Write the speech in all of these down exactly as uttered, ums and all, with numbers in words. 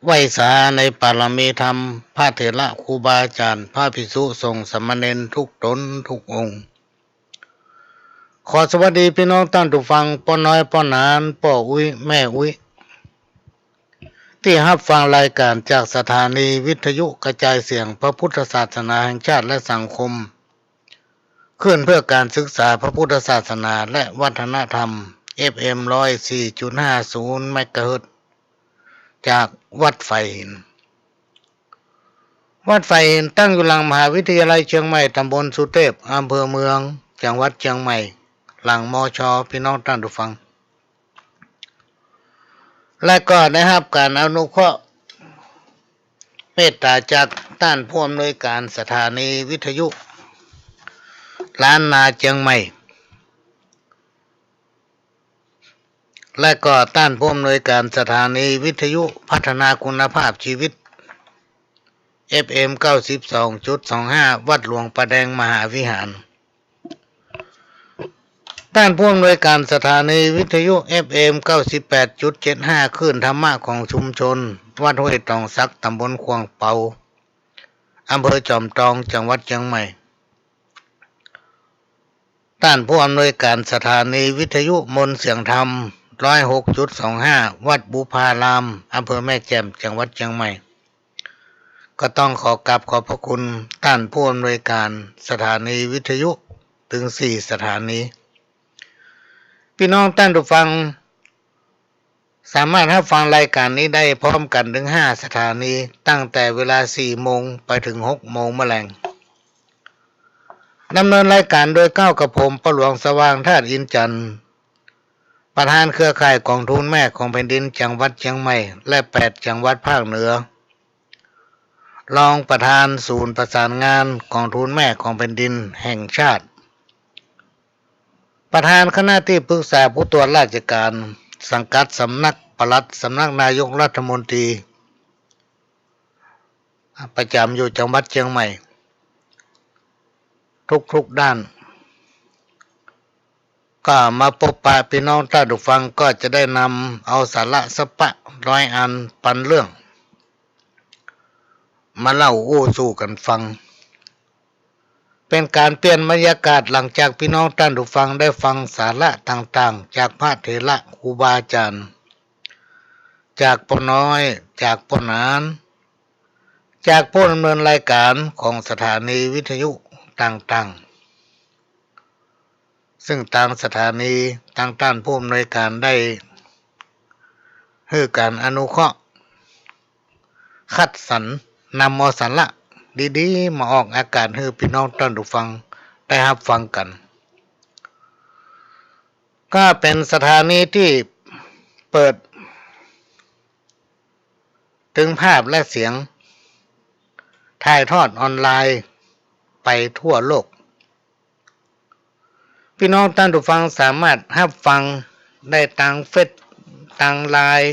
ไหว้สาในปารมีธรรม พระเถระครูบาอาจ๋ารย์ พระภิกษุสงฆ์สามเณรทุกต๋นทุกองค์ ขอสวัสดีปี้น้องต้านผู้ฟัง ป้อน้อย ป้อหนาน ป้ออุ๊ย แม่อุ๊ย ตี้ฮับฟังรายก๋านจากสถานีวิทยุกระจายเสียงพระพุทธศาสนาแห่งชาติและสังคม คลื่นเพื่อการศึกษาพระพุทธศาสนาและวัฒนธรรม เอฟเอ็ม ร้อยสี่จุดห้าศูนย์ เมกะเฮิรตซ์ จากวัดฝายหิน วัดฝายหินตั้งอยู่หลังมหาวิทยาลัยเจียงใหม่ ต๋ำบลสุเตพ อำเภอเมือง จังหวัดเจียงใหม่ หลัง มช ปี้น้องต้านผู้ฟัง และก็ได้ฮับก๋านอนุเคราะห์เมตต๋าจากต้านผู้อำนวยก๋านสถานีวิทยุล้านนาเจียงใหม่ และก็ต้านผู้อำนวยก๋านสถานีวิทยุพัฒนาคุณภาพชีวิต เอฟเอ็ม เก้าสิบสองจุดสองห้า วัดหลวงป่าแดงมหาวิหาร ต้านผู้อำนวยก๋านสถานีวิทยุ เอฟเอ็ม เก้าสิบแปดจุดเจ็ดห้า คลื่นธรรมะของชุมชน วัดห้วยตองสัก ต๋ำบลขวางเปา อำเภอจอมตอง จังหวัดเจียงใหม่ ต้านผู้อำนวยก๋านสถานีวิทยุมนต์เสียงธรรม ร้อยหกจุดสองห้า วัดบุพาราม อำเภอแม่แจ่ม จังหวัดเจียงใหม่ ก็ต้องขอกราบขอบพระคุณต้านผู้อำนวยก๋านสถานีวิทยุเถิงสี่สถานี ปี้น้องต้านผู้ฟังสามารถฮับฟังรายก๋านนี้ได้พร้อมกั๋นเถิงห้าสถานี ตั้งแต่เวลาสี่โมงไปเถิงหกโมงเมื่อแลง ดำเนินรายก๋านโดยเก้ากับผม ป้อหลวงสว่าง ธาตุอินทร์จันทร์ ประธานเครือข่ายก๋องทุนแม่ของแผ่นดินจังหวัดเจียงใหม่ และแปดจังหวัดภาคเหนือ รองประธานศูนย์ประสานงานก๋องทุนแม่ของแผ่นดินแห่งชาติ ประธานคณะตี้ปรึกษาผู้ตรวจราชก๋าน สังกัดสำนักปลัดสำนักนายกรัฐมนตรี ประจ๋ำอยู่จังหวัดเจียงใหม่ ทุกๆ ด้าน ก็มาปบปะปี้น้องต้านผู้ฟัง ก็จะได้นำเอาสาระสักปะร้อยอันปันเรื่อง มาเล่าอู้สู่กั๋นฟัง เป๋นก๋านเปลี่ยนบรรยากาศหลังจากปี้น้องต้านผู้ฟังได้ฟังสาระต่างๆ จากพระเถระครูบาอาจ๋ารย์ จากป้อน้อย จากป้อหนาน จากผู้ดำเนินรายก๋านของสถานีวิทยุต่างๆ ซึ่งตางสถานี ตางต้านผู้อำนวยก๋านได้หื้อก๋านอนุเคราะห์ คัดสรรนำเอาสาระดีๆ มาออกอากาศหื้อปี้น้องต้านผู้ฟังได้ฮับฟังกั๋น ก็เป๋นสถานีตี้เปิด เถิงภาพและเสียง ถ่ายทอดออนไลน์ไปทั่วโลก ปี้น้องต้านผู้ฟังสามารถฮับฟังได้ตางเฟซ ตางไลน์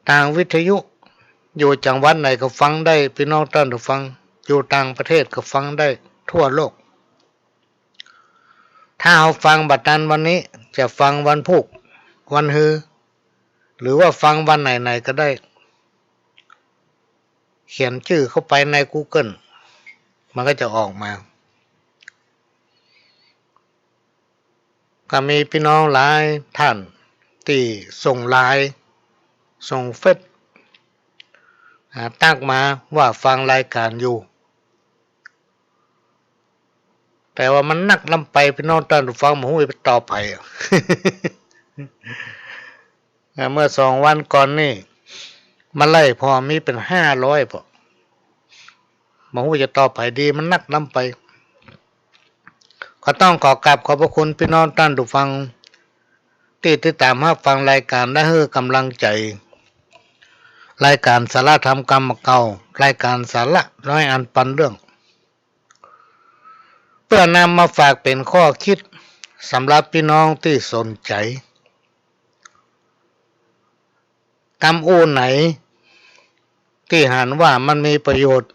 ตางวิทยุ อยู่จังหวัดไหนก็ฟังได้ ปี้น้องต้านผู้ฟัง อยู่ต่างประเทศก็ฟังได้ทั่วโลก ถ้าเฮาฟังบ่ตันวันนี้ จะฟังวันพูก วันฮือ หรือว่าฟังวันไหนๆ ก็ได้ เขียนจื้อเข้าไปในกูเกิล มันก็จะออกมา ก็มีปี้น้องหลายต้านตี้ส่งไลน์ ส่งเฟซ อ่า ตั๊กมาว่าฟังรายก๋านอยู่ แต่ว่ามันนักล้ำไป ปี้น้องต้านผู้ฟัง บ่ฮู้จะไปตอบใผอะ อ่า เมื่อสองวันก่อนนี่ มาไล่ผ่อมีเป๋นห้าร้อยผ่อ บ่ฮู้จะตอบใผดี มันนักล้ำไป ก็ต้องขอกราบขอบพระคุณปี้น้องต้านผู้ฟัง ตี้ติดต๋ามฮับฟังรายก๋านและหื้อก๋ำลังใจ๋ รายก๋านสาระธรรมกำเก่า รายก๋านสาระร้อยอันปันเรื่อง เปื้อนำมาฝากเป๋นข้อคิดสำหรับปี้น้องตี้สนใจ๋ กำอู้ไหนตี้หันว่ามันมีประโยชน์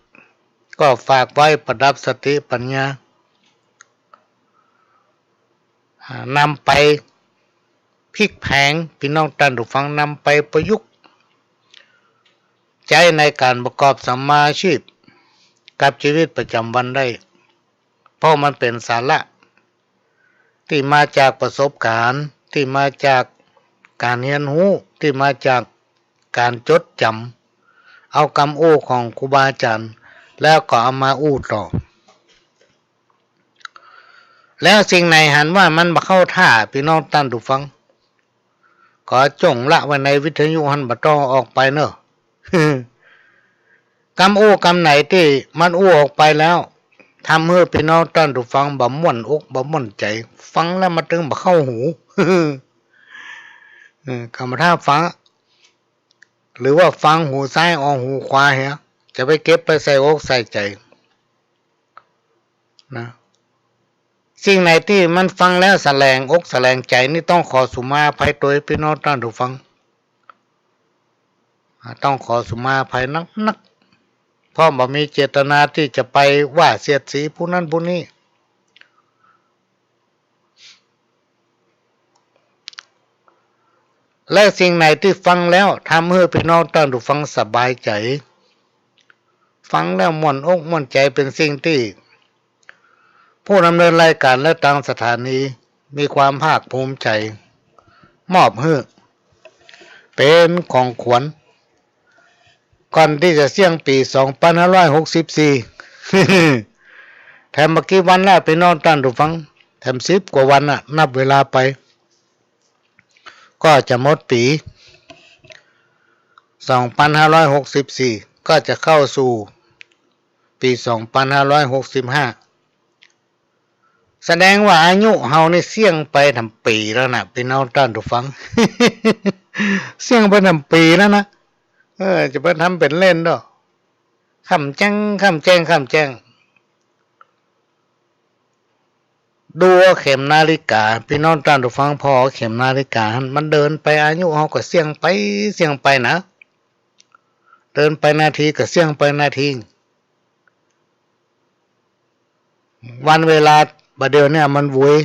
ก็ฝากไว้ประดับสติปัญญา อ่า นำไปพลิกแผลง ปี้น้องต้านผู้ฟังนำไปประยุกต์ ใจ๊ในก๋านประกอบสัมมาอาชีพกับจีวิตประจ๋ำวันได้ เพราะมันเป๋นสาระตี้มาจากประสบก๋ารณ์ ตี้มาจากก๋านเฮียนฮู้ ตี้มาจากก๋านจดจ๋ำ เอากำอู้ของครูบาอาจ๋ารย์ แล้วก็เอามาอู้ต่อ แล้วสิ่งไหนหันว่ามันบ่เข้าท่า ปี้น้องต้านผู้ฟัง ก็จ๋งละไว้ในวิทยุหั้น บ่ต้องออกไปเน่อ กำอู้กำไหนตี้มันอู้ออกไปแล้ว ทำหื้อปี้น้องต้านผู้ฟังบ่ม่วนอกบ่ม่วนใจ๋ ฟังแล้วมันตึงบ่เข้าหู เออ กำบ่าถ้าฟัง หรือว่าฟังหูซ้ายออกหูขวาเหีย จะไปเก็บไปใส่อกใส่ใจ๋ นะ สิ่งไหนตี้มันฟังแล้วสะแหลงอกสะแหลงใจ๋นี่ต้องขอสุมาอภัยโตยปี้น้องต้านผู้ฟัง อ่า ต้องขอสุมาอภัยนักๆ เพราะบ่มีเจตนาตี้จะไปว่าเสียดสีผู้นั้นผู้นี้ และสิ่งไหนตี้ฟังแล้วทำหื้อปี้น้องต้านผู้ฟังสบายใจ๋ ฟังแล้วม่วนอกม่วนใจ๋ เป๋นสิ่งตี้ผู้ดำเนินรายก๋านและตางสถานีมีความภาคภูมิใจ๋ มอบหื้อเป๋นของขวัญ ก่อนตี้จะเสี้ยงปี๋สองปันห้าร้อยหกสิบสี่ แถมบ่กี่วันแล้วปี้น้องต้านผู้ฟัง แถมสิบกว่าวันน่ะ นับเวลาไป ก็จะหมดปี๋สองปันห้าร้อยหกสิบสี่ ก็จะเข้าสู่ปี๋สองปันห้าร้อยหกสิบห้า แสดงว่าอายุเฮานี่เสี้ยงไปทำปี๋แล้วนะ ปี้น้องต้านผู้ฟัง เสี้ยงไปทำปี๋แล้วนะ เออ จะไปทำเป๋นเล่นเนาะ ค่ำแจ้ง ค่ำแจ้ง ค่ำแจ้ง ดูเอาเข็มนาฬิกา ปี้น้องต้านผู้ฟัง ผ่อเอาเข็มนาฬิกาหั้น มันเดินไป อายุเฮาก็เสี้ยงไป เสี้ยงไปนะ เดินไปนาทีก็เสี้ยงไปนาที วันเวลาบ่าเดี่ยวเนี่ยมันหวุย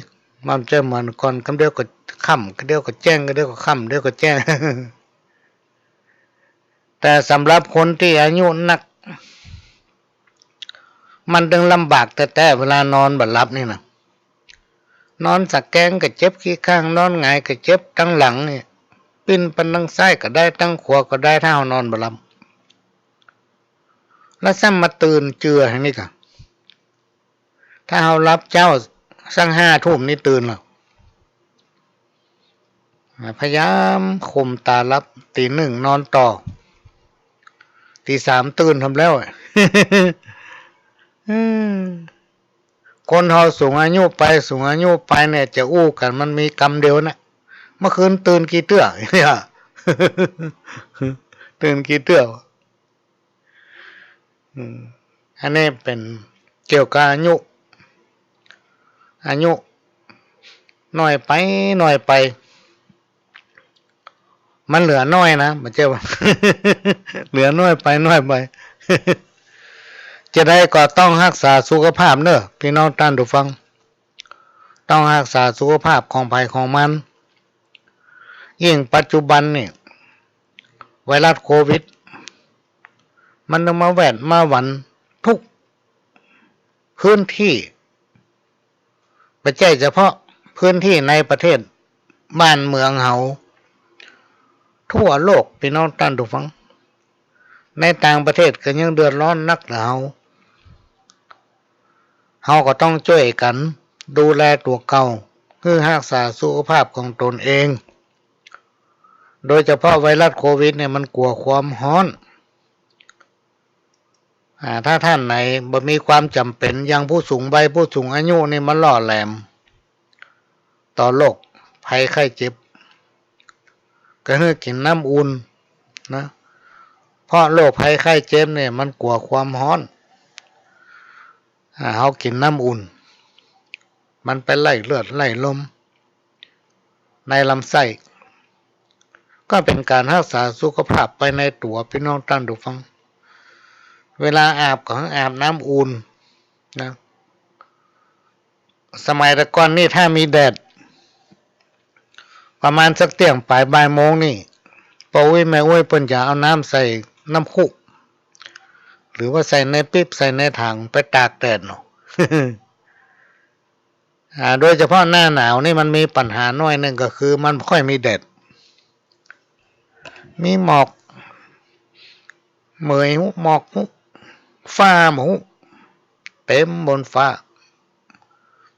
มันจะเหมือนก่อน กำเดียวก็ค่ำ กำเดียวก็แจ้ง กำเดียวก็ค่ำ เดียวก็แจ้ง แต่สำหรับคนตี้อายุนัก มันตึงลำบากแต๊ๆ เวลานอนบ่หลับนี่นะ นอนสะแกงก็เจ็บขี้ข้าง นอนหงายก็เจ็บตังหลังนี่ ปิ้นไปตังซ้ายก็ได้ ตังขวาก็ได้ ถ้าเฮานอนบ่หลับ แล้วซ้ำมาตื่นเจือแหมนี่กะ ถ้าเฮาหลับเจ๊าสักห้าทุ่มนี่ตื่นแล้ว อ่า พยายามข่มต๋าหลับ ตี๋หนึ่งนอนต่อ ตี๋สามตื่นทำแล้ว อืม คนเฮาสูงอายุไป สูงอายุไปเนี่ย จะอู้กั๋นมันมีกำเดียวนะ เมื่อคืนตื่นกี่เตื้อ ตื่นกี่เตื้อ อืม อันนี้เป๋นเกี่ยวกับอายุ อายุน้อยไป น้อยไป มันเหลือน้อยนะ บ่ใจ้ว่า เหลือน้อยไป น้อยไป จะใดก็ต้องฮักษาสุขภาพเน่อ ปี้น้องต้านผู้ฟัง ต้องฮักษาสุขภาพของใผของมัน ยิ่งปัจจุบันนี่ ไวรัสโควิด มันต้องมาแวดมาหวั่นทุกพื้นตี้ บ่ใจ้เฉพาะพื้นตี้ในประเทศบ้านเมืองเฮา ทั่วโลก ปี้น้องต้านผู้ฟัง ในต่างประเทศก็ยังเดือดร้อนนักเหลือเฮา เฮาก็ต้องจ้วยกั๋นดูแลตั๋วเก่า หื้อฮักษาสุขภาพของตนเอง โดยเฉพาะไวรัสโควิดเนี่ยมันกั๋วความฮ้อน อ่า ถ้าต้านไหนบ่มีความจ๋ำเป๋น อย่างผู้สูงวัย ผู้สูงอายุนี่มันหล่อแหลม ต่อโรคภัยไข้เจ็บ ก็หื้อกิ๋นน้ำอุ่นนะ เพราะโรคภัยไข้เจ็บเนี่ยมันกั๋วความฮ้อน อ่า เฮากิ๋นน้ำอุ่น มันไปไล่เลือดไล่ลมในลำไส้ ก็เป๋นก๋านฮักษาสุขภาพไปในตั๋ว ปี้น้องต้านผู้ฟัง เวลาอาบก็หื้ออาบน้ำอุ่นนะ สมัยแต่ก่อนนี่ถ้ามีแดด ประมาณสักเตี้ยงป๋ายบ่ายโมงนี่ ป้ออุ๊ยแม่อุ๊ยเปิ้นจะเอาน้ำใส่ น้ำครุ หรือว่าใส่ในปิ๊บ ใส่ในถังไปตากแดดเนาะ อ่า โดยเฉพาะหน้าหนาวนี่มันมีปัญหาหน้อยนึ่ง ก็คือมันบ่ค่อยมีแดด มีหมอก เหมยฮู้ หมอกฮู้ ฟ้าบ่ฮู้ เต็มบนฟ้า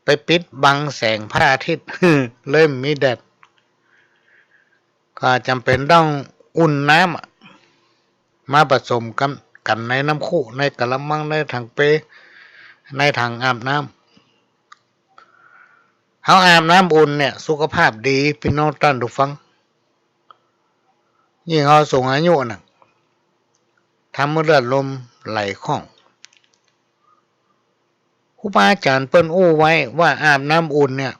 ไปปิดบังแสงพระอาทิตย์ เลยบ่มีแดด ก็จ๋ำเป๋นต้องอุ่นน้ำอะ มาผสมกั๋น กั๋นในน้ำครุ ในกะละมัง ในถังเป ในถังอาบน้ำ เฮาอาบน้ำอุ่นเนี่ย สุขภาพดี ปี้น้องต้านผู้ฟัง ยิ่งเฮาสูงอายุน่ะ ทำหื้อเลือดลมไหลคล่อง ครูบาอาจ๋ารย์เปิ้นอู้ไว้ว่าอาบน้ำอุ่นเนี่ย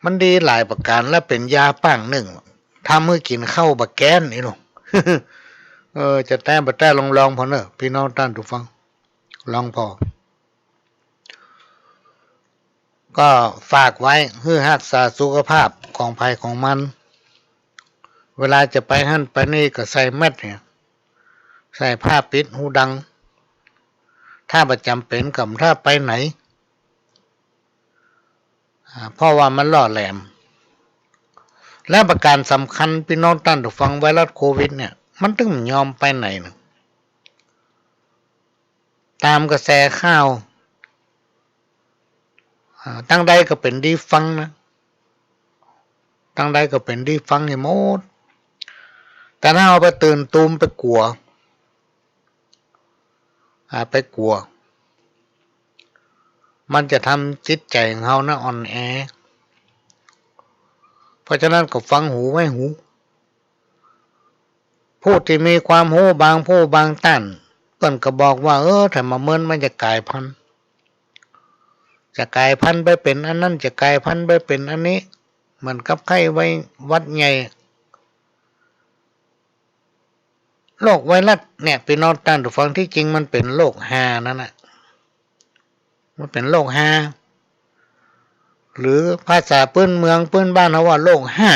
มันดีหลายประก๋าน และเป๋นยาป้างนึ่ง ทำหื้อกิ๋นข้าวบ่แก๊นนี่เนาะ เออ จะแต๊บ่แต๊ลองๆ ผ่อเน่อ ปี้น้องต้านผู้ฟัง ลองผ่อ ก็ฝากไว้ หื้อฮักษาสุขภาพของใผของมัน เวลาจะไปหั้นไปนี่ก็ใส่แมสเนี่ย ใส่ผ้าปิดหูดัง ถ้าบ่จ๋ำเป๋นก็บ่ต้องไปไหน อ่า เพราะว่ามันล่อแหลม และประก๋านสำคัญ ปี้น้องต้านผู้ฟัง ไวรัสโควิดเนี่ย มันตึงบ่ยอมไปไหนนะ ต๋ามกระแสข่าว อ่า ตังใดก็เป๋นตี้ฟังนะ ตังใดก็เป๋นตี้ฟังหื้อหมด แต่ถ้าเฮาไปตื่นตูม ไปกั๋ว อ่า ไปกั๋ว มันจะทำจิตใจ๋ของเฮานะอ่อนแอ เพราะฉะนั้นก็ฟังหูไว้หู ผู้ตี้มีความฮู้บางผู้บางต้าน เปิ้นก็บอกว่า เออ ถ้าบ่เมินมันจะก๋ายพันธุ์ จะก๋ายพันธุ์ไปเป๋นอันนั้น จะก๋ายพันธุ์ไปเป๋นอันนี้ เหมือนกับไข้หวัดใหญ่ โรคไวรัสเนี่ย ปี้น้องต้านผู้ฟัง ตี้จริงมันเป๋นโรคฮานั่นน่ะ มันเป๋นโรคฮา หรือภาษาปื้นเมืองปื้นบ้านเฮาว่าโรคฮ้า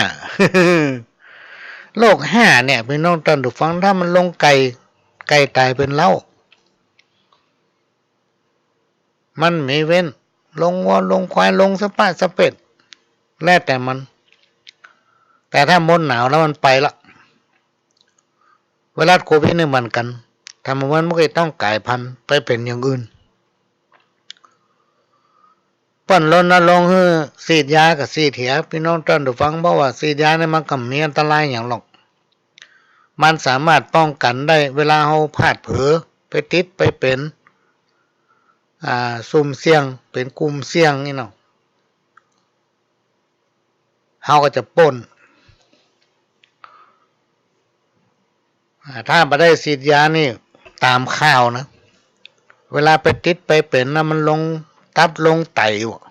โรคฮ้าเนี่ย ปี้น้องต้านผู้ฟัง ถ้ามันลงไก่ ไก่ต๋ายเป๋นเล้า มันบ่มีเว้น ลงงัว ลงควาย ลงสะป๊ะสะเป๊ด แล้วแต่มัน แต่ถ้ามดหนาวแล้วมันไปละ ไวรัสโควิดนี่เหมือนกั๋น ถ้าบ่เมินมันก็ต้องก๋ายพันธุ์ไปเป๋นอย่างอื่น เปิ้นรณรงค์หื้อฉีดยาก็ฉีดเหีย ปี้น้องต้านผู้ฟัง เพราะว่าฉีดยานี่มันก็บ่มีอันตรายหยังหรอก มันสามารถป้องกั๋นได้ เวลาเฮาพลาดเผลอไปติดไปเป๋น อ่า ซุ่มเสี่ยง เป๋นกลุ่มเสี่ยงนี่เนาะ เฮาก็จะป๊น อ่า ถ้าบ่ได้ฉีดยานี่ ต๋ามข่าวนะ เวลาไปติดไปเป๋นนะ มันลงตับลงไตว่ะ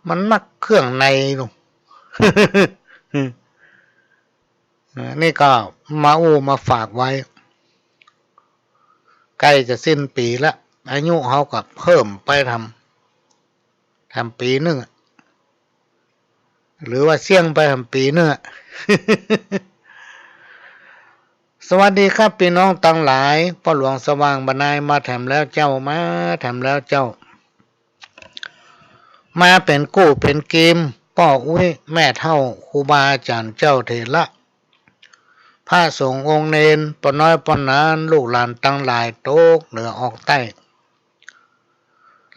มันมักเครื่องในลูก อ่า นี่ก็มาอู้มาฝากไว้ ใก้จะสิ้นปี๋ละ อายุเฮาก็เพิ่มไปแถม แถมปี๋นึ่งอะ หรือว่าเสี้ยงไปแถมปี๋นึ่งอะ สวัสดีครับปี้น้องตังหลาย ป้อหลวงสว่างบ่านายมาแถมแล้วเจ้า มาแถมแล้วเจ้า มาเป๋นกู้เป๋นกีม ป้ออุ๊ย แม่เฒ่า ครูบาอาจ๋ารย์ เจ้าเถระ พระสงฆ์องค์เณร ป้อน้อยป้อหนาน ลูกหลานตังหลาย ตกเหนือออกใต้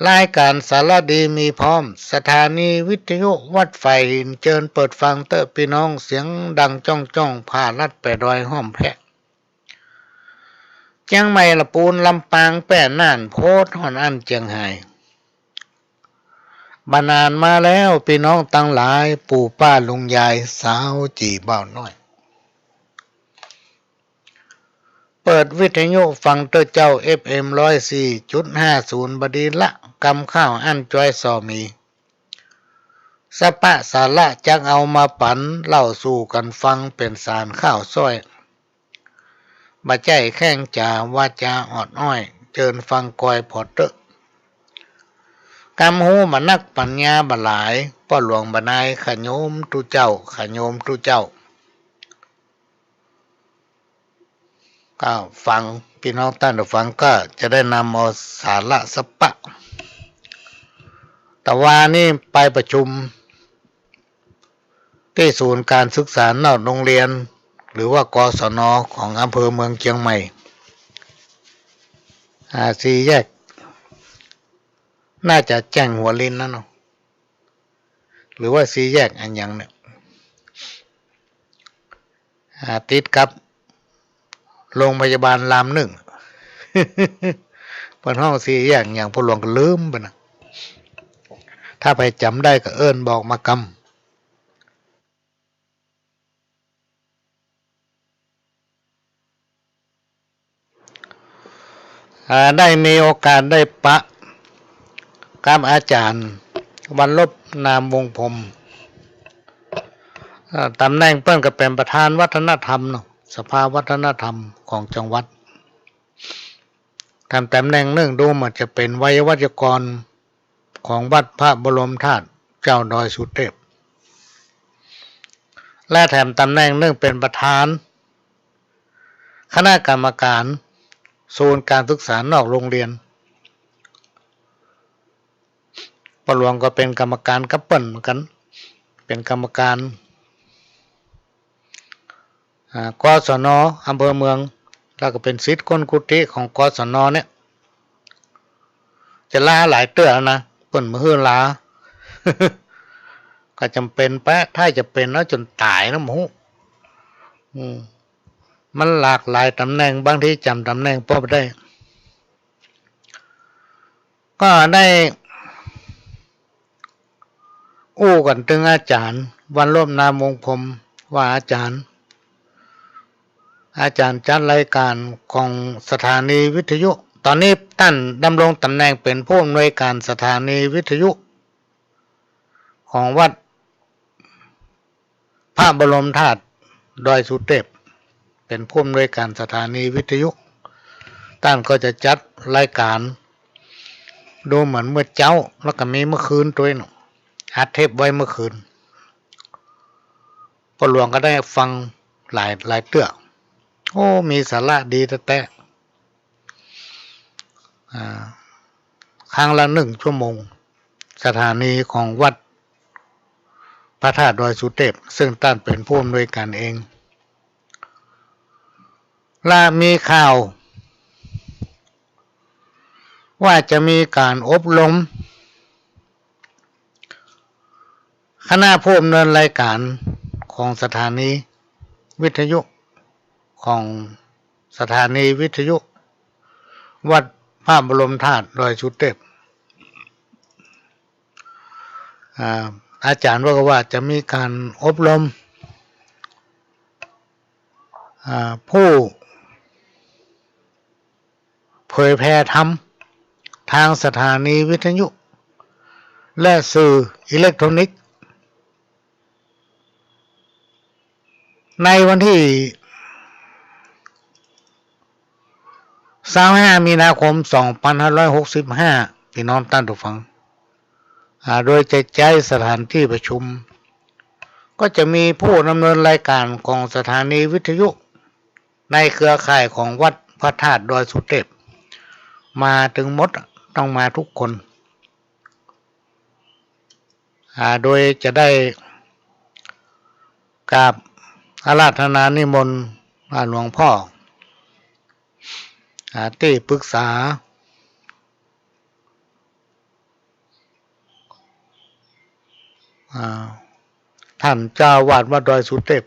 รายก๋านสารดีมีพร้อม สถานีวิทยุวัดฝายหิน เจิญเปิดฟังเต๊อะปี้น้อง เสียงดังจ้องๆ ผ่าลัดแป๋ดอยห้อมแพะ เจียงใหม่ ละปูน ลำปาง แป้ น่าน โพธิ์ ฮอดอั้นเจียงฮาย บ่านานมาแล้วปี้น้องตังหลาย ปู่ป้าลุงยาย สาวจี๋บ่าวน้อย เปิดวิทยุฟังเต๊อะเจ้า เอฟเอ็ม ร้อยสี่จุดห้าศูนย์ บ่ดีละ กำข้าวอั้นจ้อยส่อหมี สะป๊ะสาระจักเอามาปั๋น เล่าสู่กั๋นฟัง เป๋นสารข้าวซ้อย บ่ใจ้แข้งจ๋า วาจ๋าออดอ้อย เจิญฟังกอยผ่อเต๊อะ กำฮู้บ่นัก ปั๋ญญาบ่หลาย ป้อหลวงบ่านาย ขะโยมตุ๊เจ้า ขะโยมตุ๊เจ้า อ่า ฟัง ปี้น้องต้านผู้ฟังก็จะได้นำเอาสาระสัปปะ ตะวานี้ไปประชุม ตี้ศูนย์ก๋านศึกษานอกโฮงเฮียน หรือว่า กศน ของอำเภอเมืองเจียงใหม่ อ่า สี่แยก น่าจะแจ้งหัวลินนะเนาะ หรือว่าสี่แยกอะหยังเนี่ย อ่า ติดกับโฮงพยาบาลรามนึ่ง เปิ้นฮ้องสี่แยกอะหยัง ป้อหลวงก็ลืมไปนะ ถ้าใผจ๋ำได้ก็เอิ้นบอกมากำ อ่า ได้มีโอกาสได้ปะกับอาจ๋ารย์ วรรณรบ นามวงศ์พรหม อ่า ต๋ำแหน่งเปิ้นก็เป๋นประธานวัฒนธรรมเนาะ สภาวัฒนธรรมของจังหวัด แถมต๋ำแหน่งนึ่งดูเหมือนจะเป๋นไวยาวัจกร ของวัดพระบรมธาตุเจ้าดอยสุเทพ และแถมต๋ำแหน่งนึ่งเป๋นประธานคณะกรรมการศูนย์ก๋านศึกษานอกโฮงเฮียน ป้อหลวงก็เป๋นกรรมการกับเปิ้นเหมือนกั๋น เป๋นกรรมการ อ่า กศน อำเภอเมือง แล้วก็เป๋นศิษย์ก้นกุฏิของ กศน เนี่ย จะลาหลายเตื้อแล้วนะ เปิ้นบ่หื้อลา ก็จ๋ำเป๋นไป ถ้าจะเป๋นแล้วจ๋นต๋ายนะ บ่ฮู้ อืม มันหลากหลายต๋ำแหน่ง บางทีจ๋ำต๋ำแหน่งป้อบ่ได้ ก็ได้อู้กั๋นเถิงอาจ๋ารย์ วรรณรบ นามวงศ์พรหม ว่า อาจ๋ารย์ อาจ๋ารย์จัดรายก๋านของสถานีวิทยุ ต๋อนนี้ต้านดำรงต๋ำแหน่งเป๋นผู้อำนวยก๋านสถานีวิทยุของวัด พระบรมธาตุดอยสุเทพ เป๋นผู้อำนวยก๋านสถานีวิทยุ ต้านก็จะจัดรายก๋าน ดูเหมือนเมื่อเจ๊า แล้วก็มีเมื่อคืนตวยเนาะ อัดเทปไว้เมื่อคืน ป้อหลวงก็ได้ฟังหลาย หลายเตื้อ โอ้ มีสาระดีแต๊ๆ อ่า ครั้งละนึ่งชั่วโมง สถานีของวัดพระธาตุดอยสุเทพ ซึ่งต้านเป๋นผู้อำนวยก๋านเอง และมีข่าวว่าจะมีก๋านอบรม คณะผู้ดำเนินรายก๋านของสถานีวิทยุ ของสถานีวิทยุวัดพระบรมธาตุดอยสุเทพ อ่า อาจ๋ารย์ว่าก็ว่าจะมีก๋านอบรม อ่า ผู้ เผยแผ่ธรรมทางสถานีวิทยุและสื่ออิเล็กทรอนิกส์ ในวันตี้ซาวห้า มีนาคม สองปันห้าร้อยหกสิบห้า พี่น้องต้านผู้ฟัง อ่า โดยจะใจ๊สถานตี้ประชุม ก็จะมีผู้ดำเนินรายก๋านของสถานีวิทยุ ในเครือข่ายของวัดพระธาตุดอยสุเทพ มาเถิงหมด ต้องมาทุกคน อ่า โดยจะได้กราบอาราธนานิมนต์ อ่า หลวงพ่อ อ่า ตี้ปรึกษา อ่า ต้านเจ้าอาวาสวัดดอยสุเทพ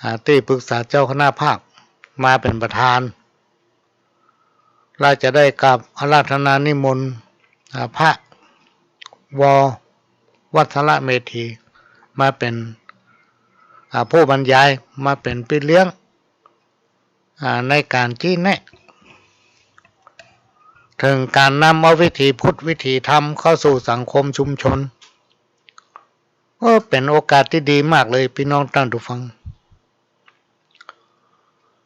อ่า ตี้ปรึกษาเจ้าคณะภาคมาเป๋นประธาน และจะได้กราบอาราธนานิมนต์ อ่า พระ ว.วัชระเมธี มาเป๋น อ่า ผู้บรรยาย มาเป๋นปี้เลี้ยง อ่า ในก๋านชี้แนะ เถิงก๋านนำเอาวิถีพุทธวิถีธรรมเข้าสู่สังคมชุมชน เออ เป๋นโอกาสตี้ดีมากเลย พี่น้องต้านผู้ฟัง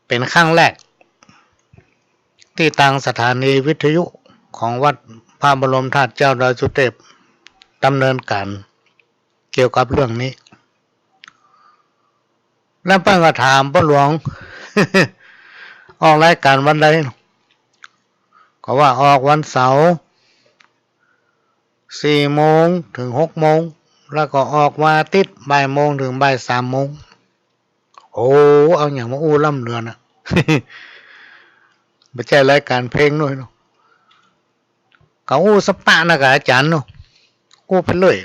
เป๋นครั้งแรก ตี้ตางสถานีวิทยุของวัดพระบรมธาตุเจ้าดอยสุเทพ ดำเนินก๋านเกี่ยวกับเรื่องนี้ แล้วเปิ้นก็ถามป้อหลวง ออกรายก๋านวันใด ก็ว่าออกวันเสาร์ สี่โมงเถิงหกโมง แล้วก็ออกวันอาทิตย์บ่ายโมงเถิงบ่ายสามโมง โอ้ เอาหยังมาอู้ล้ำเหลือนะ บ่ใจ้รายก๋านเพลงน้อยเนาะ ก็อู้สะปะนะกับอาจ๋ารย์เนาะ อู้ไปเรื่อย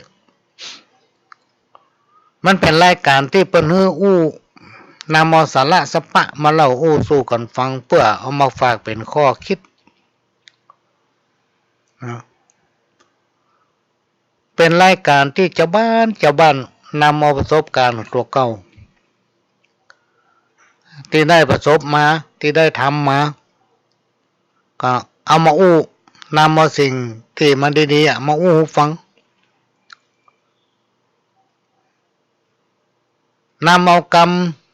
มันเป๋นรายก๋านตี้เปิ้นหื้ออู้ นำเอาสาระสะปะมาเล่าอู้สู่กั๋นฟัง เปื้อเอามาฝากเป๋นข้อคิดนะ เป๋นรายก๋านตี้จาวบ้านจาวบ้านนำเอาประสบก๋ารณ์ตั๋วเก่า ตี้ได้ประสบมา ตี้ได้ทำมา ก็เอามาอู้ นำเอาสิ่งตี้มันดีๆ อะ มาอู้หื้อฟัง นำเอาก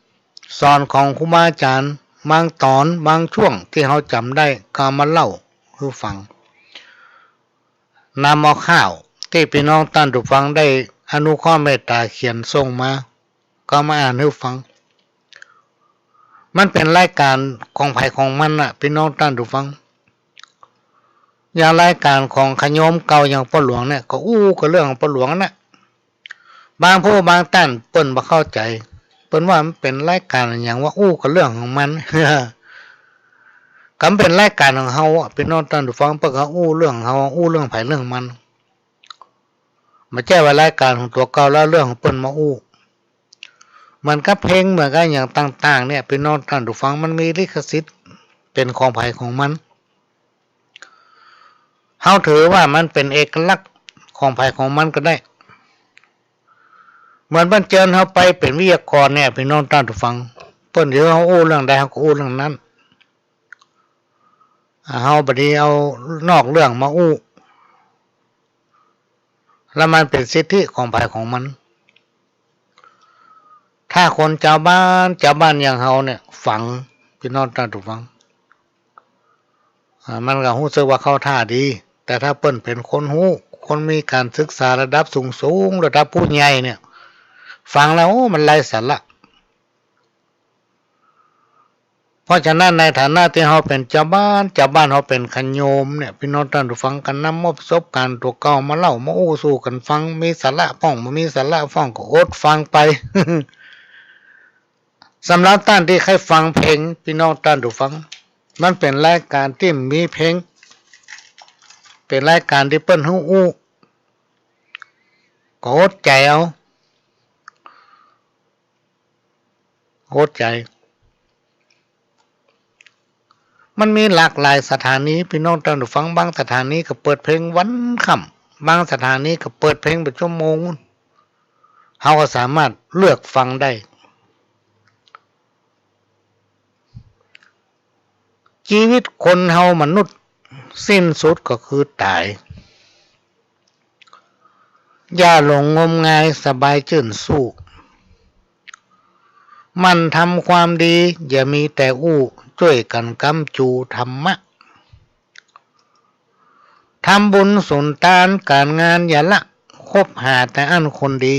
ำสอนของครูบาอาจ๋ารย์ บางต๋อน บางช่วงตี้เฮาจ๋ำได้ ก็เอามาเล่าหื้อฟัง นำเอาข่าวตี้ปี้น้องต้านผู้ฟังได้อนุเคราะห์เมตต๋าเขียนส่งมา ก็เอามาอ่านหื้อฟัง มันเป๋นรายก๋านของใผของมันน่ะ ปี้น้องต้านผู้ฟัง อย่างรายก๋านของขะโยมเก่าอย่างป้อหลวงเนี่ย ก็อู้กั๋นเรื่องของป้อหลวงน่ะ บางผู้บางต้านเปิ้นบ่เข้าใจ๋ เปิ้นว่ามันเป๋นรายก๋านอะหยังวะ อู้กั๋นเรื่องของมัน ก็มันเป๋นรายก๋านของเฮาอะ ปี้น้องต้านผู้ฟัง เปิ้นก็อู้เรื่องของเฮา อู้เรื่องใผเรื่องมัน บ่ใจ้ว่ารายก๋านของตั๋วเก่าแล้วเรื่องของเปิ้นมาอู้ เหมือนกับเพลง เหมือนกับอะหยังต่างๆ เนี่ย ปี้น้องต้านผู้ฟัง มันมีลิขสิทธิ์เป๋นของใผของมัน เฮาถือว่ามันเป๋นเอกลักษณ์ของใผของมันก็ได้ เหมือนเปิ้นเจิญเฮาไปเป๋นวิทยากรเนี่ย ปี้น้องต้านผู้ฟัง เปิ้นจะหื้อเฮาอู้เรื่องใด เฮาก็อู้เรื่องนั้น อ่า เฮาบ่ดีเอานอกเรื่องมาอู้ แล้วมันเป๋นสิทธิของใผของมัน ถ้าคนจาวบ้านจาวบ้านอย่างเฮาเนี่ยฟัง ปี้น้องต้านผู้ฟัง อ่า มันก็ฮู้สึกว่าเข้าท่าดี แต่ถ้าเปิ้นเป๋นคนฮู้ คนมีก๋านศึกษาระดับสูงๆ ระดับผู้ใหญ่เนี่ย ฟังแล้ว โอ้ มันไร้สาระ เพราะฉะนั้นในฐานะตี้เฮาเป๋นจาวบ้าน จาวบ้านเฮาเป๋นขะโยมเนี่ย ปี้น้องต้านผู้ฟัง ก็นำเอาประสบก๋ารณ์ตั๋วเก่ามาเล่า มาอู้สู่กั๋นฟัง มีสาระพ่อง บ่มีสาระพ่องก็อดฟังไป สำหรับต้านตี้ใค่ฟังเพลง ปี้น้องต้านผู้ฟัง มันเป๋นรายก๋านตี้มีเพลง เป๋นรายก๋านตี้เปิ้นหื้ออู้ ก็อดใจ๋เอา อดใจ๋ มันมีหลากหลายสถานี ปี้น้องต้านผู้ฟัง บางสถานีก็เปิดเพลงวันค่ำ บางสถานีก็เปิดเพลงเป๋นชั่วโมง เฮาก็สามารถเลือกฟังได้ จีวิตคนเฮามนุษย์สิ้นสุดก็คือต๋าย อย่าหลงงมงายสบายจื้นสู้ หมั่นทำความดีอย่ามีแต่อู้ จ้วยกั๋นก๊ำจูธรรมะ ทำบุญสุนตานก๋านงานอย่าละ คบหาแต่อั้นคนดี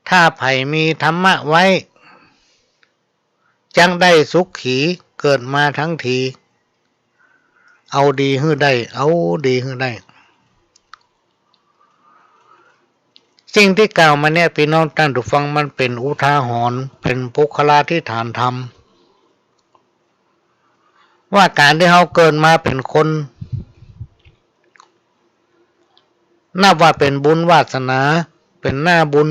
ถ้าใผมีธรรมะไว้ จักได้สุขีเกิดมาทั้งที เอาดีหื้อได้ เอาดีหื้อได้ สิ่งตี้กล่าวมาเนี่ย ปี้น้องต้านผู้ฟัง มันเป๋นอุทาหรณ์ เป๋นปุคคลาธิฐานธรรม ว่าก๋านตี้เฮาเกิดมาเป๋นคน นับว่าเป๋นบุญวาสนา เป๋นหน้าบุญ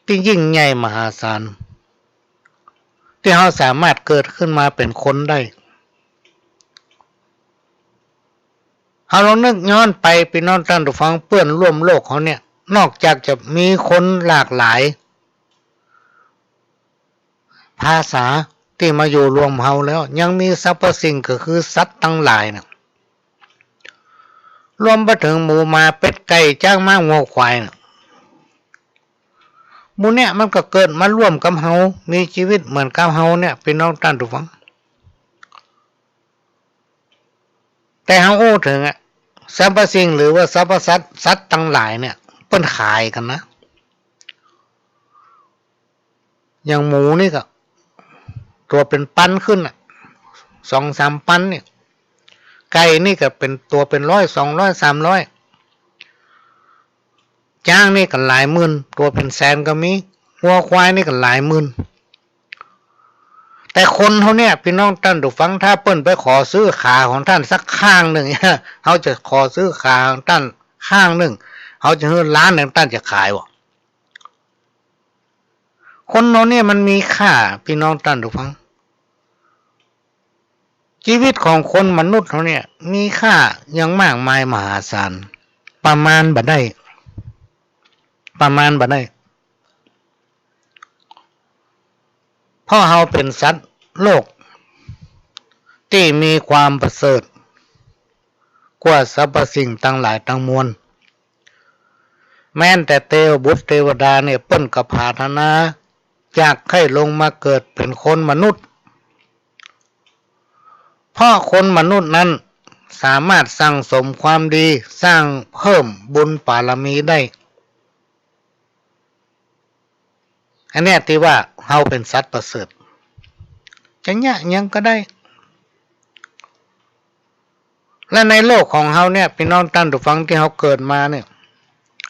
ตี้ยิ่งใหญ่มหาศาล ตี้เฮาสามารถเกิดขึ้นมาเป๋นคนได้ เฮาลองนึกย้อนไป ปี้น้องต้านผู้ฟัง เปื้อนร่วมโลกเฮาเนี่ย นอกจากจะมีคนหลากหลาย ภาษาตี้มาอยู่รวมเฮาแล้ว ยังมีสรรพสิ่งก็คือสัตว์ตังหลายน่ะ รวมไปเถิงหมูหมาเป็ดไก่จ๊างม้างัวควายน่ะ หมู่เนี่ยมันก็เกิดมาร่วมกับเฮา มีจีวิตเหมือนกับเฮาเนี่ย ปี้น้องต้านผู้ฟัง แต่เฮาอู้เถิงอะ สรรพสิ่งหรือว่าสรรพสัตว์ สัตว์ตังหลายเนี่ย เปิ้นขายกั๋นนะ อย่างหมูนี่ก็ตั๋วเป๋นปันขึ้นน่ะ สองสามปันเนี่ย ไก่นี่ก็เป๋นตั๋วเป๋นร้อย สองร้อย สามร้อย จ๊างนี่ก็หลายหมื่น ตั๋วเป๋นแสนก็มี งัวควายนี่ก็หลายหมื่น แต่คนเฮาเนี่ย ปี้น้องต้านผู้ฟัง ถ้าเปิ้นไปขอซื้อขาของต้านสักข้างนึ่ง เฮาจะขอซื้อขาของต้านข้างนึ่ง เฮาจะหื้อล้านนึ่ง ต้านจะขายบ่ คนเฮาเนี่ยมันมีค่า ปี้น้องต้านผู้ฟัง จีวิตของคนมนุษย์เฮาเนี่ยมีค่าอย่างมากมายมหาศาล ประมาณบ่ได้ ประมาณบ่ได้ เพราะเฮาเป๋นสัตว์โลกตี้มีความประเสริฐกว่าสรรพสิ่งตังหลายตังมวล แม้นแต่เตวบุตรเตวดาเนี่ย เปิ้นก็ผาถนาอยากใค่ลงมาเกิดเป๋นคนมนุษย์ เพราะคนมนุษย์นั้นสามารถสั่งสมความดี สร้างเพิ่มบุญบารมีได้ อันเนี้ยตี้ว่าเฮาเป๋นสัตว์ประเสริฐ จะเยียะหยังก็ได้ และในโลกของเฮาเนี่ย ปี้น้องต้านผู้ฟัง ตี้เฮาเกิดมาเนี่ย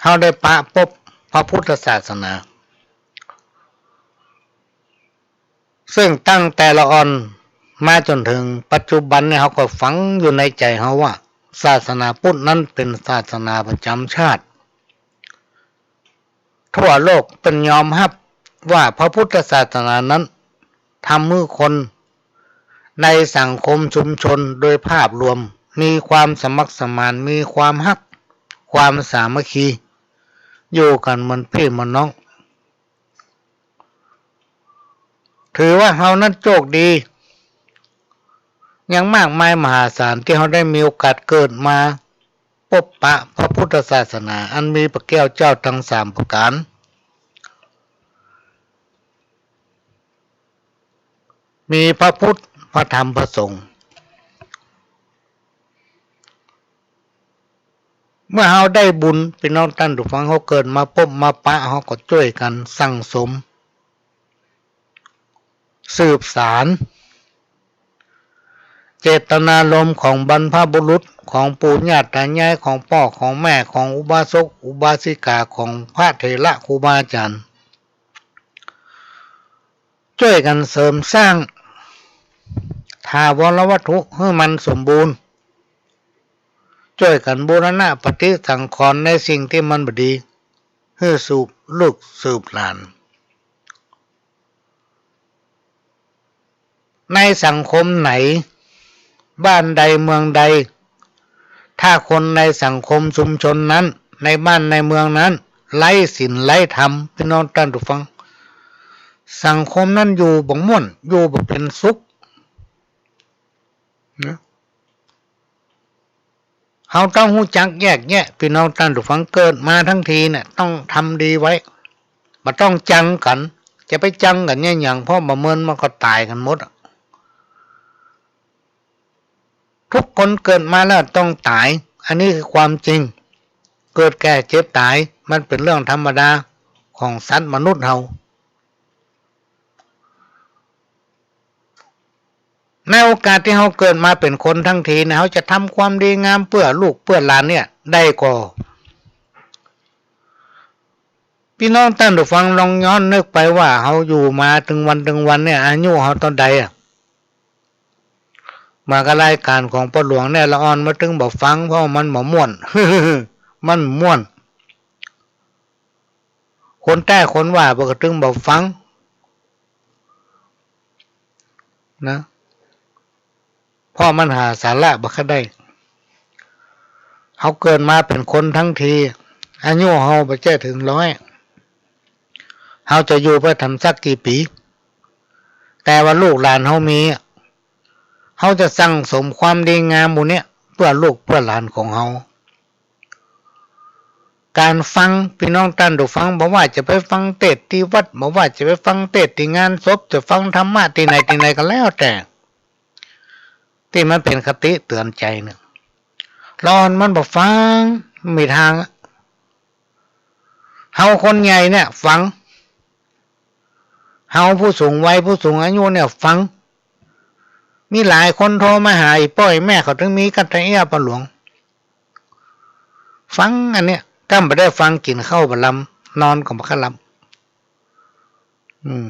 เฮาได้ปะปบพระพุทธศาสนา ซึ่งตั้งแต่ละอ่อนมาจ๋นเถิงปัจจุบันเนี่ย เฮาก็ฝังอยู่ในใจ๋เฮาว่า ศาสนาพุทธนั้นเป๋นศาสนาประจ๋ำชาติ ทั่วโลกเปิ้นยอมฮับว่าพระพุทธศาสนานั้นทำหื้อคนในสังคมชุมชนโดยภาพรวมมีความสมัครสมาน มีความฮัก ความสามัคคี อยู่กั๋นเหมือนปี้เหมือนน้อง ถือว่าเฮานั้นโจคดี อย่างมากมายมหาศาลตี้เฮาได้มีโอกาสเกิดมาปบปะพระพุทธศาสนา อันมีพระแก้วเจ้าตังสามประก๋าน มีพระพุทธ พระธรรม พระสงฆ์ เมื่อเฮาได้บุญ ปี้น้องต้านผู้ฟัง เฮาเกิดมาปบมาปะ เฮาก็จ้วยกั๋นสั่งสม สืบสาน เจตนารมณ์ของบรรพบุรุษ ของปู่ย่าต๋ายาย ของป้อของแม่ ของอุบาสกอุบาสิกา ของพระเถระครูบาอาจ๋ารย์ จ้วยกั๋นเสริมสร้างถาวรวัตถุหื้อมันสมบูรณ์ จ้วยกั๋นบูรณะปฏิสังขรณ์ในสิ่งตี้มันบ่ดี หื้อสืบลูกสืบหลาน ในสังคมไหน บ้านใดเมืองใด ถ้าคนในสังคมชุมชนนั้น ในบ้านในเมืองนั้น ไร้ศีลไร้ธรรม ปี้น้องต้านผู้ฟัง สังคมนั้นอยู่บ่ม่วน อยู่บ่เป๋นสุขนะ เฮาต้องฮู้จักแยกแยะ ปี้น้องต้านผู้ฟัง เกิดมาตังทีเนี่ย ต้องทำดีไว้ บ่ต้องจังกั๋น จะไปจังกั๋นเยียะหยัง เพราะบ่เมินมันก็ต๋ายกั๋นหมดอะ ทุกคนเกิดมาแล้วต้องต๋าย อันนี้คือความจริง เกิดแก่เจ็บต๋าย มันเป๋นเรื่องธรรมดาของสัตว์มนุษย์เฮา ในโอกาสตี้เฮาเกิดมาเป๋นคนตังทีเนี่ย เฮาจะทำความดีงามเปื้อลูกเปื้อหลานเนี่ยได้ก่อ ปี้น้องต้านผู้ฟังลองย้อนนึกไปว่า เฮาอยู่มาเถิงวันเถิงวันเนี่ย อายุเฮาเต้าใดอะ มากับรายก๋านของป้อหลวงเนี่ย ละอ่อนมาเถิงบ่ฟัง เพราะมันบ่ม่วน มันม่วน คนแต๊คนว่าเปิ้นก็เถิงบ่ฟัง นะ เพราะมันหาสาระบ่ค่อยได้ เฮาเกิดมาเป๋นคนตังที อายุเฮาบ่ใจ้เถิงร้อย เฮาจะอยู่ไปต๋ามสักกี่ปี๋ แต่ว่าลูกหลานเฮามีอะ เฮาจะสั่งสมความดีงามหมู่เนี่ย เปื้อลูกเปื้อหลานของเฮา ก๋านฟัง ปี้น้องต้านผู้ฟัง บ่ว่าจะไปฟังเตสน์ตี้วัด บ่ว่าจะไปฟังเตสน์ตี้งานศพ จะฟังธรรมะตี้ไหนตี้ไหนก็แล้วแต่ ตี้มันเป๋นคติเตื๋อนใจ๋เนี่ย ละอ่อนมันบ่ฟัง บ่มีตางอะ เฮาคนใหญ่เนี่ยฟัง เฮาผู้สูงวัยผู้สูงอายุเนี่ยฟัง มีหลายคนโทรมาหาอี่ป้ออี่แม่ เขาตึงมีกัตเยียะปะหลวง ฟังอันเนี้ย ก้ำบ่ได้ฟัง กิ๋นข้าวบ่ลำ นอนก็บ่ค่อยหลับ อืม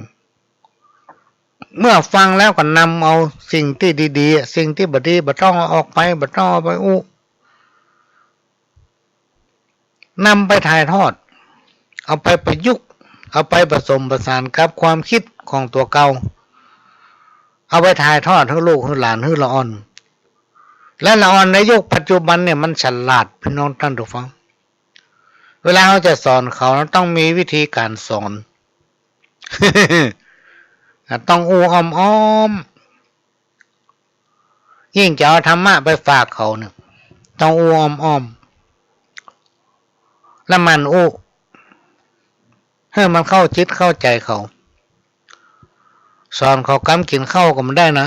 เมื่อฟังแล้วก็นำเอาสิ่งตี้ดีๆ สิ่งตี้บ่ดีบ่ต้องเอาออกไป บ่ต้องเอาไปอู้ นำไปถ่ายทอด เอาไปประยุกต์ เอาไปผสมผสานกับความกึ๊ดของตั๋วเก่า เอาไปถ่ายทอดหื้อลูกหื้อหลานหื้อละอ่อน และละอ่อนในยุคปัจจุบันเนี่ยมันฉลาด พี่น้องต้านผู้ฟัง เวลาเฮาจะสอนเขาต้องมีวิธีการสอน ต้องอู้อ้อมๆ ยิ่งจะเอาธรรมะไปฝากเขาเนี่ย ต้องอู้อ้อมๆ แล้วหมั่นอู้ หื้อมันเข้าจิตเข้าใจ๋เขา สอนเขากำกิ๋นข้าวก็บ่ได้นะ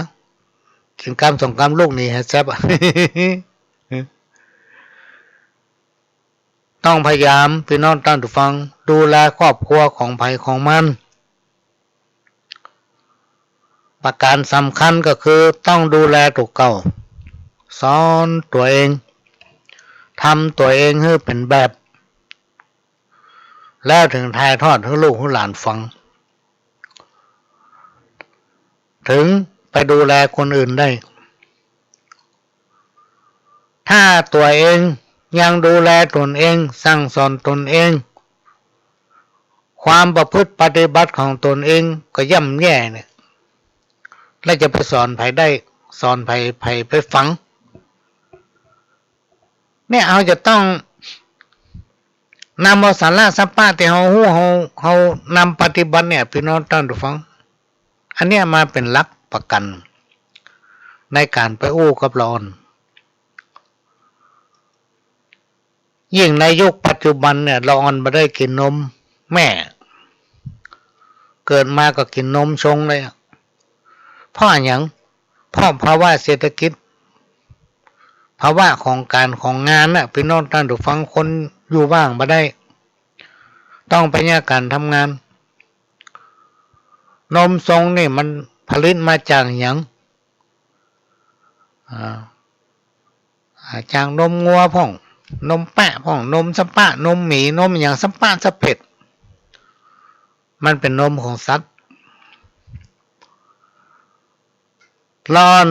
กิ๋นกำสองกำลุกหนีหื้อแซ่บอะ ต้องพยายาม พี่น้องต้านผู้ฟัง ดูแลครอบครัวของใผของมัน ประการสำคัญก็คือต้องดูแลตั๋วเก่า สอนตั๋วเอง ทำตั๋วเองหื้อเป๋นแบบ แล้วถึงถ่ายทอดหื้อลูกหื้อหลานฟัง ถึงไปดูแลคนอื่นได้ ถ้าตั๋วเองยังดูแลตนเอง สั่งสอนตนเอง ความประพฤติปฏิบัติของตนเองก็ย่ำแย่เนี่ย แล้วจะไปสอนใผได้ สอนใผ ใผไปฟัง เนี่ย เฮาจะต้องนำเอาสาระสัพพะตี้เฮาฮู้ เฮา เฮานำปฏิบัติเนี่ย พี่น้องต้านผู้ฟัง อันเนี้ยมาเป๋นหลักประกันในก๋านไปอู้กับละอ่อน ยิ่งในยุคปัจจุบันเนี่ย ละอ่อนบ่ได้กิ๋นนมแม่ เกิดมาก็กิ๋นนมชงเลยอะ เพราะอะหยัง เพราะภาวะเศรษฐกิจ ภาวะของก๋านของงานน่ะ พี่น้องต้านผู้ฟัง คนอยู่ว่างบ่ได้ ต้องไปเยียะก๋านทำงาน นมชงนี่มันผลิตมาจากหยัง อ่า อ่า จากนมงัวพ่อง นมแปะพ่อง นมสะปะ นมหมี นมอะหยังสะปะสะเพ็ด มันเป๋นนมของสัตว์ ละอ่อน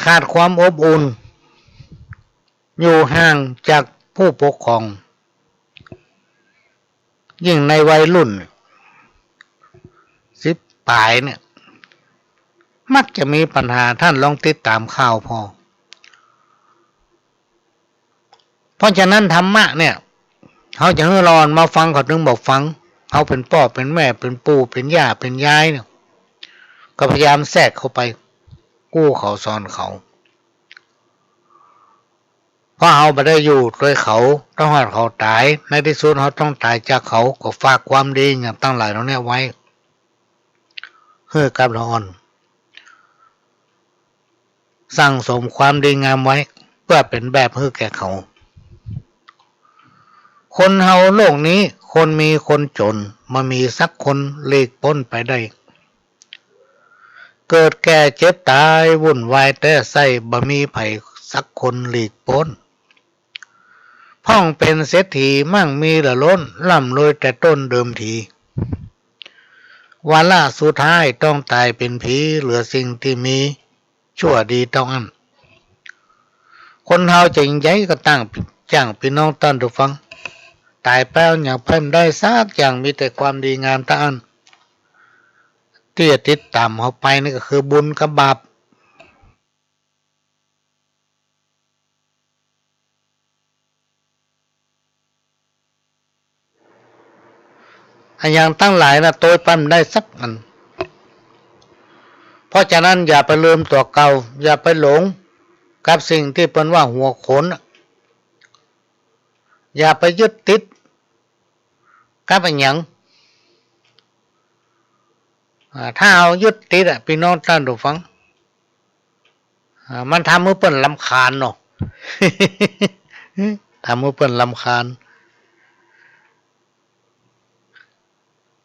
ขาดความอบอุ่น อยู่ห่างจากผู้ปกครอง ยิ่งในวัยรุ่นสิบป๋ายเนี่ย มักจะมีปัญหา ต้านลองติดต๋ามข่าวผ่อ เพราะฉะนั้นธรรมะเนี่ย เฮาจะหื้อละอ่อนมาฟัง เขาตึงบ่ฟัง เฮาเป๋นป้อเป๋นแม่ เป๋นปู่เป๋นย่าเป๋นยายเนี่ย ก็พยายามแทรกเข้าไป กู้เขาสอนเขา เพราะเฮาบ่ได้อยู่ตวยเขา ตวยฮอดเขาต๋าย ในตี้สุดเฮาต้องต๋ายจากเขา ก็ฝากความดีอย่างตังหลายเหล่าเนี้ยไว้ หื้อกับละอ่อน สั่งสมความดีงามไว้ เปื้อเป๋นแบบหื้อแก่เขา คนเฮาโลกนี้ คนมีคนจ๋น บ่มีสักคนหลีกป๊นไปได้ เกิดแก่เจ็บต๋ายวุ่นวายแต๊ไส้ บ่มีใผสักคนหลีกป๊น พ่องเป๋นเศรษฐีมั่งมีเหลือล้น ร่ำรวยแต่ต้นเดิมที วาระสุดท้ายต้องต๋ายเป๋นผี เหลือสิ่งตี้มีชั่วดีเต้าอั้น คนเฮาจะหยังใจ๋ก็ต๋าง จ้างพี่น้องต้านผู้ฟัง ต๋ายไปเอาหยังไปบ่ได้สักอย่าง มีแต่ความดีงามเต้าอั้น ตี้จะติดต๋ามเฮาไปนี่ก็คือบุญกับบาป อะหยังตังหลายน่ะ ตวยไปบ่ได้สักอัน เพราะฉะนั้นอย่าไปลืมตั๋วเก่า อย่าไปหลงกับสิ่งตี้เปิ้นว่าหัวโขนน่ะ อย่าไปยึดติดกับอะหยัง อ่า ถ้าเฮายึดติดอะ พี่น้องต้านผู้ฟัง อ่า มันทำหื้อเปิ้นรำคาญเนาะ ทำหื้อเปิ้นรำคาญ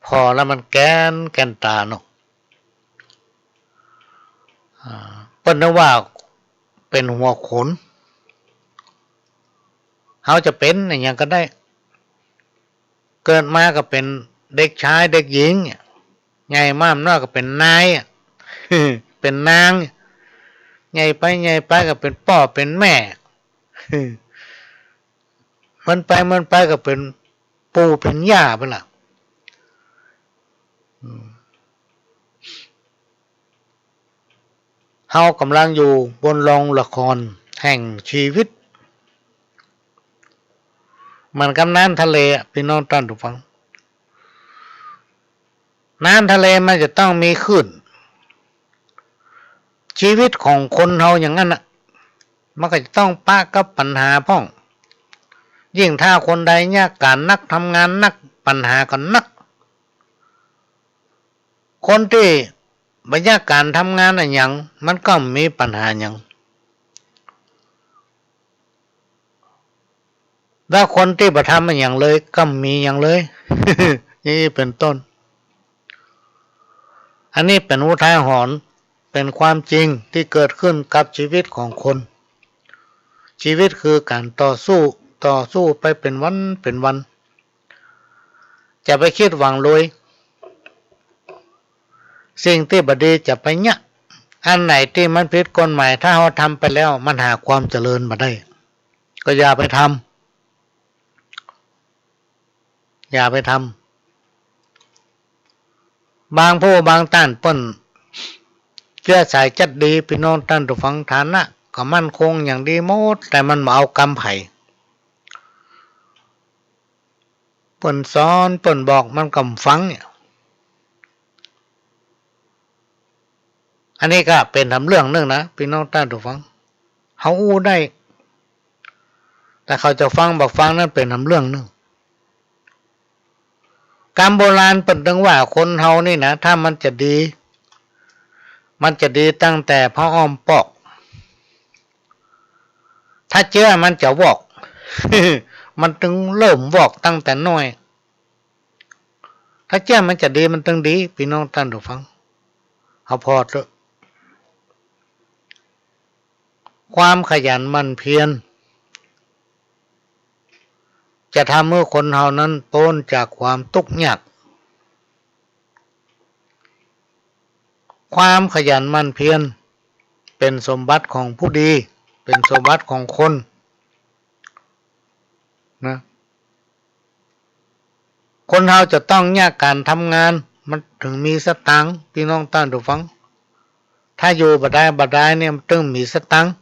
ผ่อแล้วมันแก่น แก่นต๋าเนาะ อ่า เปิ้นนึกว่าเป๋นหัวโขน เฮาจะเป๋นอะหยังก็ได้ เกิดมาก็เป๋นเด็กชายเด็กหญิง ใหญ่มาหน้อยก็เป๋นนาย เป๋นนาง ใหญ่ไปใหญ่ไปก็เป๋นป้อเป๋นแม่ มันไปมันไปก็เป๋นปู่เป๋นย่าไปละ อืม เฮากำลังอยู่บนโรงละครแห่งชีวิต เหมือนกับน้ำทะเลอะ พี่น้องต้านผู้ฟัง น้ำทะเลมันจะต้องมีคลื่น ชีวิตของคนเฮาอย่างนั้นน่ะ มันก็จะต้องปะกับปัญหาพ่อง ยิ่งถ้าคนใดเยียะก๋านนัก ทำงานนัก ปัญหาก็นัก คนตี้บ่เยียะก๋านทำงานอะหยัง มันก็บ่มีปัญหาหยัง ถ้าคนตี้บ่ทำอะหยังเลย ก็บ่มีหยังเลย อย่างนี้เป๋นต้น อันนี้เป๋นอุทาหรณ์ เป๋นความจริงตี้เกิดขึ้นกับชีวิตของคน ชีวิตคือก๋านต่อสู้ ต่อสู้ไปเป๋นวันเป๋นวัน จะไปคิดหวังรวย สิ่งตี้บ่ดีจะไปเยียะ อันไหนตี้มันผิดกฎหมาย ถ้าเฮาทำไปแล้ว มันหาความเจริญบ่ได้ ก็อย่าไปทำ อย่าไปทำ บางผู้บางต้านเปิ้นเจื้อสายจั๊ดดี พี่น้องต้านผู้ฟัง ฐานะก็มั่นคงอย่างดีหมด แต่มันบ่เอากำใผ เปิ้นสอนเปิ้นบอกมันก็บ่ฟังเนี่ย อันนี้ก็เป๋นตำเรื่องนึ่งนะ พี่น้องต้านผู้ฟัง เฮาอู้ได้ แต่เขาจะฟังบ่ฟังนั้นเป๋นตำเรื่องนึ่ง กำโบราณเปิ้นตึงว่าคนเฮานี่นะ ถ้ามันจะดี มันจะดีตั้งแต่ผ้าอ้อมปอก ถ้าเจื้อมันจะวอก มันตึงเริ่มวอกตั้งแต่น้อย ถ้าเจื้อมันจะดีมันตึงดี พี่น้องต้านผู้ฟัง เฮาผ่อเต๊อะ ความขยันหมั่นเพียร จะทำหื้อคนเฮานั้นป๊นจากความตุ๊กข์ยาก ความขยันหมั่นเพียรเป๋นสมบัติของผู้ดี เป๋นสมบัติของคนนะ คนเฮาจะต้องเยียะก๋านทำงาน มันถึงมีสตางค์ พี่น้องต้านผู้ฟัง ถ้าอยู่บ่ได้บ่ได้เนี่ย มันตึงมีสตางค์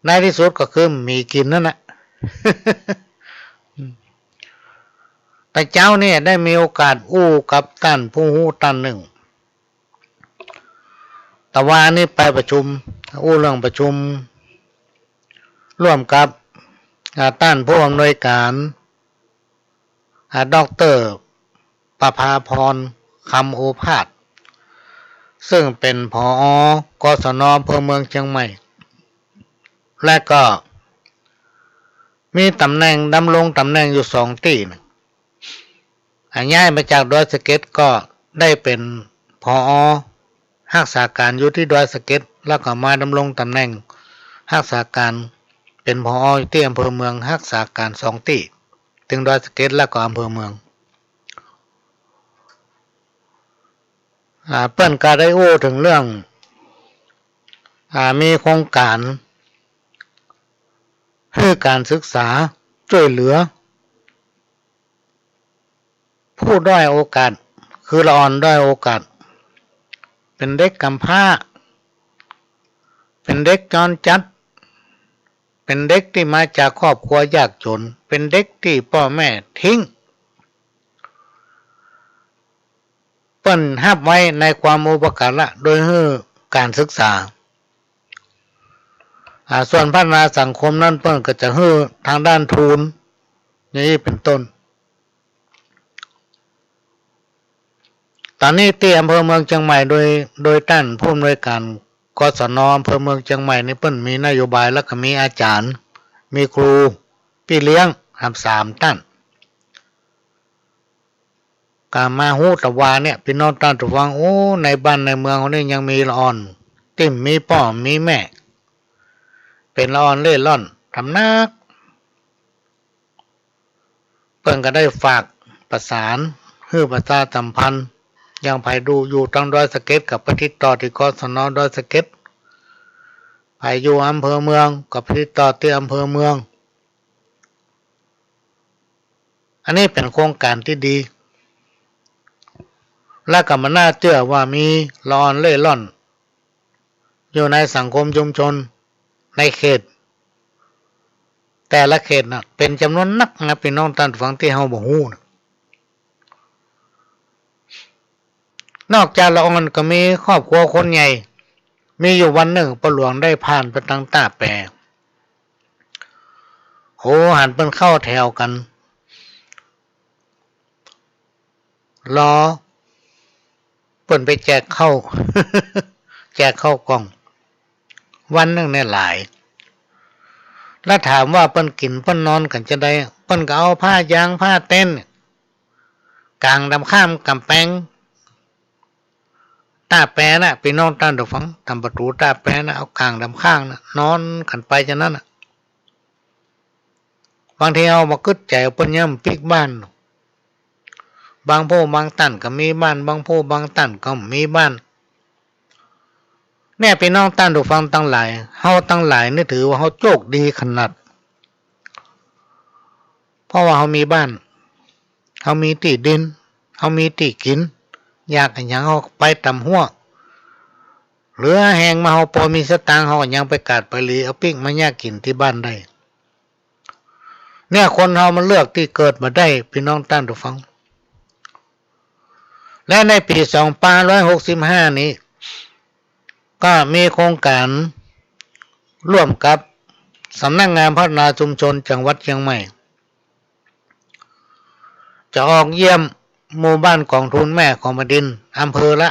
ในตี้สุดก็คือบ่มีกิ๋นนั่นแหละ แต่เจ๊าเนี่ยได้มีโอกาสอู้กับต้านผู้ฮู้ต้านนึ่ง ตะวานี้ไปประชุม อู้เรื่องประชุม ร่วมกับ อ่า ต้านผู้อำนวยก๋าน อ่า ด็อกเตอร์ประภาพร คำโอภาส เซิ่งเป๋น ผอ. กศน. อำเภอเมืองเจียงใหม่ และก็มีต๋ำแหน่ง ดำรงต๋ำแหน่งอยู่สองตี้นะ อ่า ย้ายมาจากดอยสะเก็ดก็ได้เป๋น ผอ. ฮักษาก๋านอยู่ตี้ดอยสะเก็ด แล้วก็มาดำรงต๋ำแหน่งฮักษาก๋าน เป๋น ผอ. อยู่ตี้อำเภอเมือง ฮักษาก๋านสองตี้ ตึงดอยสะเก็ดแล้วก็อำเภอเมือง อ่า เปิ้นก็ได้อู้เถิงเรื่อง อ่า มีโครงก๋าน หื้อก๋านศึกษา จ้วยเหลือ ผู้ด้อยโอกาส คือละอ่อนด้อยโอกาส เป๋นเด็กกำพร้า เป๋นเด็กจรจั๊ด เป๋นเด็กตี้มาจากครอบครัวยากจ๋น เป๋นเด็กตี้ป้อแม่ทิ้ง เปิ้นฮับไว้ในความอุปการะโดยหื้อก๋านศึกษา อ่า ส่วนพัฒนาสังคมนั้นเปิ้นก็จะหื้อตางด้านทุน อย่างนี้เป๋นต้น ต๋อนนี้ตี้อำเภอเมืองเจียงใหม่โดย โดยต้านผู้อำนวยก๋าน กศน. อำเภอเมืองเจียงใหม่นี่เปิ้นมีนโยบาย แล้วก็มีอาจ๋ารย์ มีครู ปี้เลี้ยง หำสามต้าน ก็มาฮู้ตะวาเนี่ย ปี้น้องต้านผู้ฟัง โอ้ ในบ้านในเมืองเฮานี่ยังมีละอ่อน ตี้บ่มีป้อบ่มีแม่ เป๋นละอ่อนเล่ร่อน ตำนัก เปิ้นก็ได้ฝากประสาน หื้อประชาสัมพันธ์ ยังใผดูอยู่ตางดอยสะเก็ด ก็ไปติดต่อตี้ กศน ดอยสะเก็ด ใผอยู่อำเภอเมือง ก็ไปติดต่อตี้อำเภอเมือง อันนี้เป๋นโครงก๋านตี้ดี และก็บ่น่าเจื้อว่ามีละอ่อนเล่ร่อน อยู่ในสังคมชุมชน ในเขต แต่ละเขตน่ะ เป๋นจ๋ำนวนนักนะ ปี้น้องต้านผู้ฟัง ตี้เฮาบ่ฮู้นะ นอกจากละอ่อนก็มีครอบครัวคนใหญ่ มีอยู่วันนึ่ง ป้อหลวงได้ผ่านไปตางต้าแป โห หันเปิ้นเข้าแถวกั๋น รอเปิ้นไปแจกข้าว แจกข้าวกล่อง วันนึ่งเนี่ยหลาย แล้วถามว่าเปิ้นกิ๋นเปิ้นนอนกั๋นจาใด เปิ้นก็เอาผ้ายางผ้าเต็นท์ ก๋างต๋ามข้างก๋ำแปง ต้าแปนะ ปี้น้องต้านผู้ฟัง ต๋ามประตู๋ต้าแปนะ เอาก๋างต๋ามข้างนะ นอนกั๋นไปจานั้นน่ะ บางทีเฮาบ่กึ๊ดใจ๋ เปิ้นยังปิ๊กบ้าน บางผู้บางต้านก็มีบ้าน บางผู้บางต้านก็บ่มีบ้าน เนี่ย ปี้น้องต้านผู้ฟังตังหลาย เฮาตังหลายนี่ถือว่าเฮาโจคดีขนาด เพราะว่าเฮามีบ้าน เฮามีตี้ดิน เฮามีตี้กิ๋น อยากอะหยังเฮาไปต๋ามฮั้ว เหลือแฮงมาเฮาปอมีสตางค์ เฮาก็ยังไปกาดไปหลี เอาปิ๊กมาย่างกิ๋นตี้บ้านได้ เนี่ย คนเฮามันเลือกตี้เกิดบ่ได้ ปี้น้องต้านผู้ฟัง และในปี๋สองพันห้าร้อยหกสิบห้านี้ ก็มีโครงก๋านร่วมกับสำนักงานพัฒนาชุมชนจังหวัดเชียงใหม่ จะออกเยี่ยมหมู่บ้านกองทุนแม่ของแผ่นดิน อำเภอละ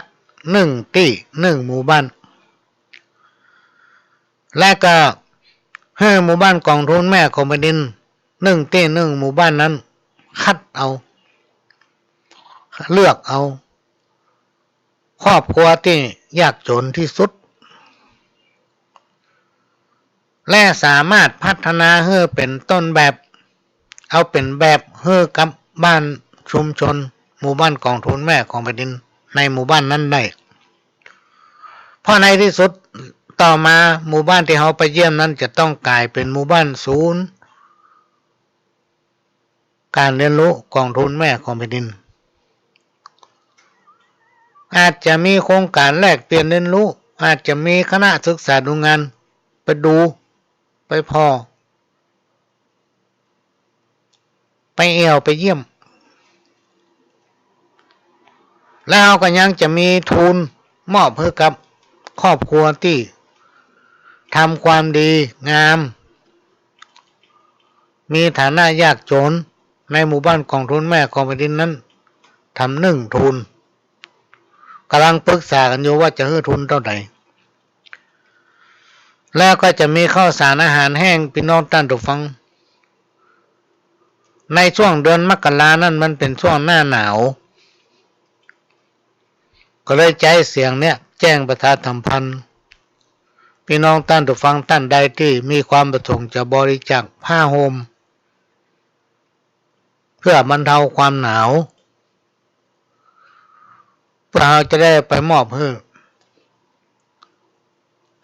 นึ่งตี้ นึ่งหมู่บ้าน และก็หื้อหมู่บ้านกองทุนแม่ของแผ่นดิน นึ่งตี้ นึ่งหมู่บ้านนั้น คัดเอา เลือกเอา ครอบครัวตี้ยากจ๋นตี้สุด และสามารถพัฒนาหื้อเป๋นต้นแบบ เอาเป๋นแบบหื้อกับบ้านชุมชน หมู่บ้านกองทุนแม่ของแผ่นดิน ในหมู่บ้านนั้นได้ เพราะในตี้สุดต่อมา หมู่บ้านตี้เฮาไปเยี่ยมนั้นจะต้องก๋ายเป๋นหมู่บ้านศูนย์ ก๋านเฮียนฮู้กองทุนแม่ของแผ่นดิน อาจจะมีโครงก๋านแลกเปลี่ยนเฮียนฮู้ อาจจะมีคณะศึกษาดูงานไปดู ไปผ่อ ไปแอ่ว ไปเยี่ยม แล้วเฮาก็ยังจะมีทุนมอบหื้อกับครอบครัวตี้ทำความดีงาม มีฐานะยากจ๋น ในหมู่บ้านกองทุนแม่ของแผ่นดินนั้น ทำนึ่งทุน ก่ำลังปรึกษากั๋นอยู่ว่าจะหื้อทุนเต้าใด แล้วก็จะมีข้าวสารอาหารแห้ง ปี้น้องต้านผู้ฟัง ในช่วงเดือนมกรานั้นมันเป๋นช่วงหน้าหนาว ก็เลยใจ๊เสียงเนี่ยแจ้งประชาสัมพันธ์ ปี้น้องต้านผู้ฟังต้านใดตี้มีความประสงค์จะบริจาคผ้าห่ม เพื่อบรรเทาความหนาว เปื้อเฮาจะได้ไปมอบหื้อ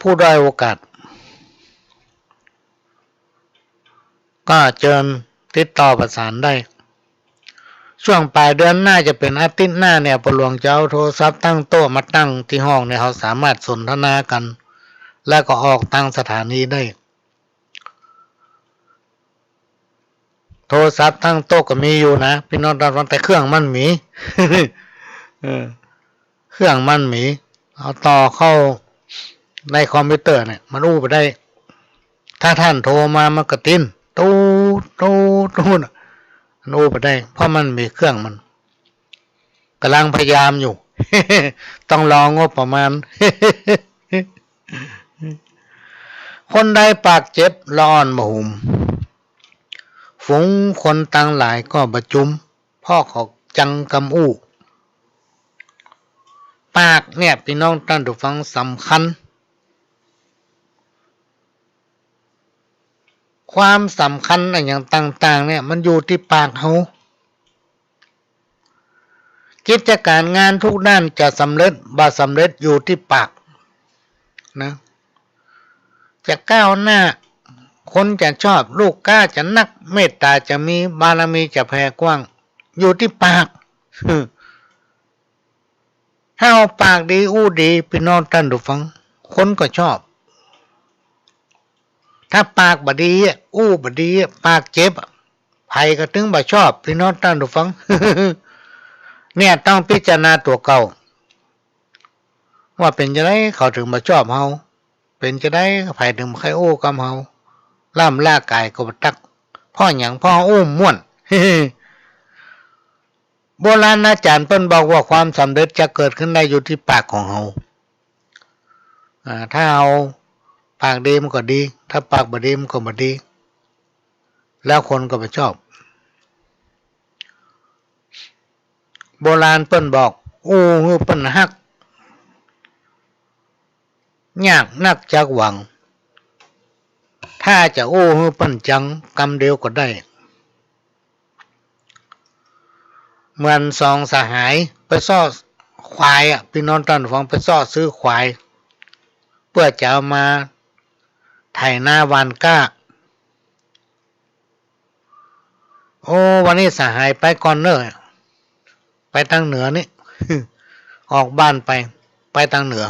ผู้ด้อยโอกาส ก็เจิญติดต่อประสานได้ ช่วงป๋ายเดือนหน้าจะเป๋นอาทิตย์หน้าเนี่ย ป้อหลวงจะเอาโทรศัพท์ตั้งโต๊ะมาตั้งตี้ห้องเนี่ย เฮาสามารถสนทนากั๋น แล้วก็ออกตางสถานีได้ โทรศัพท์ตั้งโต๊ะก็มีอยู่นะ ปี้น้องต้านฟัง แต่เครื่องมันบ่มี เออ เครื่องมันบ่มี เอาต่อเข้าในคอมพิวเตอร์เนี่ย มันอู้บ่ได้ ถ้าต้านโทรมามันก็ติ๊น ตูด ตูด ตูด มันอู้บ่ได้ เพราะมันบ่มีเครื่องมัน ก่ำลังพยายามอยู่ ต้องรองบประมาณ คนใดปากเจ็บละอ่อนบ่หุม ฝูงคนตังหลายก็บ่จุม เพราะเขา จังกำอู้ ปากเนี่ย ปี้น้องต้านผู้ฟัง สำคัญ ความสำคัญอะหยังต่างๆ เนี่ย มันอยู่ตี้ปากเฮา กิจก๋านงานทุกด้านจะสำเร็จบ่สำเร็จอยู่ตี้ปากนะ จะก้าวหน้า คนจะชอบ ลูกค้าจะนัก เมตต๋าจะมี บารมีจะแผ่กว้าง อยู่ตี้ปาก ถ้าเฮาปากดีอู้ดี ปี้น้องต้านผู้ฟัง คนก็ชอบ ถ้าปากบ่ดีอะ อู้บ่ดีอะ ปากเจ็บอะ ใผก็ตึงบ่ชอบ ปี้น้องต้านผู้ฟัง เนี่ยต้องพิจารณาตั๋วเก่า ว่าเป๋นจาใดเขาตึงบ่ชอบเฮา เป๋นจาใดใผตึงบ่ใค่อู้กำเฮา ล่ำลากายก็บ่ตัก เพราะหยัง เพราะอู้ม่วน โบราณอาจ๋ารย์เปิ้นบอกว่าความสำเร็จจะเกิดขึ้นได้อยู่ตี้ปากของเฮา อ่า ถ้าเฮาปากดีมันก็ดี ถ้าปากบ่ดีมันก็บ่ดี แล้วคนก็บ่ชอบ โบราณเปิ้นบอก อู้หื้อเปิ้นฮัก ยากนักจักหวัง ถ้าจะอู้หื้อเปิ้นจัง กำเดียวก็ได้ เหมือนสองสหายไปเซาะควายอะ ปี้น้องต้านผู้ฟัง ไปเซาะซื้อควาย เปื้อจะเอามาไถนาหว่านก๊า โอ้ วันนี้สหายไปก่อนเน่อ ไปตางเหนือนี่ ออกบ้านไป ไปตางเหนือ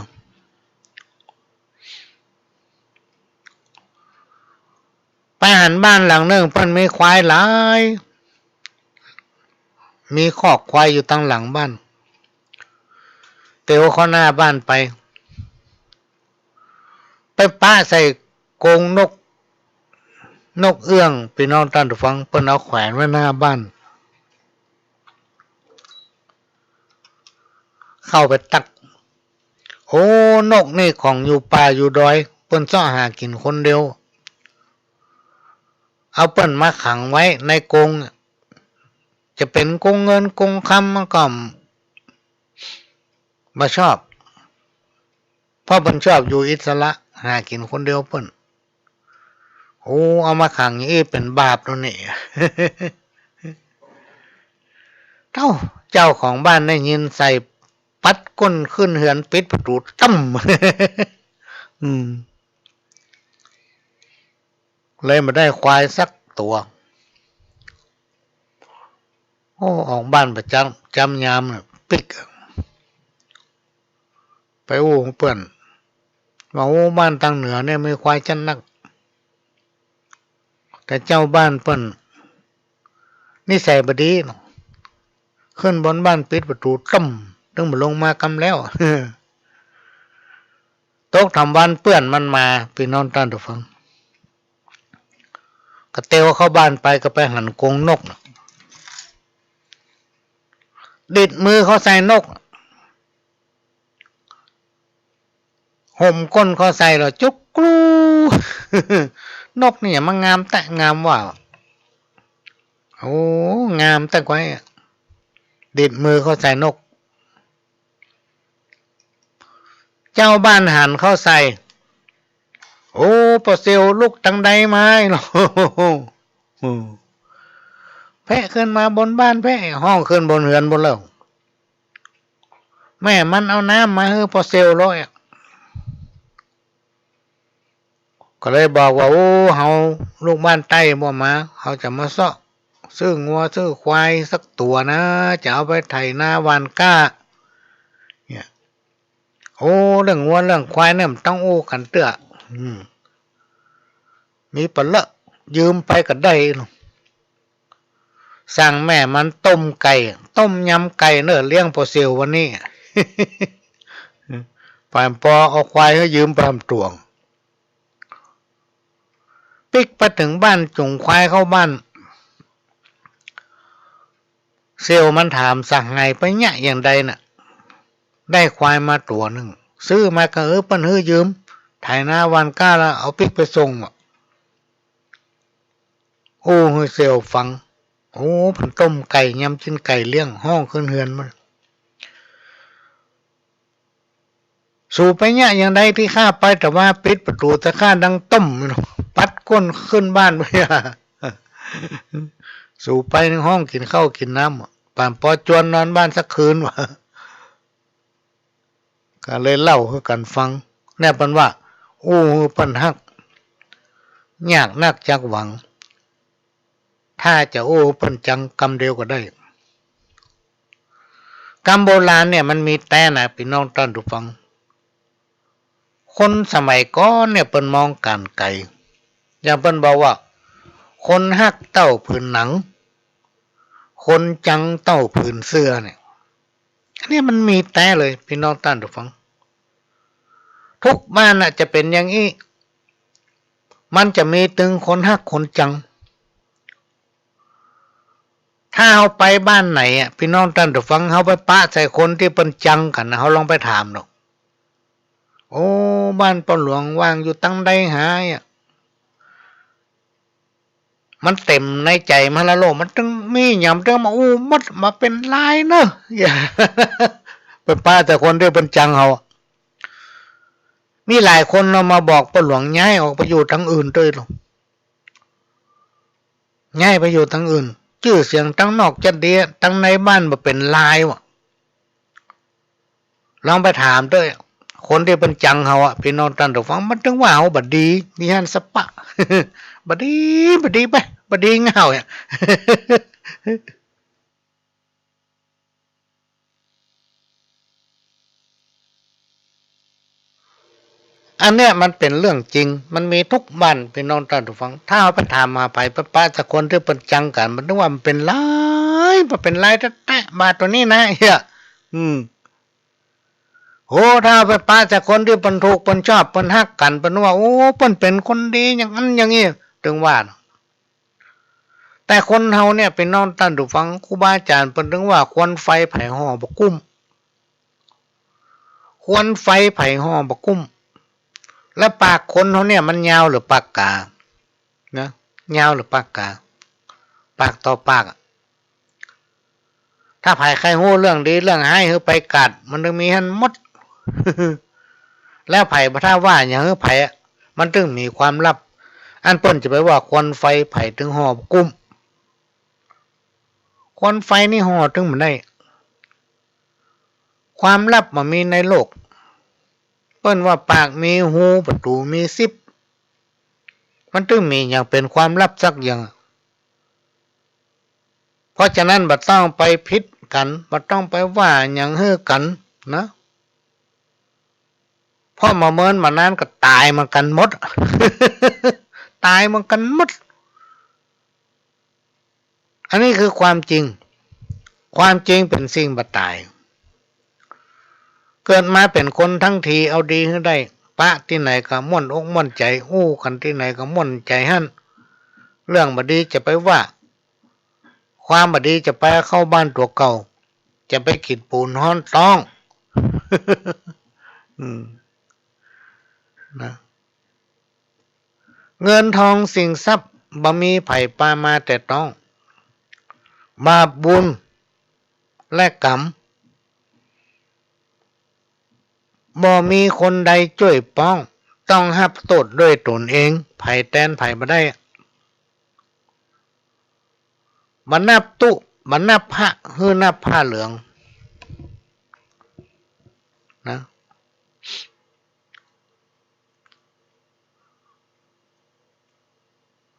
ไปหันบ้านหลังนึ่ง เปิ้นมีควายหลาย มีคอกควายอยู่ตางหลังบ้าน เตียวเข้าหน้าบ้านไป ไปปะใส่กรงนก นกเอื้อง ปี้น้องต้านผู้ฟัง เปิ้นเอาแขวนไว้หน้าบ้าน เข้าไปตัก โอ้ นกนี่ของอยู่ป่าอยู่ดอย เปิ้นเซาะหากิ๋นคนเดียว เอาเปิ้นมาขังไว้ในกรง จะเป๋นกรงเงินกรงคำมันก็บ่ชอบ เพราะเปิ้นชอบอยู่อิสระ หากิ๋นคนเดียวเปิ้น โอ้ เอามาขังอย่างอี้เป๋นบาปโน่นนี่ เต้า เจ้าของบ้านได้ยินใส่ ปัดก้นขึ้นเฮือน ปิดประตู๋ตั้ม อืม เลยบ่ได้ควายสักตั๋ว โอ้ ออกบ้านไปจ้ำ จ้ำยามน่ะ ปิ๊ก ไปอู้เปิ้น ว่า โอ้ บ้านตางเหนือเนี่ยมีควายจั๊ดนัก แต่เจ้าบ้านเปิ้นนิสัยบ่ดีเนาะ ขึ้นบนบ้านปิดประตู๋ตั้ม ตึงบ่ลงมากำแล้ว ตกถามวันเปื้อนมันมา ปี้น้องต้านผู้ฟัง ก็เตียวเข้าบ้านไปก็ไปหันกรงนก ดิดมือเข้าใส่นก ห่มก้นเข้าใส่แล้วจุกกรู นกนี่หยังมางามแต๊ งามว่า โอ้ งามแต๊ไว้ ดิดมือเข้าใส่นก เจ้าบ้านหันเข้าใส่ โอ้ ป้อเสี่ยวลุกตังใดมาเนาะ แพะขึ้นมาบนบ้านแพะ ฮ้องขึ้นบนเฮือนบนแล้ว แม่มันเอาน้ำมาหื้อป้อเสี่ยวแล้ว ก็เลยบอกว่า โอ้ เฮาลูกบ้านใต้บ่มา เฮาจะมาเซาะซื้องัวซื้อควายสักตั๋วนะ จะเอาไปไถนาหว่านก๊า เนี่ย โอ้ เรื่องงัวเรื่องควายเนี่ยมันต้องอู้กั๋นเตื้อ อืม มีปะเลอะ ยืมไปก็ได้ สั่งแม่มันต้มไก่ ต้มยำไก่เน่อ เลี้ยงป้อเสี่ยววันนี้ ฝ่ายปอเอาควายหื้อยืมไปหามตวง ปิ๊กไปเถิงบ้าน จูงควายเข้าบ้าน เสี่ยวมันถามสหายไปเยียะอย่างใดน่ะ ได้ควายมาตั๋วนึ่ง ซื้อมาก็หื้อเปิ้นหื้อยืม ไถนาหว่านก๊าแล้วเอาปิ๊กไปส่งว่ะ อู้หื้อเสี่ยวฟัง โอ้ เปิ้นต้มไก่ ยำจินไก่เลี้ยง ฮ้องขึ้นเฮือนหมด สูไปเยียะอย่างใดตี้ข้าไป แต่ว่าปิดประตู๋ใส่ข้าดังต้ม ปัดก้นขึ้นบ้านไป สูไปนึ่งห้องกิ๋นข้าวกิ๋นน้ำ ป่านปอจวนนอนบ้านสักคืนวะ ก็เลยเล่าหื้อกั๋นฟัง เนี่ยเปิ้นว่า อู้หื้อเปิ้นฮัก ยากนักจักหวัง ถ้าจะอู้หื้อเปิ้นจังกำเดียวก็ได้ กำโบราณเนี่ยมันมีแต๊นะ ปี้น้องต้านผู้ฟัง คนสมัยก่อนเนี่ยเปิ้นมองก๋านไก๋ อย่างเปิ้นบอกว่า คนฮักเต้าผืนหนัง คนจังเต้าผืนเสื้อเนี่ย อันนี้มันมีแต๊เลย ปี้น้องต้านผู้ฟัง ทุกบ้านน่ะจะเป๋นอย่างอี้ มันจะมีตึงคนฮักคนจัง ถ้าเฮาไปบ้านไหนอะ ปี้น้องต้านผู้ฟัง เฮาไปปะใส่คนตี้เปิ้นจังกั๋นนะ เฮาลองไปถามดู โอ้ บ้านป้อหลวงว่างอยู่ตังใดหาอะ มันเต็มในใจ๋มันละโลก มันตึงมีหยังตึงมาอู้หมด มาเป๋นลายเนอะ ไปปะใส่คนตี้เปิ้นจังเฮา มีหลายคนเนาะมาบอกป้อหลวงย้ายออกไปอยู่ตังอื่นเต๊อะ ย้ายไปอยู่ตังอื่น จื้อเสียงตังนอกจะดี ตังในบ้านบ่เป๋นลายวะ ลองไปถามเต๊อะ คนตี้เปิ้นจังเฮาอะ ปี้น้องต้านผู้ฟัง มันตึงว่าเฮาบ่ดี ดีหั้นสะปะ บ่ดี บ่ดีไป บ่ดีเง่าอะ อันเนี้ยมันเป๋นเรื่องจริง มันมีทุกบ้าน ปี้น้องต้านผู้ฟัง ถ้าเฮาไปถามหาใผ ไปปะใส่คนตี้เปิ้นจังกั๋น มันตึงว่ามันเป๋นลาย มันเป๋นลายแต๊ๆ บาดตั๋วนี้นะ เหีย อืม โห ถ้าเฮาไปปะใส่คนตี้เปิ้นถูก เปิ้นชอบ เปิ้นฮักกั๋น เปิ้นว่า โอ้ เปิ้นเป๋นคนดี อย่างนั้นอย่างนี้ ตึงว่า แต่คนเฮาเนี่ย ปี้น้องต้านผู้ฟัง ครูบาอาจ๋ารย์เปิ้นตึงว่า ควันไฟใผห่อบ่กุ้ม ควันไฟใผห่อบ่กุ้ม และปากคนเฮาเนี่ยมันยาวหรือปากก๋า นะ ยาวหรือปากก๋า ปากต่อปากอะ ถ้าใผใค่ฮู้เรื่องดีเรื่องฮ้ายหื้อไปกัด มันตึงมีหั้นหมด แล้วใผบ่ถ้าว่าหยังหื้อใผอะ มันตึงมีความลับ อันเปิ้นจะไปว่าควันไฟใผตึงห่อบ่กุ้ม ควันไฟนี่ห่อตึงบ่ได้ ความลับบ่มีในโลก เปิ้นว่าปากมีฮู ประตู๋มีสิบ มันตึงมีหยังเป๋นความลับสักอย่าง เพราะฉะนั้นบ่ต้องไปผิดกั๋น บ่ต้องไปว่าหยังหื้อกั๋นนะ เพราะบ่เมินบ่นานก็ต๋ายเหมือนกั๋นหมด ต๋ายเหมือนกั๋นหมด อันนี้คือความจริง ความจริงเป๋นสิ่งบ่ต๋าย เกิดมาเป๋นคนตังทีเอาดีหื้อได้ ปะตี้ไหนก็ม่วนอกม่วนใจ๋ อู้กั๋นตี้ไหนก็ม่วนใจ๋หั้น เรื่องบ่ดีจะไปว่า ความบ่ดีจะไปเข้าบ้านตั๋วเก่า จะไปกิ๋นปูนฮ้อนต๊อง อืม นะ เงินทองสินทรัพย์บ่มีใผปามาแตะต้อง บาปบุญและกรรมบ่มีคนใดจ้วยป๊อง ต้องฮับโต้ษด้วยต๋นเอง ใผแตนใผบ่ได้ บ่นับตุ๊ บ่นับพระ หื้อนับผ้าเหลือง นะ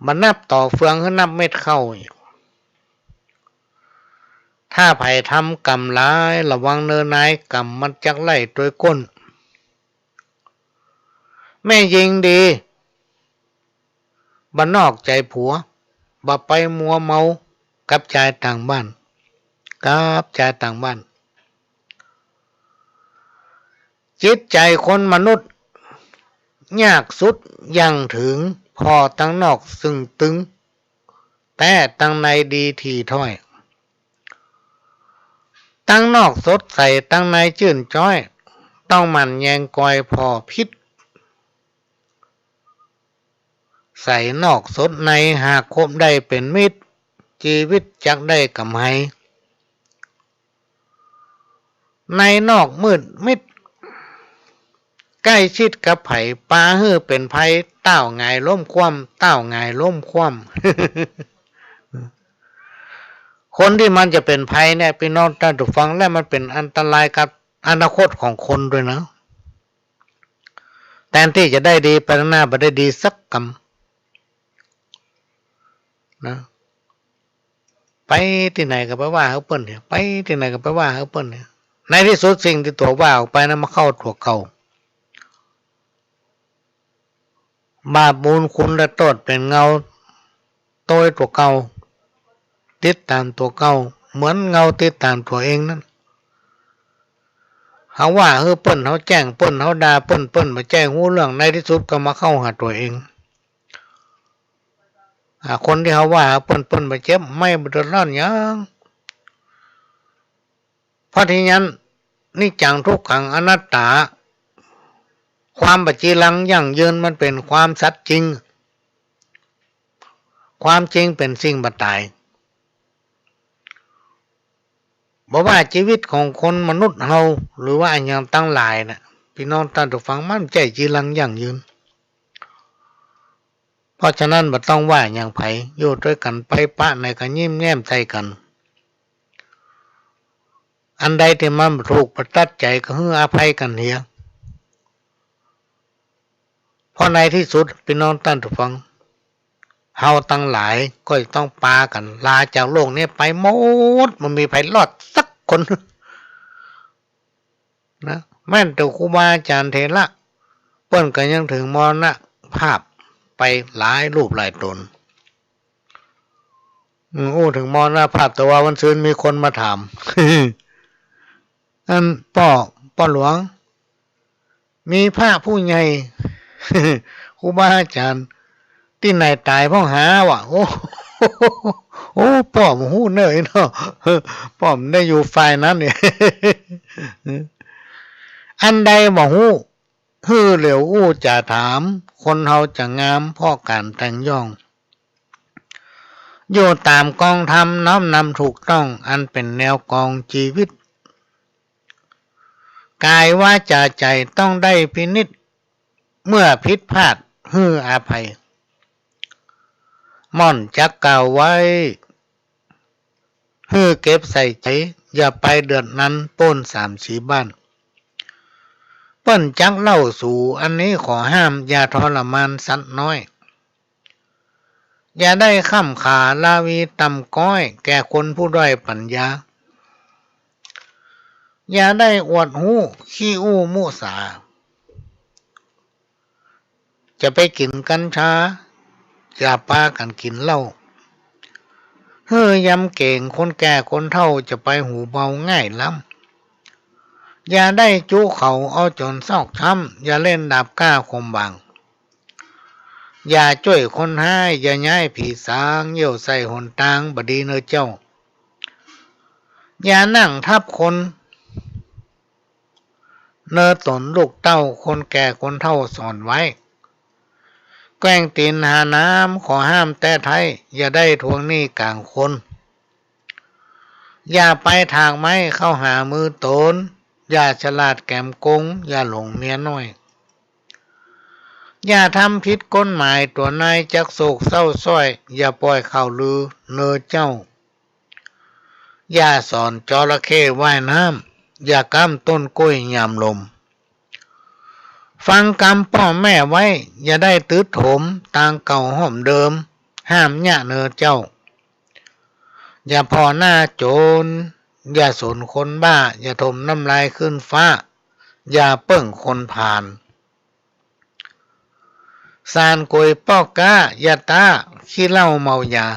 บ่นับต่อเฟือง หื้อนับเม็ดข้าวอยู่ ถ้าใผทำกรรมหลาย ระวังเน่อนาย กรรมมันจักไล่ตวยก้น แม่ญิงดี บ่นอกใจ๋ผัว บ่ไปมัวเมากับจายต่างบ้าน กับจายต่างบ้าน จิตใจ๋คนมนุษย์ ยากสุดยังเถิง ผ่อตังนอกซึ่งตึง แต่ตังในดีถี่ถ้อย ตังนอกสดใส ตังในจื้นจ๊อย ต้องหมั่นแยงกอยผ่อผิด ใสนอกสดใน หากคบได้เป๋นมิตร จีวิตจักได้ก๋ำไร ในนอกมืดมิด ใก้ชิดกับใผ ปาหื้อเป๋นภัย ต้าวหงายล้มคว่ำ ต้าวหงายล้มคว่ำ คนตี้มันจะเป๋นภัยเนี่ย ปี้น้องต้านผู้ฟัง และมันเป๋นอันตรายกับอนาคตของคนตวยนะ แตนตี้จะได้ดีไปข้างหน้า บ่ได้ดีสักกำ นะ ไปตี้ไหนก็ไปว่าหื้อเปิ้นเนี่ย ไปตี้ไหนก็ไปว่าหื้อเปิ้นเนี่ย ในตี้สุดสิ่งตี้ตั๋วว่าออกไปนั้นมาเข้าตั๋วเก่า บาปบุญคุณและโต้ษเป๋นเงาโตยตั๋วเก่า ติดต๋ามตั๋วเก่า เหมือนเงาติดต๋ามตั๋วเองนั้น เฮาว่าหื้อเปิ้น เฮาแจ้งเปิ้น เฮาด่าเปิ้น เปิ้นบ่ใจ้ฮู้เรื่อง ในตี้สุดก็มาเข้าหาตั๋วเอง อ่า คนตี้เฮาว่าเปิ้น เปิ้นบ่เจ็บ ไม้บ่เดือดร้อนหยัง เพราะฉะนั้น นิจจัง ทุกขัง อนัตตา ความบ่จีรังยั่งยืน มันเป๋นความสัตย์จริง ความจริงเป๋นสิ่งบ่ต๋าย บ่ว่าจีวิตของคนมนุษย์เฮา หรือว่าอะหยังตังหลายน่ะ ปี้น้องต้านผู้ฟัง มันบ่ใจ้จีรังยั่งยืน เพราะฉะนั้นบ่ต้องว่าหยังใผ อยู่ตวยกั๋นไปปะไหนก็ยิ้มแย้มใส่กั๋น อันใดตี้มันบ่ถูกบ่ตัดใจ๋ก็หื้ออภัยกั๋นเหีย เพราะในตี้สุด ปี้น้องต้านผู้ฟัง เฮาตังหลายก็จะต้องปากั๋นลาจากโลกนี้ไปหมด บ่มีใผรอดสักคน นะ แม้นแต่ครูบาอาจ๋ารย์เถระ เปิ้นก็ยังเถิงมรณภาพไปหลายรูปหลายต๋น อืม อู้เถิงมรณภาพ แต่ว่าวันซืนมีคนมาถาม อันป้อ ป้อหลวง มีพระผู้ใหญ่ ครูบาอาจ๋ารย์ ตี้ไหนต๋ายพ่องหา ว่า โอ้ โอ้ ป้อบ่ฮู้เน่อเนาะ ป้อบ่ได้อยู่ฝ่ายนั้นเนี่ย อันใดบ่ฮู้ หื้อเหลียวอู้จ๋าถาม คนเฮาจะงามเพราะก๋านแต่งย่อง อยู่ต๋ามกองธรรม น้อมนำถูกต้อง อันเป๋นแนวกองจีวิต ก๋ายวาจ๋าใจ๋ต้องได้พินิจ เมื่อผิดพลาดหื้ออภัย ม่อนจักกล่าวไว้ หื้อเก็บใส่ใจ๋ อย่าไปเดือดนั้นป๊นสามสี่บ้าน เปิ้นจักเล่าสู อันนี้ขอห้าม อย่าทรมานสัตว์น้อย อย่าได้ค่ำขาละวีต่ำก๊อย แก่คนผู้ด้อยปั๋ญญา อย่าได้อวดฮู้ขี้อู้มุสา จะไปกิ๋นกัญชา อย่าปากั๋นกิ๋นเหล้า หื้อยำเก๋งคนแก่คนเฒ่า จะไปหูเบาง่ายล้ำ อย่าได้จุเขาเอาจ๋นซอกช้ำ อย่าเล่นดาบกล้าคมบาง อย่าจ้วยคนฮ้าย อย่าย้ายผีสาง เยี่ยวใส่หนตางบ่ดีเน่อเจ้า อย่านั่งทับคน เน่อต๋นลูกเต้า คนแก่คนเฒ่าสอนไว้ แกว่งตี๋นหาน้ำ ขอห้ามแต๊ไท้ อย่าได้ทวงหนี้ก๋างคน อย่าไปถากไม้เข้าหามือต๋น อย่าฉลาดแก๋มโกง อย่าหลงเมียน้อย อย่าทำผิดกฎหมาย ตั๋วนายจักโศกเศร้าซ้อย อย่าป่อยข่าวลือเน่อเจ้า อย่าสอนจระเข้ว่ายน้ำ อย่าก้ำต้นกล้วยยามลม ฟังกำป้อแม่ไว้ อย่าได้ตึ๊ดโถม ตางเก่าห้อมเดิม ห้ามเยียะเน่อเจ้า อย่าผ่อหน้าโจ๋ร อย่าสนคนบ้า อย่าถมน้ำลายขึ้นฟ้า อย่าเปิ้งคนผ่าน สานก๋วยปอกก๊า อย่าต้าขี้เหล้าเมายา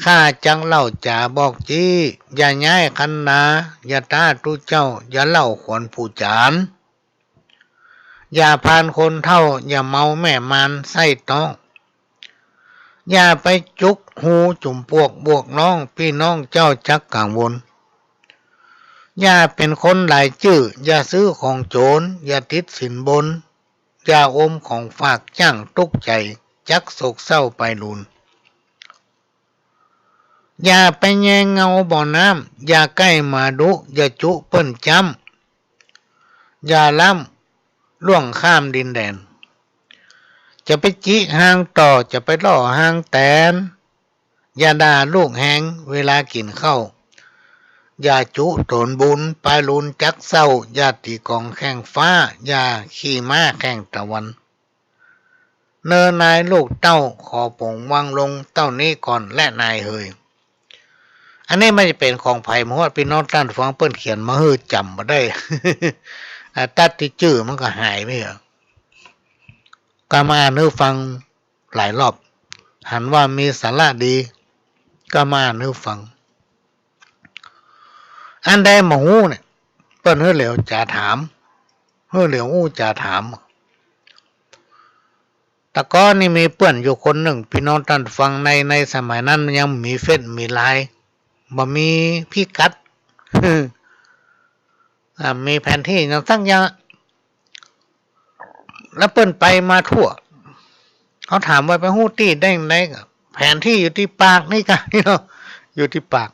ข้าจักเล่าจ๋าบอกจี้ อย่าย้ายคันนา อย่าต้าตุ๊เจ้า อย่าเล่าขวัญผู้จ๋าร อย่าพานคนเฒ่า อย่าเมาแม่มารใส้ต๊อง อย่าไปจุกฮูจุ่มปวกบวกน้อง ปี้น้องเจ้าจักกังวล อย่าเป๋นคนหลายจื้อ อย่าซื้อของโจ๋ร อย่าติดสินบน อย่าอมของฝาก จ้างตุ๊กใจ๋ จักโศกเศร้าไปลูน อย่าไปแยงเงาบ่อน้ำ อย่าใก้หมาดุ อย่าจุเปิ้นจ้ำ อย่าล้ำล่วงข้ามดินแดน จะไปจิฮางต่อ จะไปล่อฮางแตน อย่าด่าลูกแฮงเวลากิ๋นข้าว อย่าจุโตนบุญ ปายลูนจักเศร้า อย่าตี๋กองแข่งฟ้า อย่าขี่ม้าแข่งตะวัน เนอนายลูกเต้า ขอป๋งวางลงเต้านี้ก่อนแลนายเหย อันนี้มันจะเป๋นของใผ บ่ฮู้ ปี้น้องต้านฟังเปิ้นเขียนมาหื้อจ๋ำบ่ได้ อ่า ตัดตี้จื้อมันก็หายไปเหอะ ก็มาอ่านหื้อฟังหลายรอบ หันว่ามีสาระดี ก็มาอ่านหื้อฟัง อันใดบ่ฮู้เนี่ย เปิ้นหื้อเหลียวจ๋าถาม หื้อเหลียวอู้จ๋าถาม แต่ก่อนนี่มีเปื้อนอยู่คนนึ่ง ปี้น้องต้านฟัง ใน ในสมัยนั้นมันยังบ่มีเฟซ บ่มีไลน์ บ่มีพิกัด อ่า มีแผนตี้หยังสักอย่าง แล้วเปิ้นไปมาทั่ว เขาถามว่าไปฮู้ตี้ได้ไง ก็แผนตี้อยู่ตี้ปากนี่กะ นี่เนาะ อยู่ตี้ปาก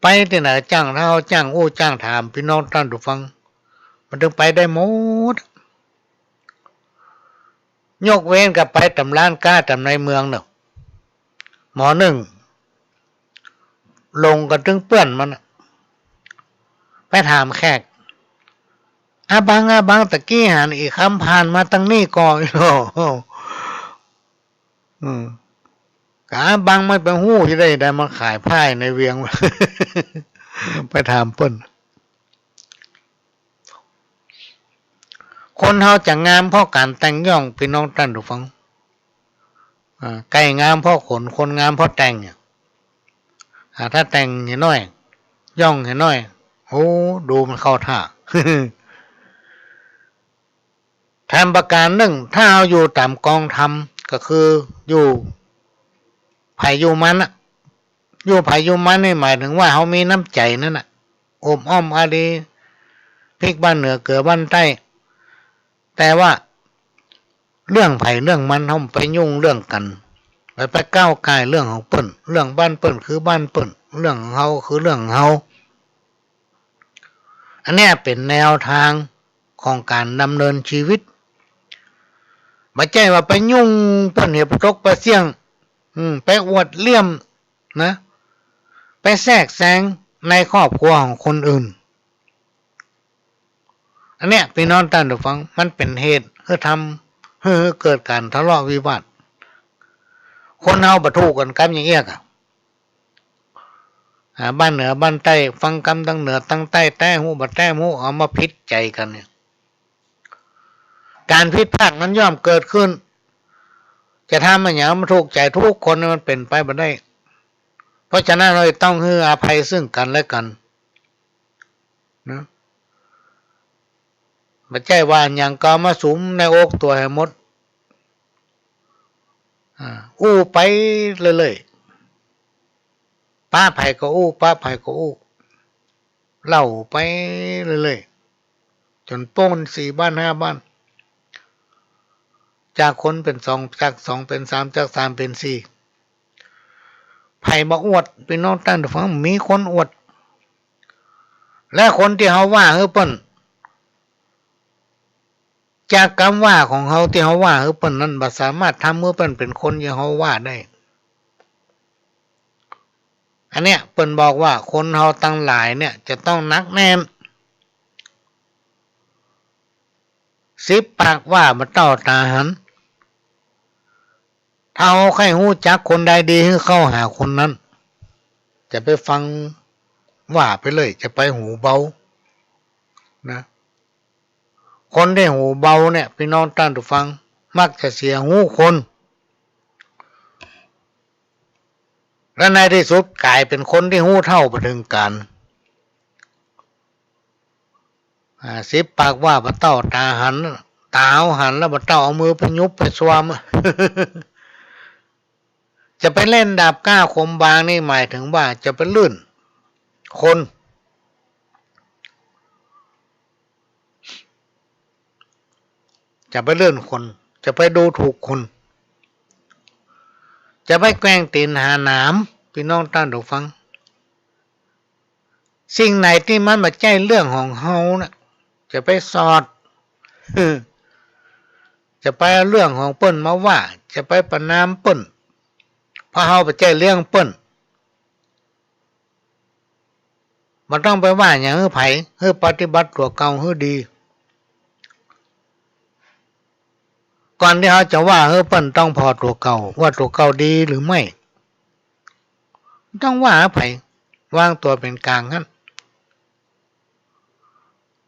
ไปตี้ไหนจ้างเฮา จ้างอู้จ้างถาม ปี้น้องต้านผู้ฟัง มันตึงไปได้หมด ยกเว้นก็ไปต๋ามร้านก๊าต๋ามในเมืองเนาะ หมอนึ่ง ลงกระตึ้งเปื้อนมันน่ะ ไปถามแขก อาบัง อาบัง ตะกี้หันอี่คำผ่านมาตังนี้ก่อ อืม กะอาบังมันไปฮู้จะได้ ได้มาขายผ้าในเวียง ไปถามเปิ้น คนเฮาจะงามเพราะก๋านแต่งย่อง ปี้น้องต้านผู้ฟัง อ่า ไก่งามเพราะขน คนงามเพราะแต่งเนี่ย อ่า ถ้าแต่งเหียน้อย ย่องเหียน้อย โอ้ ดูมันเข้าท่า แถมประก๋านนึ่ง ถ้าเฮาอยู่ต๋ามกองธรรม ก็คืออยู่ใผอยู่มันน่ะ อยู่ใผอยู่มันนี่หมายถึงว่าเฮามีน้ำใจ๋นั่นน่ะ อบอ้อมอารี พริกบ้านเหนือเกลือบ้านใต้ แต่ว่าเรื่องใผเรื่องมัน เฮาบ่ไปยุ่งเรื่องกั๋น ไป ไปก้าวก่ายเรื่องของเปิ้น เรื่องบ้านเปิ้นคือบ้านเปิ้น เรื่องของเฮาคือเรื่องของเฮา อันเนี้ยเป๋นแนวตางของก๋านดำเนินชีวิต บ่ใจ้ว่าไปยุ่งเปิ้นเหีย ไปตกไปเสี้ยง อืม ไปอวดเหลี่ยมนะ ไปแทรกแซงในครอบครัวของคนอื่น อันเนี้ย ปี้น้องต้านผู้ฟัง มันเป๋นเหตุหื้อทำ หื้อ หื้อเกิดก๋านทะเลาะวิวาท คนเฮาบ่ถูกกั๋นกำอย่างเอี้ยก่ะ อ่า บ้านเหนือบ้านใต้ ฟังกำตังเหนือตังใต้ แต๊ฮู้บ่แต๊ฮู้ เอามาผิดใจ๋กั๋นเนี่ย ก๋านผิดพลาดมันย่อมเกิดขึ้น จะทำอะหยังมันถูกใจ๋ทุกคน มันเป๋นไปบ่ได้ เพราะฉะนั้นเฮาต้องหื้ออภัยซึ่งกั๋นและกั๋นนะ บ่ใจ้ว่าหยังก็เอามาสุมในอกตั๋วหื้อหมด อ่า อู้ไปเรื่อยๆ ปะใผก็อู้ ปะใผก็อู้ เล่าไปเรื่อยๆ จ๋นป้นสี่บ้านห้าบ้าน จากคนเป๋นสอง จากสองเป๋นสาม จากสามเป๋นสี่ ใผบ่อวด ปี้น้องต้านผู้ฟัง มีคนอวด และคนตี้เฮาว่าหื้อเปิ้น จากกำว่าของเฮาตี้เฮาว่าหื้อเปิ้นนั้น บ่สามารถทำหื้อเปิ้นเป๋นคนอย่างเฮาว่าได้ อันเนี้ยเปิ้นบอกว่าคนเฮาตังหลายเนี่ยจะต้องหนักแน่น สิบปากว่าบ่เต้าต๋าหัน ถ้าเฮาใค่ฮู้จักคนใดดีหื้อเข้าหาคนนั้น จะไปฟังว่าไปเลย จะไปหูเบานะ คนตี้หูเบาเนี่ย ปี้น้องต้านผู้ฟัง มักจะเสียฮู้คน และในตี้สุดก๋ายเป๋นคนตี้ฮู้เท่าบ่เถิงก๋าน อ่า สิบปากว่าบ่เต้าต๋าหัน ต๋าเฮาหันแล้วบ่เต้าเอามือไปหยุบไปซวม จะไปเล่นดาบกล้าคมบางนี่หมายถึงว่าจะไปลื่นคน จะไปเลื่อนคน จะไปดูถูกคน จะไปแกว่งตี๋นหาหนาม ปี้น้องต้านผู้ฟัง สิ่งไหนตี้มันบ่ใจ้เรื่องของเฮาน่ะ จะไปสอด จะไปเอาเรื่องของเปิ้นมาว่า จะไปประณามเปิ้น เพราะเฮาบ่ใจ้เรื่องเปิ้น บ่ต้องไปว่าหยังหื้อใผ หื้อปฏิบัติตั๋วเก่าหื้อดี ก่อนตี้เฮาจะว่าหื้อเปิ้นต้องผ่อตั๋วเก่า ว่าตั๋วเก่าดีหรือไม่ ต้องว่าหื้อใผ วางตั๋วเป๋นก๋างหั้น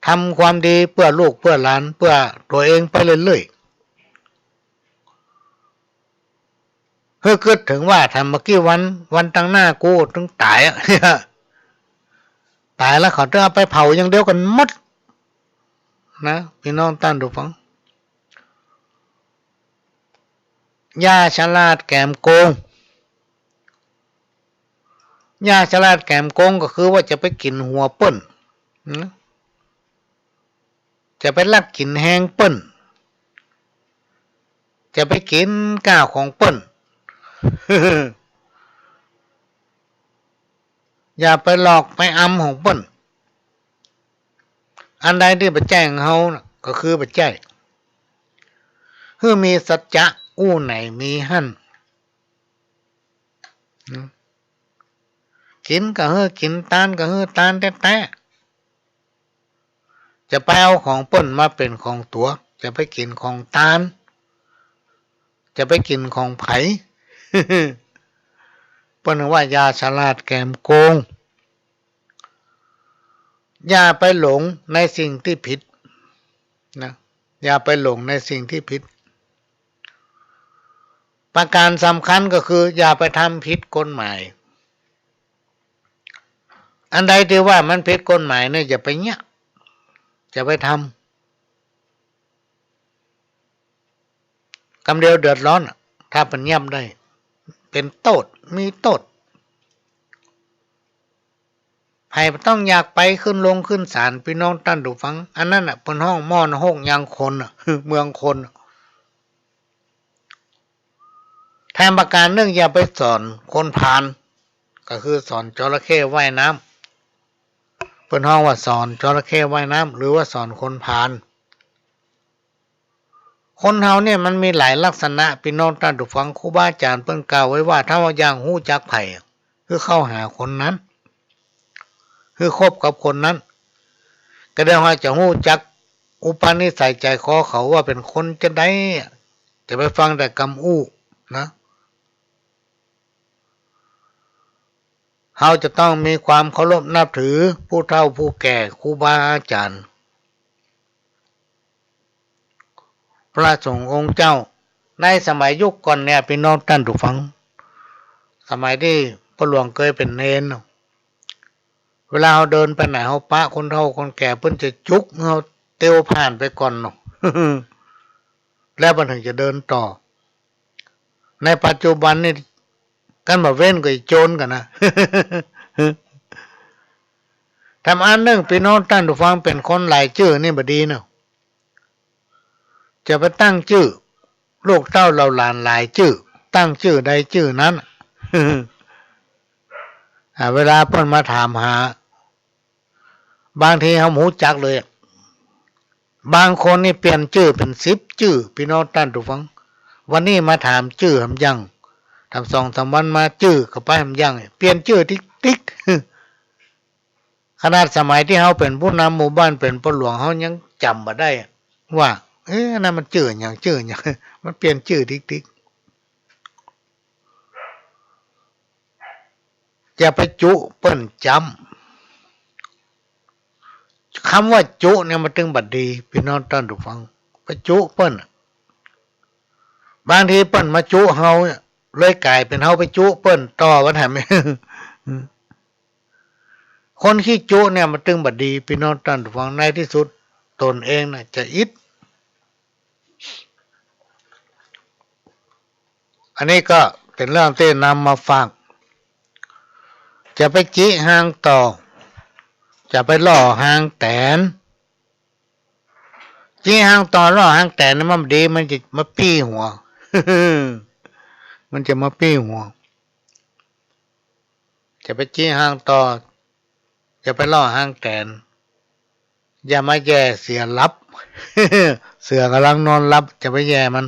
ทำความดีเปื้อลูกเปื้อหลาน เปื้อตั๋วเองไปเรื่อยๆ หื้อกึ๊ดเถิงว่า ถ้าบ่กี่วัน วันตังหน้ากูตึงต๋ายอะ ต๋ายแล้วเขาจะเอาไปเผาอย่างเดียวกั๋นหมด นะ ปี้น้องต้านผู้ฟัง อย่าฉลาดแก๋มโกง อย่าฉลาดแก๋มโกงก็คือว่าจะไปกิ๋นหัวเปิ้น นะ จะไปลักกิ๋นแฮงเปิ้น จะไปกิ๋นก้าวของเปิ้น อย่าไปหลอกไปอำของเปิ้น อันใดตี้บ่ใจ้ของเฮาน่ะ ก็คือบ่ใจ้ หื้อมีสัจจะ อู้ไหนมีหั้น อืม กิ๋นก็หื้อกิ๋น ตานก็หื้อตานแต๊ๆ จะไปเอาของเปิ้นมาเป๋นของตั๋ว จะไปกิ๋นของตาน จะไปกิ๋นของใผ เปิ้นว่าอย่าฉลาดแก๋มโกง อย่าไปหลงในสิ่งตี้ผิด นะ อย่าไปหลงในสิ่งตี้ผิด ประก๋านสำคัญก็คือ อย่าไปทำผิดกฎหมาย อันใดตี้ว่ามันผิดกฎหมายเนี่ย อย่าไปเยียะ อย่าไปทำ กำเดียวเดือดร้อนอะ ถ้าเปิ้นเยียะได้ เป๋นโต้ษ มีโต้ษ ใผบ่ต้องอยากไปขึ้นลงขึ้นศาล ปี้น้องต้านผู้ฟัง อันนั้นน่ะ เปิ้นฮ้องหม้อนฮกยางคนน่ะ เมืองคนน่ะ แถมประก๋านนึ่ง อย่าไปสอนคนพาล ก็คือสอนจระเข้ว่ายน้ำ เปิ้นฮ้องว่าสอนจระเข้ว่ายน้ำ หรือว่าสอนคนพาล คนเฮาเนี่ยมันมีหลายลักษณะ ปี้น้องต้านผู้ฟัง ครูบาอาจ๋ารย์เปิ้นกล่าวไว้ว่า ถ้าเฮาอยากฮู้จักใผ หื้อเข้าหาคนนั้น หื้อคบกับคนนั้น ก็เดี๋ยวเฮาจะฮู้จักอุปนิสัยใจ๋คอเขาว่าเป๋นคนจาใดอะ จะไปฟังแต่กำอู้นะ เฮาจะต้องมีความเคารพนับถือผู้เฒ่าผู้แก่ ครูบาอาจ๋ารย์ พระสงฆ์องค์เจ้า ในสมัยยุคก่อนเนี่ย ปี้น้องต้านผู้ฟัง สมัยตี้ป้อหลวงเกยเป๋นเณรเนาะ เวลาเฮาเดินไปไหน เฮาปะคนเฒ่าคนแก่ เปิ้นจะจุกเฮาเตียวผ่านไปก่อนเนาะ แล้วเปิ้นเถิงจะเดินต่อ ในปัจจุบันนี่ คันบ่เว้นก็อีโจรกั๋นนะ แถมอันนึ่ง ปี้น้องต้านผู้ฟัง เป๋นคนหลายจื้อนี่บ่ดีเนาะ จะไปตั้งจื้อ ลูกเต้าเหล่าหลานหลายจื้อ ตั้งจื้อใดจื้อนั้น อ่า เวลาเปิ้นมาถามหา บางทีเฮาบ่ฮู้จักเลยอะ บางคนนี่เปลี่ยนจื้อเป๋นสิบจื้อ ปี้น้องต้านผู้ฟัง วันนี้มาถามจื้อหำยัง ถามสองสามวันมาจื้อก็ไปหำยัง เปลี่ยนจื้อติ๊กๆ ขนาดสมัยตี้เฮาเป๋นผู้นำหมู่บ้าน เป๋นป้อหลวง เฮายังจ๋ำบ่ได้อะ ว่า เอ๊ะ อันนั้นมันจื้อหยัง จื้อหยัง มันเปลี่ยนจื้อติ๊กๆ อย่าไปจุเปิ้นจ้ำ กำว่าจุเนี่ยมันตึงบ่ดี ปี้น้องต้านผู้ฟัง ไปจุเปิ้นอะ บางทีเปิ้นมาจุเฮาเนี่ย เลยก๋ายเป๋นเฮาไปจุเปิ้นต่อ ว่าแถม คนขี้จุเนี่ยมันตึงบ่ดี ปี้น้องต้านผู้ฟัง ในตี้สุดตนเองน่ะจะอิด อันนี้ก็เป๋นเรื่องตี้นำมาฝาก จะไปจิฮางต่อ จะไปล่อฮางแตน จิฮางต่อล่อฮางแตนนี่มันบ่ดี มันจะมาปี้หัว มันจะมาปี้หัว จะไปจี้ฮางต่อ จะไปล่อฮางแตน อย่ามาแย่เสือหลับ เสือกำลังนอนหลับ จะไปแย่มัน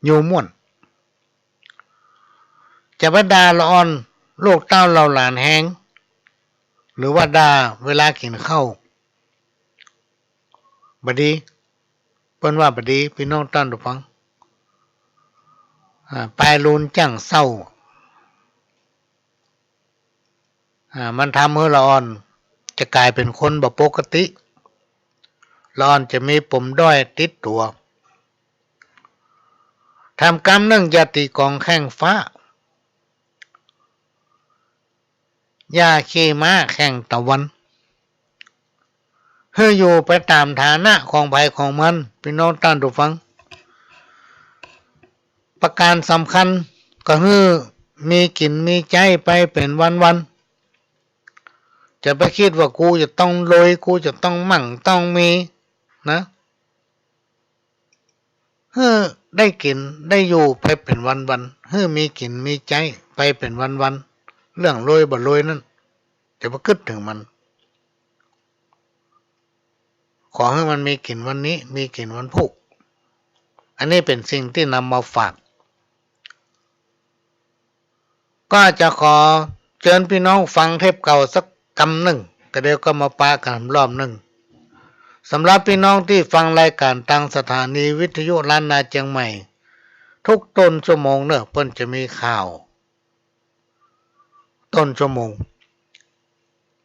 อยู่ม่วน จะไปด่าละอ่อน ลูกเต้าเหล่าหลานแฮง หรือว่าด่าเวลากิ๋นข้าว บ่ดี เปิ้นว่าบ่ดี ปี้น้องต้านผู้ฟัง อ่า ปายลูนจ้างเศร้า อ่า มันทำหื้อละอ่อนจะก๋ายเป๋นคนบ่ปกติ ละอ่อนจะมีปมด้อยติดตั๋ว ทำกำนึ่งอย่าตี๋กองแข่งฟ้า อย่าขี่ม้าแข่งตะวัน หื้ออยู่ไปต๋ามฐานะของใผของมัน ปี้น้องต้านผู้ฟัง ประก๋านสำคัญก็หื้อมีกิ๋นมีใจ๊ไปเป๋นวันๆ จะไปกึ๊ดว่ากูจะต้องรวย กูจะต้องมั่งต้องมีนะ หื้อได้กิ๋นได้อยู่ไปเป๋นวันๆ หื้อมีกิ๋นมีใจ๊ไปเป๋นวันๆ เรื่องรวยบ่รวยนั้น จะไปกึ๊ดเถิงมัน ขอหื้อมันมีกิ๋นวันนี้ มีกิ๋นวันพูก อันนี้เป๋นสิ่งตี้นำมาฝาก ก็จะขอเจิญปี้น้องฟังเทปเก่าสักกำนึ่ง ก็เดี๋ยวก็มาปะกั๋นรอบนึ่ง สำหรับปี้น้องตี้ฟังรายก๋านตางสถานีวิทยุล้านนาเจียงใหม่ ทุกต้นชั่วโมงเน่อ เปิ้นจะมีข่าว ต้นชั่วโมง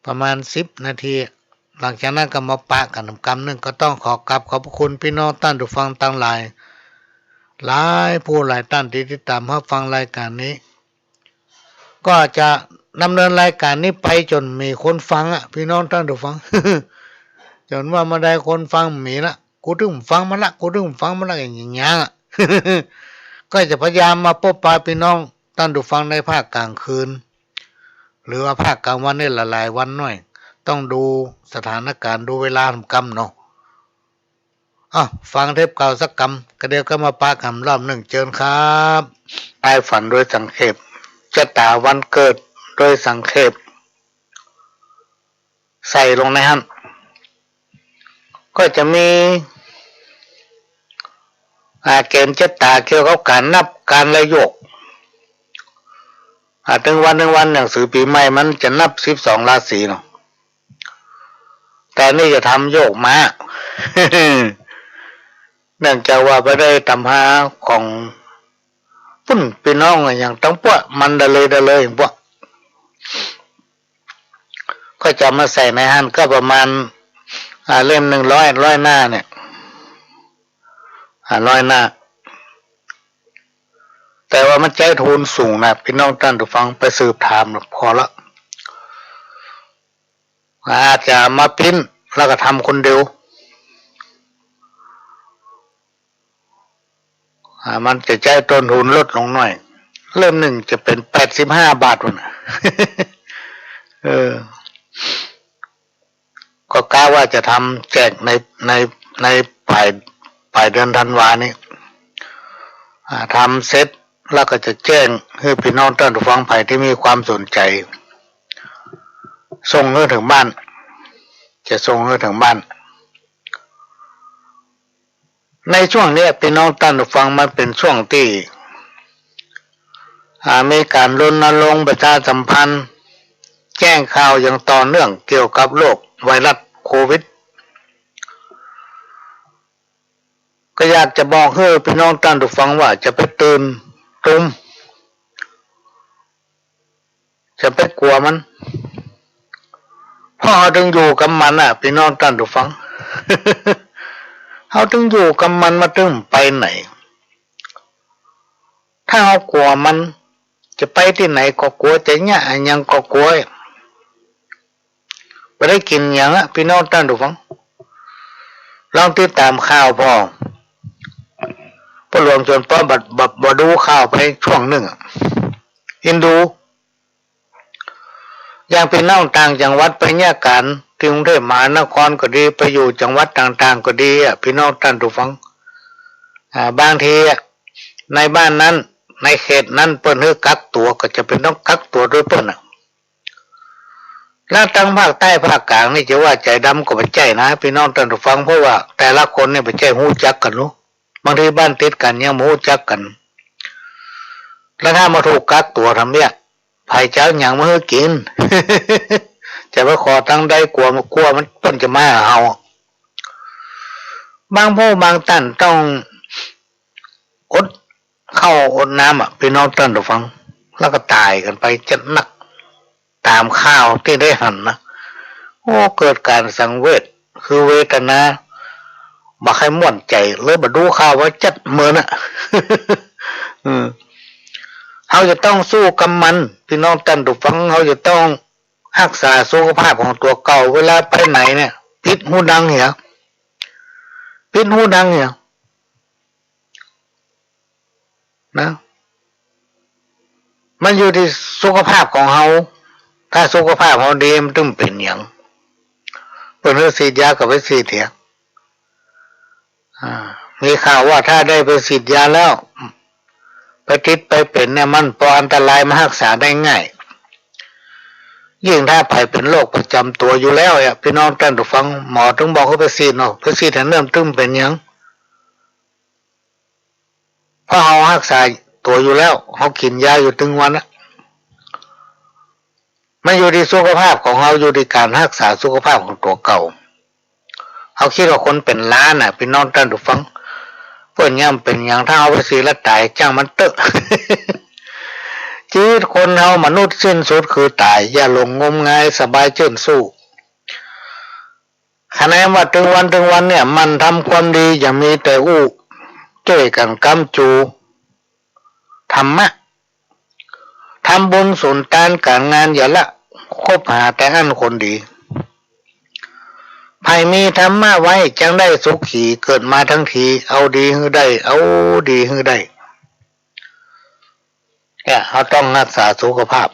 ประมาณสิบนาที หลังจากนั้นก็มาปะกั๋นกำนึ่ง ก็ต้องขอกราบขอบพระคุณปี้น้องต้านผู้ฟังตังหลาย หลายผู้หลายต้านตี้ติดต๋ามฮับฟังรายก๋านนี้ ก็จะดำเนินรายก๋านนี้ไปจ๋นมีคนฟังอะ ปี้น้องต้านผู้ฟัง จ๋นว่าบ่ได้คนฟังบ่มีละ กูตึงฟังมันละ กูตึงฟังมันละ อย่างเงี้ยอะ ก็จะพยายามมาปะปายปี้น้องต้านผู้ฟังในภาคก๋างคืน หรือว่าภาคก๋างวันนี่หลายๆ วันหน่อย ต้องดูสถานก๋ารณ์ ดูเวลาทำกำเนาะ อ้าว ฟังเทปเก่าสักกำ ก็เดี๋ยวก็มาปะกั๋นรอบนึ่ง เจิญครับ ปายฝันโดยสังเขป จะต๋าวันเกิดโดยสังเขป ใส่ลงในหั้น ก็จะมี อ่า เก๋ณฑ์จะต๋าเกี่ยวกับก๋านนับก๋านละโยก อ่า ตึงวัน ตึงวัน หนังสือปี๋ใหม่มันจะนับสิบสองราศีเนาะ แต่นี่จะทำโยกม้า เนื่องจากว่าไปได้ต๋ามหาของปุ้นปี้น้องอะ อย่างตังป้วมันดาเลยดาเลยอย่างป้ว ก็จะมาใส่ในหั้น ก็ประมาณ อ่า เล่มนึ่งร้อย ร้อยหน้าเนี่ย อ่า ร้อยหน้า แต่ว่ามันใจ๊ทุนสูงนะ ปี้น้องต้านผู้ฟังไปสืบถามพอละ อาจจะมาปริ้นแล้วก็ทำคนเดียว อ่า มันจะใจ๊ต้นทุนลดลงหน่อย เล่มนึ่งจะเป๋นแปดสิบห้าบาทพุ้นน่ะ เออ ก็กะว่าจะทำแจกใน ใน ในป๋าย ป๋ายเดือนธันวานี้ อ่า ทำเสร็จแล้วก็จะแจ้งหื้อปี้น้องต้านผู้ฟังใผตี้มีความสนใจ๋ ส่งหื้อเถิงบ้าน จะส่งหื้อเถิงบ้าน ในช่วงเนี้ย ปี้น้องต้านผู้ฟัง มันเป๋นช่วงตี้ อ่า มีก๋านรณรงค์ประชาสัมพันธ์ แจ้งข่าวอย่างต่อเนื่องเกี่ยวกับโรคไวรัสโควิด ก็อยากจะบอกหื้อปี้น้องต้านผู้ฟังว่า จะไปตื่นตรุม จะไปกั๋วมัน เพราะเฮาตึงอยู่กับมันน่ะ ปี้น้องต้านผู้ฟัง เฮาตึงอยู่กับมัน มันตึงไปไหน ถ้าเฮากั๋วมัน จะไปตี้ไหนก็กั๋ว จะเยียะอะหยังก็กั๋ว บ่ได้กิ๋นหยังอะ ปี้น้องต้านผู้ฟัง ลองติดต๋ามข่าวผ่อ ป้อหลวงจวนป๊อปบ่ บ่ บ่ดูข่าวไปช่วงนึ่งอะ อินดู อย่างปี้น้องต่างจังหวัดไปเยียะก๋านตี้กรุงเทพมหานครก็ดี ไปอยู่จังหวัดต่างๆ ก็ดีอะ ปี้น้องต้านผู้ฟัง อ่า บางทีอะ ในบ้านนั้น ในเขตนั้นเปิ้นหื้อกักตั๋ว ก็จะเป๋นต้องกักตั๋วตวยเปิ้นน่ะ แล้วตังภาคใต้ภาคกลางนี่จะว่าใจ๋ดำก็บ่ใจ้นะ ปี้น้องต้านผู้ฟัง เพราะว่าแต่ละคนนี่บ่ใจ้ฮู้จักกั๋นลูก บางทีบ้านติดกั๋นยังบ่ฮู้จักกั๋น แล้วถ้ามาถูกกักตั๋วทำเยียะ ใผจะเอาหยังมาหื้อกิ๋น จะไปขอตางใด กั๋ว กั๋วมัน เปิ้นจะมาหาเฮา บางผู้บางต้านต้องอดข้าวอดน้ำอะ ปี้น้องต้านผู้ฟัง แล้วก็ต๋ายกั๋นไปจัดหนัก ต๋ามข่าวตี้ได้หันนะ โอ้ เกิดก๋านสังเวช คือเวทนา บ่ใค่ม่วนใจ๋ เลยบ่ดูข่าวว่าจัดเมินน่ะ อืม เฮาจะต้องสู้กับมัน ปี้น้องต้านผู้ฟัง เฮาจะต้องฮักษาสุขภาพของตั๋วเก่า เวลาไปไหนเนี่ย ปิดหูดังเหีย ปิดหูดังเหีย นะ มันอยู่ตี้สุขภาพของเฮา ถ้าสุขภาพเฮาดีมันตึงเป๋นหยัง เปิ้นหื้อฉีดยาก็ไปฉีดเหีย อ่า มีข่าวว่าถ้าได้ไปฉีดยาแล้ว ไปติดไปเป๋นเนี่ย มันปออันตราย มันฮักษาได้ง่าย ยิ่งถ้าใผเป๋นโรคประจ๋ำตั๋วอยู่แล้วอะ ปี้น้องต้านผู้ฟัง หมอตึงบอกหื้อไปฉีดเนาะ ไปฉีดเหียเนิ่นตึงเป๋นหยัง เพราะเฮาฮักษาตั๋วอยู่แล้ว เฮากิ๋นยาอยู่ตึงวันอะ มันอยู่ตี้สุขภาพของเฮา อยู่ตี้ก๋านฮักษาสุขภาพของตั๋วเก่า เฮาคิดว่าคนเป๋นล้านน่ะ ปี้น้องต้านผู้ฟัง เปิ้นยังเป๋นหยัง ถ้าเฮาไปฉีดแล้วต๋าย จ้างมันเต๊อะ ชีวิตคนเฮามนุษย์สิ้นสุดคือต๋าย อย่าหลงงมงาย สบายจื้นสู้ คะแนนว่าตึงวันตึงวันเนี่ย หมั่นทำความดี อย่ามีแต่อู้ จ้วยกั๋นก๊ำจู๋ ธรรมะ ทำบุญสุนตานก๋านงานอย่าละ คบหาแต่อั้นคนดี ใผมีธรรมะไว้จักได้สุขี เกิดมาทั้งที เอาดีหื้อได้ เอาดีหื้อได้ เนี่ย เฮาต้องฮักษาสุขภาพ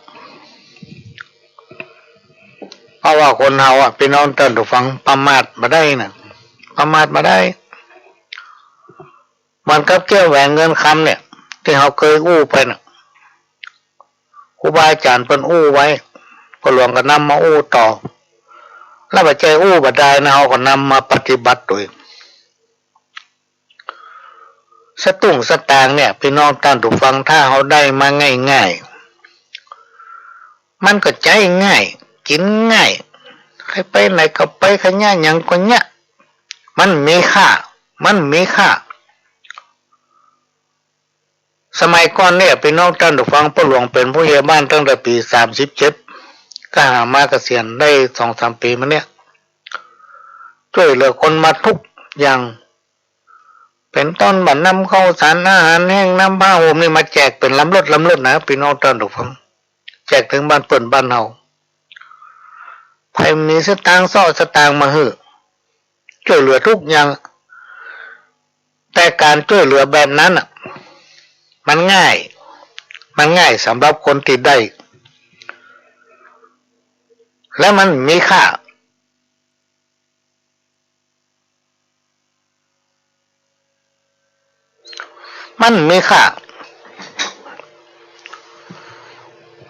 เพราะว่าคนเฮาอะ ปี้น้องต้านผู้ฟัง ประมาทบ่ได้นะ ประมาทบ่ได้ เหมือนกับแก้วแหวนเงินคำเนี่ย ตี้เฮาเกยอู้ไปน่ะ ครูบาอาจ๋ารย์เปิ้นอู้ไว้ พ่อหลวงก็นำมาอู้ต่อ แล้วบ่ใจ้อู้บ่ดายนะ เฮาก็นำมาปฏิบัติโตย สตุ้งสตางค์เนี่ย ปี้น้องต้านผู้ฟัง ถ้าเฮาได้มาง่ายๆ มันก็ใจ๊ง่าย กิ๋นง่าย ใค่ไปไหนก็ไป ใค่เยียะหยังก็เยียะ มันมีค่า มันมีค่า สมัยก่อนเนี่ย ปี้น้องต้านผู้ฟัง ป้อหลวงเป๋นผู้ใหญ่บ้านตั้งแต่ปี๋สามสิบเจ็ด ก็หามาเกษียณได้สองสามปี๋มาเนี่ย จ้วยเหลือคนมากู้อย่าง เป๋นต้นบ่านำข้าวสารอาหารแห้ง นำผ้าห่มนี่มาแจกเป๋นลำรถลำรถนะ ปี้น้องต้านผู้ฟัง แจกเถิงบ้านเปิ้นบ้านเฮา ใผมีสตางค์เซาะสตางค์มาหื้อ จ้วยเหลือกู้อย่าง แต่ก๋านจ้วยเหลือแบบนั้นน่ะ มันง่าย มันง่ายสำหรับคนตี้ได้ และมันมีค่า มันมีค่า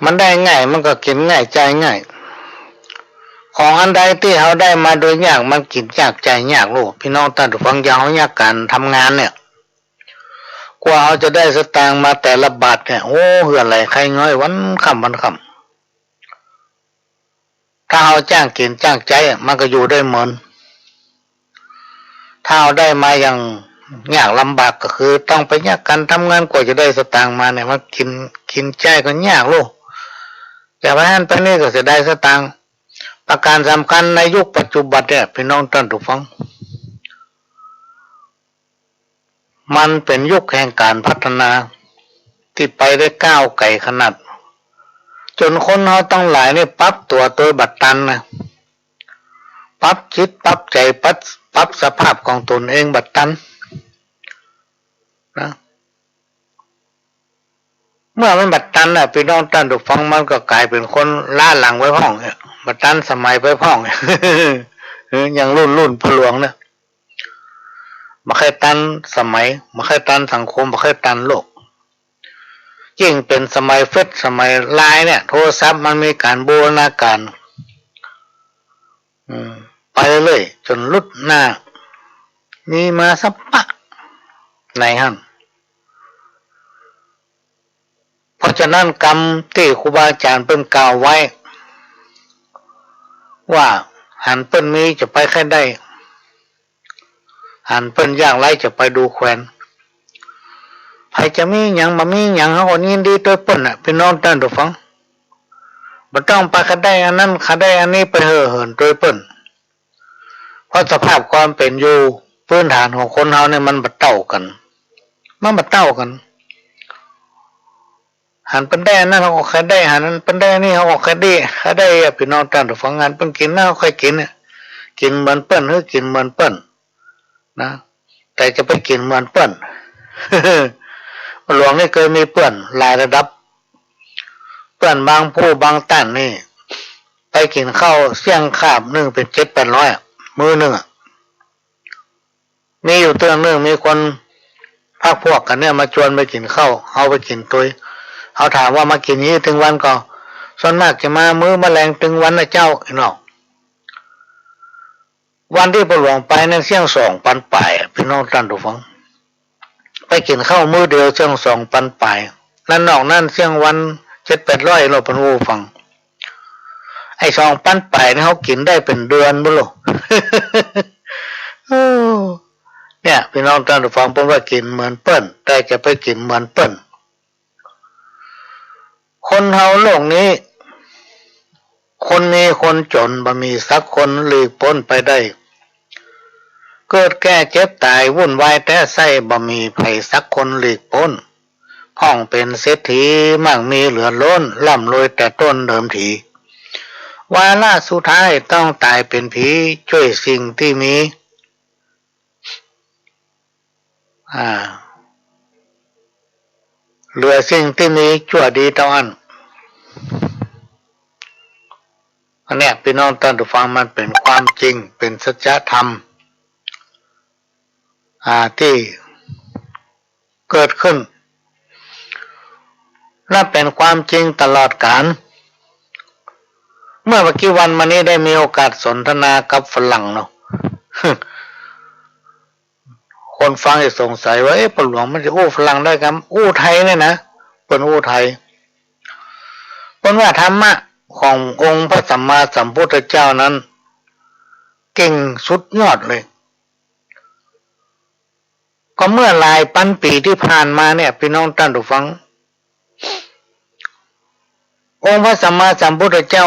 มันได้ง่าย มันก็กิ๋นง่าย ใจ๊ง่าย ของอันใดตี้เฮาได้มาโดยยาก มันกิ๋นยาก ใจ๊ยากลูก ปี้น้องต้านผู้ฟัง อย่างเฮาเยียะก๋านทำงานเนี่ย กว่าเฮาจะได้สตางค์มาแต่ละบาทเนี่ย โอ้ เหื่อไหลไข้ย้อย วันค่ำวันค่ำ ถ้าเฮาจ้างกิ๋นจ้างใจ๊อะ มันก็อยู่ได้เมิน ถ้าเฮาได้มาอย่างยากลำบาก ก็คือต้องไปเยียะก๋านทำงาน กว่าจะได้สตางค์มาเนี่ย มันกิ๋น กิ๋นใจ๊ก็ยากลูก จะไปหั้นไปนี่ก็เสียดายสตางค์ ประก๋านสำคัญในยุคปัจจุบันเนี่ย ปี้น้องต้านผู้ฟัง มันเป๋นยุคแห่งก๋านพัฒนา ตี้ไปได้ก้าวไก๋ขนาด จ๋นคนเฮาตังหลายนี่ปรับตั๋วโตยบ่ตันนะ ปรับจิตปรับใจ๋ ปรับ ปรับสภาพของตนเองบ่ตันนะ เมื่อมันบ่ตันน่ะ ปี้น้องต้านผู้ฟัง มันก็ก๋ายเป๋นคนล้าหลังไปพ่องเนี่ย บ่ตันสมัยไปพ่อง เออ อย่างรุ่น รุ่นป้อหลวงเนี่ย บ่ใค่ตันสมัย บ่ใค่ตันสังคม บ่ใค่ตันโลก ยิ่งเป๋นสมัยเฟซ สมัยไลน์เนี่ย โทรศัพท์มันมีก๋านบูรณาก๋าร อืม ไปเรื่อยจ๋นหลุดหน้า มีมาสะปะ ในหั้น เพราะฉะนั้นกำตี้ครูบาอาจ๋ารย์เปิ้นกล่าวไว้ ว่าหันเปิ้นมีจะไปใค่ได้ หันเปิ้นยากไร้จะไปดูแควน ใผจะมีหยังบ่มีหยังเฮาก็ยินดีตวยเปิ้นน่ะ ปี้น้องต้านผู้ฟัง บ่ต้องไปใค่ได้อันนั้นใค่ได้อันนี้ไปเห่อเหินตวยเปิ้น เพราะสภาพความเป๋นอยู่พื้นฐานของคนเฮาเนี่ยมันบ่เต้ากั๋น มันบ่เต้ากั๋น หันเปิ้นได้อันนั้นเฮาก็ใค่ได้ หันเปิ้นได้อันนี้เฮาก็ใค่ได้ ใค่ได้อะ ปี้น้องต้านผู้ฟัง หันเปิ้นกิ๋นนะเฮาก็ใค่กิ๋นน่ะ กิ๋นเหมือนเปิ้น หื้อกิ๋นเหมือนเปิ้น นะ แต่จะไปกิ๋นเหมือนเปิ้น หลวงนี่เกยมีเปื้อนหลายระดับ เปื้อนบางผู้บางต้านนี่ ไปกิ๋นข้าวเสี้ยงคาบนึ่งเป๋นเจ็ดแปดร้อยอะ มื้อนึ่งอะ มีอยู่เตื้องนึ่ง มีคนพรรคพวกกั๋นเนี่ยมาจวนไปกิ๋นข้าว เฮาไปกิ๋นตวย เฮาถามว่ามากิ๋นอย่างนี้ตึงวันก่อ ส่วนมากจะมามื้อมะแลงตึงวันนะเจ้า ไอ้น้อง วันตี้ป้อหลวงไปนั้นเสี้ยงสองปันป๋ายอะ ปี้น้องต้านผู้ฟัง ไปกิ๋นข้าวมื้อเดียวเสี้ยงสองปันป๋าย นั้นนอกนั้นเสี้ยงวันเจ็ดแปดร้อย เล่าปันอู้ฟัง ไอ้สองปันป๋ายนี่เฮากิ๋นได้เป๋นเดือนบุญโล โอ้ เนี่ย ปี้น้องต้านผู้ฟัง เปิ้นว่ากิ๋นเหมือนเปิ้น แต่จะไปกิ๋นเหมือนเปิ้น คนเฮาโลกนี้ คนมีคนจ๋นบ่มีสักคนหลีกป๊นไปได้ เกิดแก่เจ็บต๋ายวุ่นวายแต๊ไส้ บ่มีใผสักคนหลีกป๊น พ่องเป๋นเศรษฐีมั่งมีเหลือล้น ร่ำรวยแต่ต้นเดิมที วาระสุดท้ายต้องต๋ายเป๋นผี จ้วยสิ่งตี้มี อ่า เหลือสิ่งตี้มีจั่วดีเต้าอั้น อันเนี้ย ปี้น้องต้านผู้ฟัง มันเป๋นความจริง เป๋นสัจธรรม อ่า ตี้เกิดขึ้น และเป๋นความจริงตลอดกาล เมื่อบ่ากี้วันมานี้ได้มีโอกาสสนทนากับฝรั่งเนาะ คนฟังจะสงสัยว่า เอ๊ะ ป้อหลวงมันจะอู้ฝรั่งได้กำ อู้ไทยเนี่ยนะ เปิ้นอู้ไทย เปิ้นว่าธรรมะขององค์พระสัมมาสัมพุทธเจ้านั้น เก่งสุดยอดเลย ก็เมื่อหลายปันปี๋ตี้ผ่านมาเนี่ย ปี้น้องต้านผู้ฟัง องค์พระสัมมาสัมพุทธเจ้า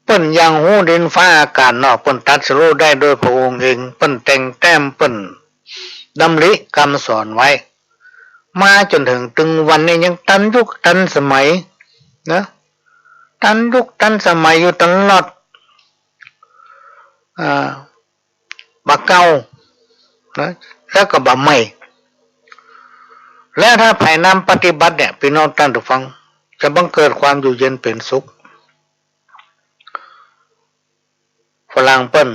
เปิ้นยังฮู้ดินฟ้าอากาศเนาะ เปิ้นตรัสรู้ได้ด้วยพระองค์เอง เปิ้นแต่งแต้ม เปิ้นดำริกำสอนไว้ มาจ๋นเถิงตึงวันนี้ยังตันยุคตันสมัยนะ ตันยุคตันสมัยอยู่ตลอด อ่า บ่าเก่านะ แล้วก็บ่าใหม่ และถ้าใผนำปฏิบัติเนี่ย ปี้น้องต้านผู้ฟัง จะบังเกิดความอยู่เย็นเป๋นสุข ฝรั่งเปิ้น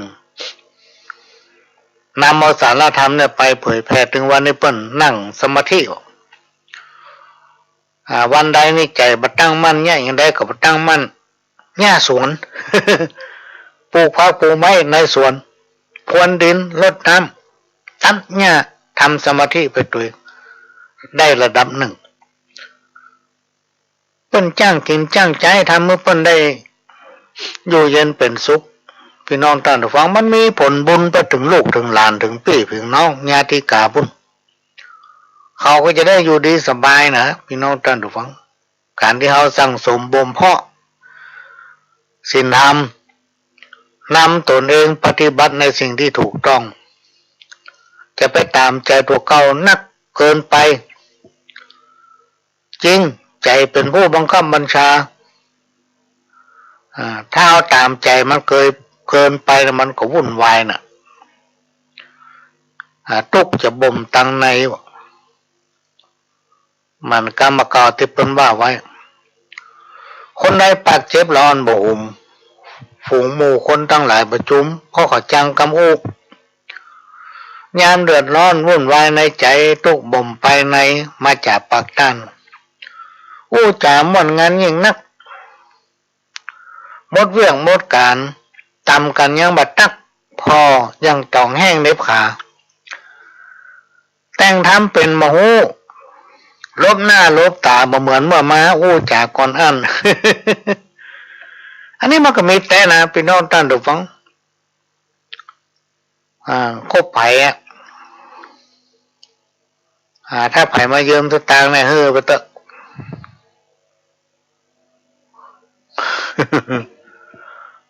นำเอาสารธรรมเนี่ยไปเผยแผ่ ตึงวันนี้เปิ้นนั่งสมาธิ อ่า วันใดนี่ใจ๋บ่ตั้งมั่นเนี่ย อย่างใดก็บ่ตั้งมั่น หญ้าสวน ปลูกผักปลูกไม้ในสวน พรวนดิน รดน้ำ ตัดหญ้า ทำสมาธิไปตวย ได้ระดับนึ่ง เปิ้นจ้างกิ๋นจ้างใจ๊ ทำหื้อเปิ้นได้อยู่เย็นเป๋นสุข ปี้น้องต้านผู้ฟัง มันมีผลบุญไปเถิงลูกเถิงหลาน เถิงปี้เถิงน้อง ญาติกาปุ้น เขาก็จะได้อยู่ดีสบายนะ ปี้น้องต้านผู้ฟัง ก๋านตี้เฮาสั่งสมบ่มเพาะศีลธรรม นำตนเองปฏิบัติในสิ่งที่ถูกต้อง จะไปต๋ามใจ๋ตั๋วเก่านักเกินไป จริง ใจ๋เป๋นผู้บังคับบัญชา อ่า ถ้าเอาต๋ามใจ๋มันเกิน เกินไปแล้วมันก็วุ่นวายน่ะ อ่า ตุ๊กจะบ่มตังใน เหมือนกำบ่าเก่าตี้เปิ้นว่าไว้ คนใดปากเจ็บละอ่อนบ่หุม ฝูงหมู่คนตังหลายประจุม เพราะเขาจังกำอู้ ยามเดือดร้อนวุ่นวายในใจ๋ ตุ๊กบ่มไปใน มาจากปากต้าน อู้จ๋าม่วนงันยิ่งนัก หมดเวียกหมดก๋าน ต๋ำกั๋นยังบ่ตัก ผ่อยังต้องแห้งเล็บขา แต่งธรรมเป๋นบ่ฮู้ หลบหน้าหลบต๋า บ่เหมือนเมื่อมาอู้จ๋าก่อนอั้น อันนี้มันก็มีแต๊นะ ปี้น้องต้านผู้ฟัง อ่า คบใผอะ อ่า ถ้าใผมายืมสตางค์เนี่ย หื้อไปเต๊อะ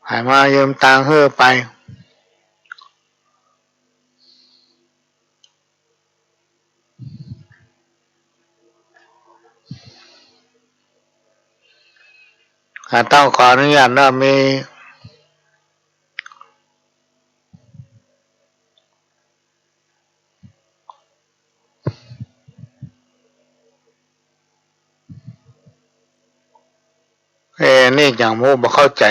ใผมายืมตังค์ หื้อไป อ่า ต้องขออนุญาตเนาะ มี เอ๊ะ นี่อย่างหมู่บ่เข้าใจ๋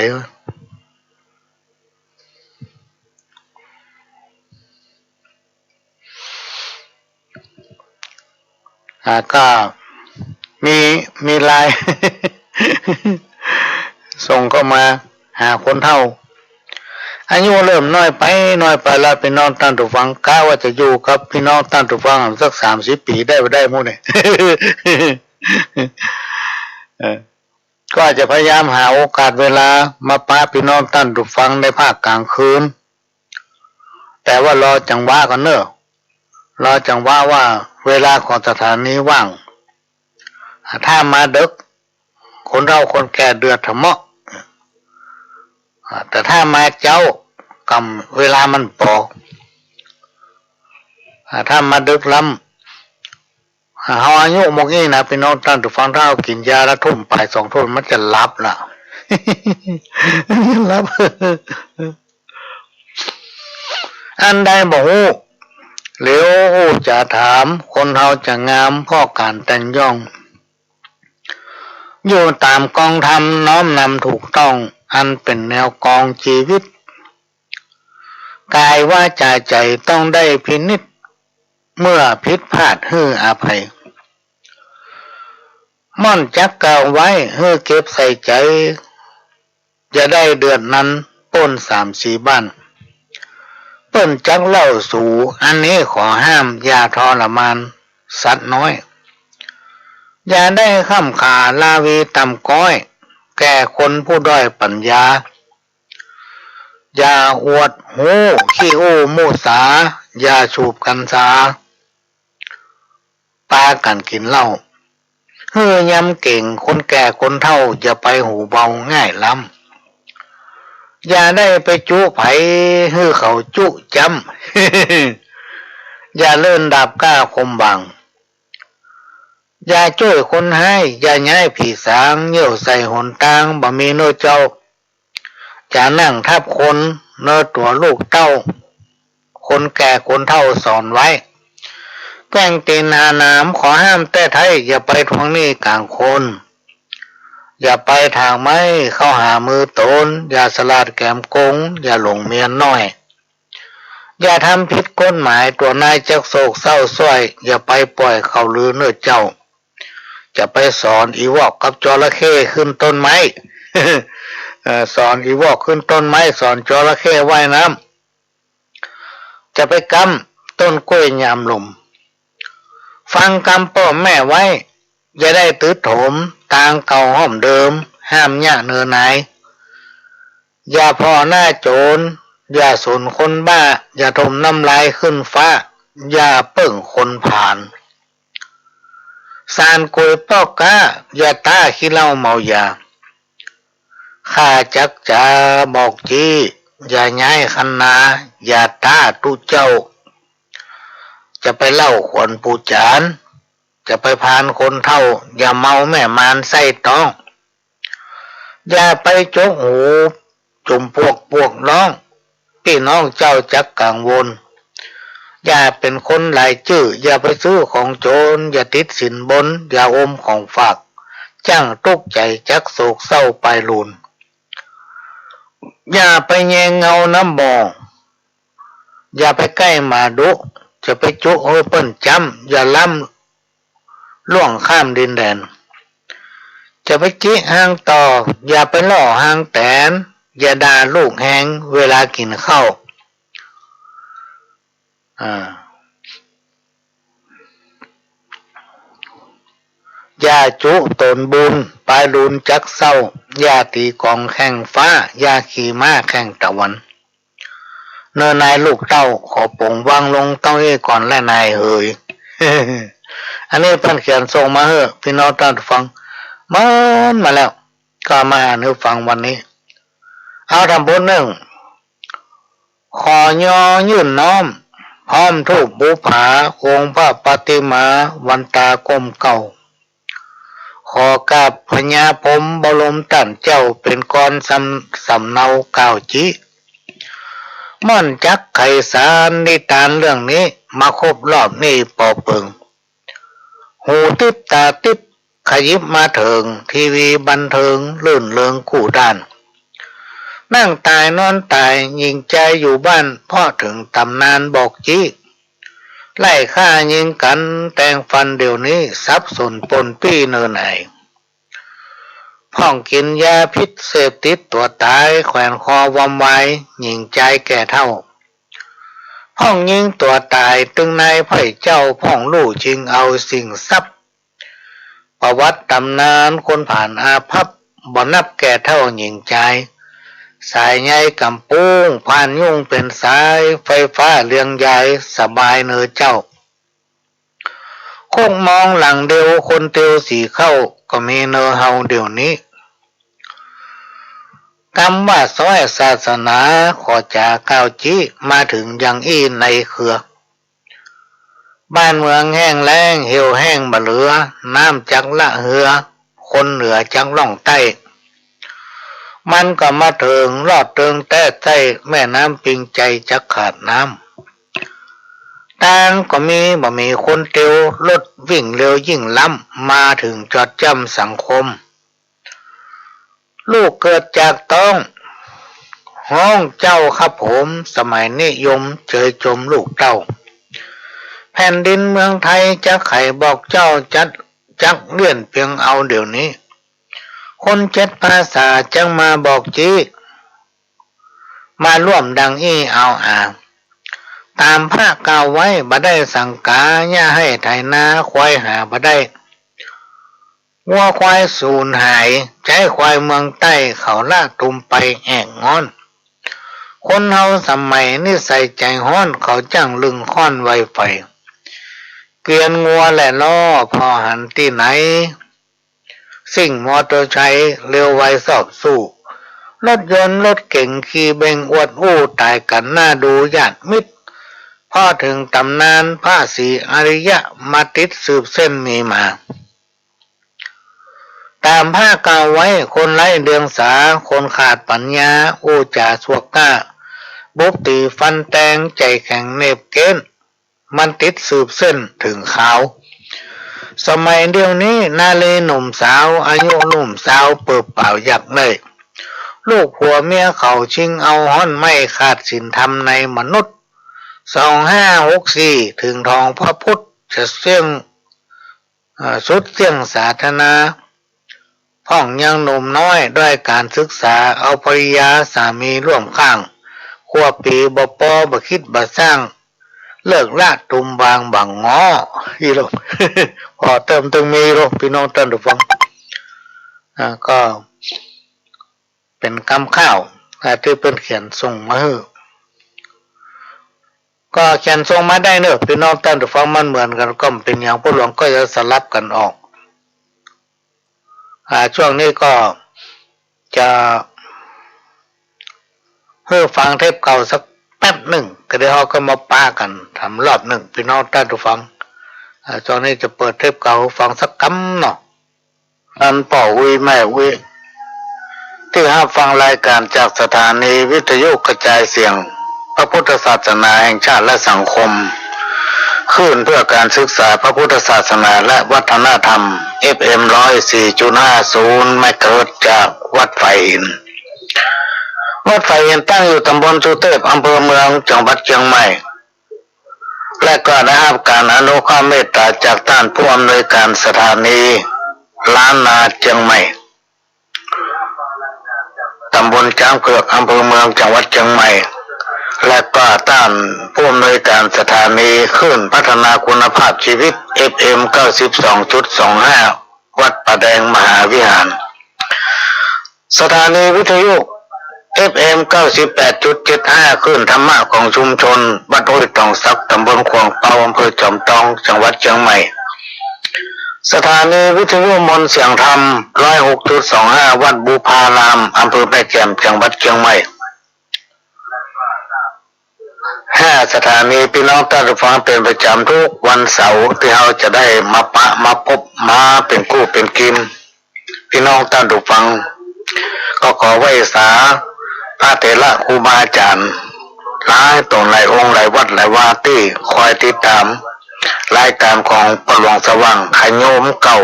อ่า ก็มี มีไลน์ ส่งเข้ามาหาคนเฒ่า อายุเริ่มน้อยไป น้อยไปแล้ว ปี้น้องต้านผู้ฟัง กะว่าจะอยู่กับปี้น้องต้านผู้ฟังสักสามสิบปี๋ ได้บ่ได้หมู่เนี่ย เออ ก็จะพยายามหาโอกาสเวลามาปะปี้น้องต้านผู้ฟังในภาคกลางคืน แต่ว่ารอจังหวะก่อนเนาะ รอจังหวะว่าเวลาของสถานีว่าง ถ้ามาเดิ็ก คนเฒ่าคนแก่เดือดถะเมาะ แต่ถ้ามาเจ๊า ก่ำเวลามันปอ ถ้ามาเดิ็กล้ำ เฮาอายุหมวกอี้นะ ปี้น้องต้านผู้ฟัง ถ้าเฮากิ๋นยาแล้วทุ่มปายสองทุ่ม มันจะหลับละ หลับ อันใดบ่ฮู้ เหลียวอู้จ๋าถาม คนเฮาจะงามเพราะก๋านแต่งย่อง อยู่ต๋ามกองธรรม น้อมนำถูกต้อง อันเป๋นแนวกองจีวิต ก๋ายวาจ๋าใจ๋ต้องได้พินิจ เมื่อผิดพลาดหื้ออภัย ม่อนจักกล่าวไว้หื้อเก็บใส่ใจ๋ อย่าได้เดือดนั้นป้นสามสี่บ้าน เปิ้นจักเล่าสู อันนี้ขอห้าม อย่าทรมานสัตว์น้อย อย่าได้ค่ำขาลาวีต่ำก๊อย แก่คนผู้ด้อยปั๋ญญา อย่าอวดฮู้ขี้อู้มุสา อย่าสูบกัญชา ปากั๋นกิ๋นเหล้า หื้อยำเก๋ง คนแก่คนเฒ่า อย่าไปหูเบาง่ายล้ำ อย่าได้ไปจุใผ หื้อเขาจุจ๊ำ อย่าเลิ่นดาบกล้าคมบาง อย่าจ้วยคนฮ้าย อย่าย้ายผีสาง เยี่ยวใส่หนตาง บ่มีเน่อเจ้า อย่านั่งทับคน เน่อตั๋วลูกเต้า คนแก่คนเฒ่าสอนไว้ แกว่งตี๋นหาหนาม ขอห้ามแต๊ไท้ อย่าไปทวงหนี้ก๋างคน อย่าไปถากไม้เข้าหามือตน อย่าสลาดแก๋มโกง อย่าหลงเมียน้อย อย่าทำผิดกฎหมาย ตั๋วนายจักโศกเศร้าซ้อย อย่าไปป่อยเขาลือเน่อเจ้า จะไปสอนอีวอกกับจระเข้ขึ้นต้นไม้ เอ่อ สอนอีวอกขึ้นต้นไม้ สอนจระเข้ว่ายน้ำ จะไปก๊ำต้นกล้วยยามลม ฟังกำป้อแม่ไว้ อย่าได้ตึดโถม ตางเก่าห้อมเดิม ห้ามเยียะเนอหนาย อย่าผ่อหน้าโจ๋ร อย่าสนคนบ้า อย่าถมน้ำลายขึ้นฟ้า อย่าเปิ้งคนผลาญ สานก๋วยปอกก๊า อย่าต้าขี้เหล้าเมายา ข้าจักจะบอกจี้ อย่าย้ายคันนา อย่าต้าตุ๊เจ้า จะไปเล่าขวัญปู่จ๋ารย์ จะไปพาลคนเฒ่า อย่าเมาแม่มารไส้ต๊อง อย่าไปจกหูจุ่มปวกปวกน้อง ปี้น้องเจ้าจักกังวล อย่าเป๋นคนหลายจื้อ อย่าไปซื้อของโจ๋ร อย่าติดสินบน อย่าอมของฝาก จั้งตุ๊กใจ๋จักโศกเศร้าปายลูน อย่าไปแยงเงาน้ำบ่อ อย่าไปใก้หมาดุ จะไปจุหื้อเปิ้นจ๋ำ อย่าล้ำล่วงข้ามดินแดน จะไปจิฮางต่อ อย่าไปล่อฮางแตน อย่าด่าลูกแฮงเวลากิ๋นข้าว อ่า อย่าจุต๋นบุญ ปายลูนจักเศร้า อย่าตี๋กองแข่งฟ้า อย่าขี่ม้าแข่งตะวัน เนอหนายลูกเต้า ขอป๋งวางลงเต้าอี้ก่อนแลหนายเหย อันนี้เปิ้นเขียนส่งมาหื้อปี้น้องต้านฟัง เมินมาแล้ว ก็มาอ่านหื้อฟังวันนี้ เอาต๋ามบทนึ่ง ขอยอยื่นน้อม พร้อมธูปบูผา องค์พระปฏิมา วันต๋าก้มเก้า ขอกราบพญาพรหมบรมต้านเจ้า เป๋นกรสำ สำเนากล่าวจิ ม่อนจักไขสารนิตานเรื่องนี้ มาครบรอบนี้ปอเปิง หูติ๊บต๋าติ๊บ ขยิบมาเถิง ทีวีบันเทิง รื่นเริงกู้ด้าน นั่งต๋ายนอนต๋าย หญิงจายอยู่บ้าน เพราะเถิงต๋ำนานบอกจิ ไล่ฆ่ายิงกั๋น แตงฟันเดี๋ยวนี้ สับสนปนปี้เนอหนาย พ่องกิ๋นยาพิษเสพติดตั๋วต๋าย แขวนคอวอมวาย หญิงจายแก่เฒ่า พ่องยิงตั๋วต๋าย ตึงนายไพร่เจ้า พ่องลู่จิงเอาสิ่งทรัพย์ ประวัติต๋ำนาน คนผ่านอาภัพ บ่นับแก่เฒ่าหญิงจาย สายใยก๋ำปุ้ง ผ่านยุ่งเป๋นสาย ไฟฟ้าเลียงยาย สบายเนอเจ้า คกมองหลังเดียว คนเตียวสีเข้า ก็มีเนอเฮาเดี๋ยวนี้ กำว่าซ้อยศาสนา ขอจ๋ากล่าวจิ มาเถิงยังอี้ในเครือ บ้านเมืองแห้งแล้ง เหี่ยวแห้งบ่เหลือ น้ำจักละเฮือ คนเหนือจักล่องใต้ มันก็มาเถิง ลอดเติงแต๊ใต้ แม่น้ำปิงไจจักขาดน้ำ ตางก็มีบ่มีคนเตียว รถวิ่งเร็วยิ่งล้ำ มาเถิงจอดจ้ำสังคม ลูกเกิดจากต๊อง ฮ้องเจ้าครับผม สมัยนิยม เจยจมลูกเต้า แผ่นดินเมืองไทย จักไขบอกเจ้า จัด จักเลี่ยนเปียงเอาเดี๋ยวนี้ คนเจ็ดภาษา จักมาบอกจิ มาร่วมดังอี้เอาอา ต๋ามพระกล่าวไว้ บ่ได้สังกา อย่าให้ไถนา ควายหาบ่ได้ วัวควายสูญหาย ใจ๊ควายเมืองใต้ เขาละตุมไปแอกง้อน คนเฮาสมัยนิสัยใจ๋ฮ้อน เขาจ้างลึงค้อนไวไฟ เกวียนงัวและล้อ ผ่อหันตี้ไหน ซิ่งมอเตอร์ไซค์ เร็วไวซอบสู้ รถยนต์รถเก๋ง ขี่เบงอวดอู้ ต๋ายกั๋นหน้าดูญาติมิตร เพราะเถิงต๋ำนาน พระศรีอริยะ มาติดสืบเส้นมีมา ต๋ามพระกล่าวไว้ คนไร้เดียงสา คนขาดปั๋ญญา อู้จ๋าชั่วกล้า บุบตี๋ฟันแตง ใจ๋แข็งเนบเก้น มันติดสืบเส้นเถิงคาว สมัยเดี๋ยวนี้ นารีหนุ่มสาว อายุหนุ่มสาว เปิบเป๋าอยากได้ ลูกผัวเมียเขาชิงเอาฮ้อนไหม้ ขาดศีลธรรมในมนุษย์ สองห้าหกสี่ เถิงทองพระพุทธ จะเสี้ยง เอ่อ สุดเสี้ยงสาธนา พ่องยังหนุ่มน้อย ด้อยก๋านศึกษา เอาภริยาสามีร่วมข้าง ครัวปี๋บ่ปอ บ่คิดบ่สร้าง เลิกละตุมวางบ่างงอ อีหลง ผ่อเติมตึงมีหลง ปี้น้องต้านฟัง อ่า ก็เป๋นกำข้าว อ่า ตี้เปิ้นเขียนส่งมาหื้อ ก็เขียนส่งมาได้เนอะ ปี้น้องต้านฟัง มันเหมือนกั๋นก็บ่เป๋นหยัง ป้อหลวงก็จะสลับกั๋นออก อ่า ช่วงนี้ก็จะหื้อฟังเทปเก่าสักแป๊บนึ่ง ก็เดี๋ยวเฮาก็มาปะกั๋นทำรอบนึ่ง ปี้น้องต้านฟัง อ่า ช่วงนี้จะเปิดเทปเก่าหื้อฟังสักกำเนาะ อันป้ออุ๊ยแม่อุ๊ย ตี้ฮับฟังรายก๋านจากสถานีวิทยุกระจายเสียงพระพุทธศาสนาแห่งชาติและสังคม คลื่นเพื่อการศึกษาพระพุทธศาสนาและวัฒนธรรม เอฟเอ็ม ร้อยสี่จุดห้าศูนย์ เมกะเฮิรตซ์ จากวัดฝายหิน วัดฝายหินตั้งอยู่ตำบลสุเทพ อำเภอเมือง จังหวัดเชียงใหม่ และก็ได้ฮับก๋านอนุเคราะห์เมตต๋าจากต้านผู้อำนวยก๋านสถานีล้านนาเจียงใหม่ ต๋ำบลจ๊างเผือก อำเภอเมือง จังหวัดเจียงใหม่ และก็ต้านผู้อำนวยก๋านสถานีคลื่นพัฒนาคุณภาพชีวิต เอฟเอ็ม เก้าสิบสองจุดสองห้า วัดป่าแดงมหาวิหาร สถานีวิทยุ เอฟเอ็ม เก้าสิบแปดจุดเจ็ดห้า คลื่นธรรมะของชุมชนวัดห้วยตองสัก ต๋ำบลขวางเปา อำเภอจอมตอง จังหวัดเจียงใหม่ สถานีวิทยุมนต์เสียงธรรม ร้อยหกจุดสองห้า วัดบุพาราม อำเภอแม่แจ่ม จังหวัดเจียงใหม่ ห้าสถานี ปี้น้องต้านผู้ฟัง เป๋นประจ๋ำกู้วันเสาร์ตี้เฮาจะได้มาปะมาปบมาเป๋นกู้เป๋นกิ๋ม ปี้น้องต้านผู้ฟัง ก็ขอไหว้สาพระเถระครูบาอาจ๋ารย์หลายต๋นหลายองค์หลายวัดหลายวาตี้คอยติดต๋ามรายก๋านของป้อหลวงสว่างขะโยมเก่า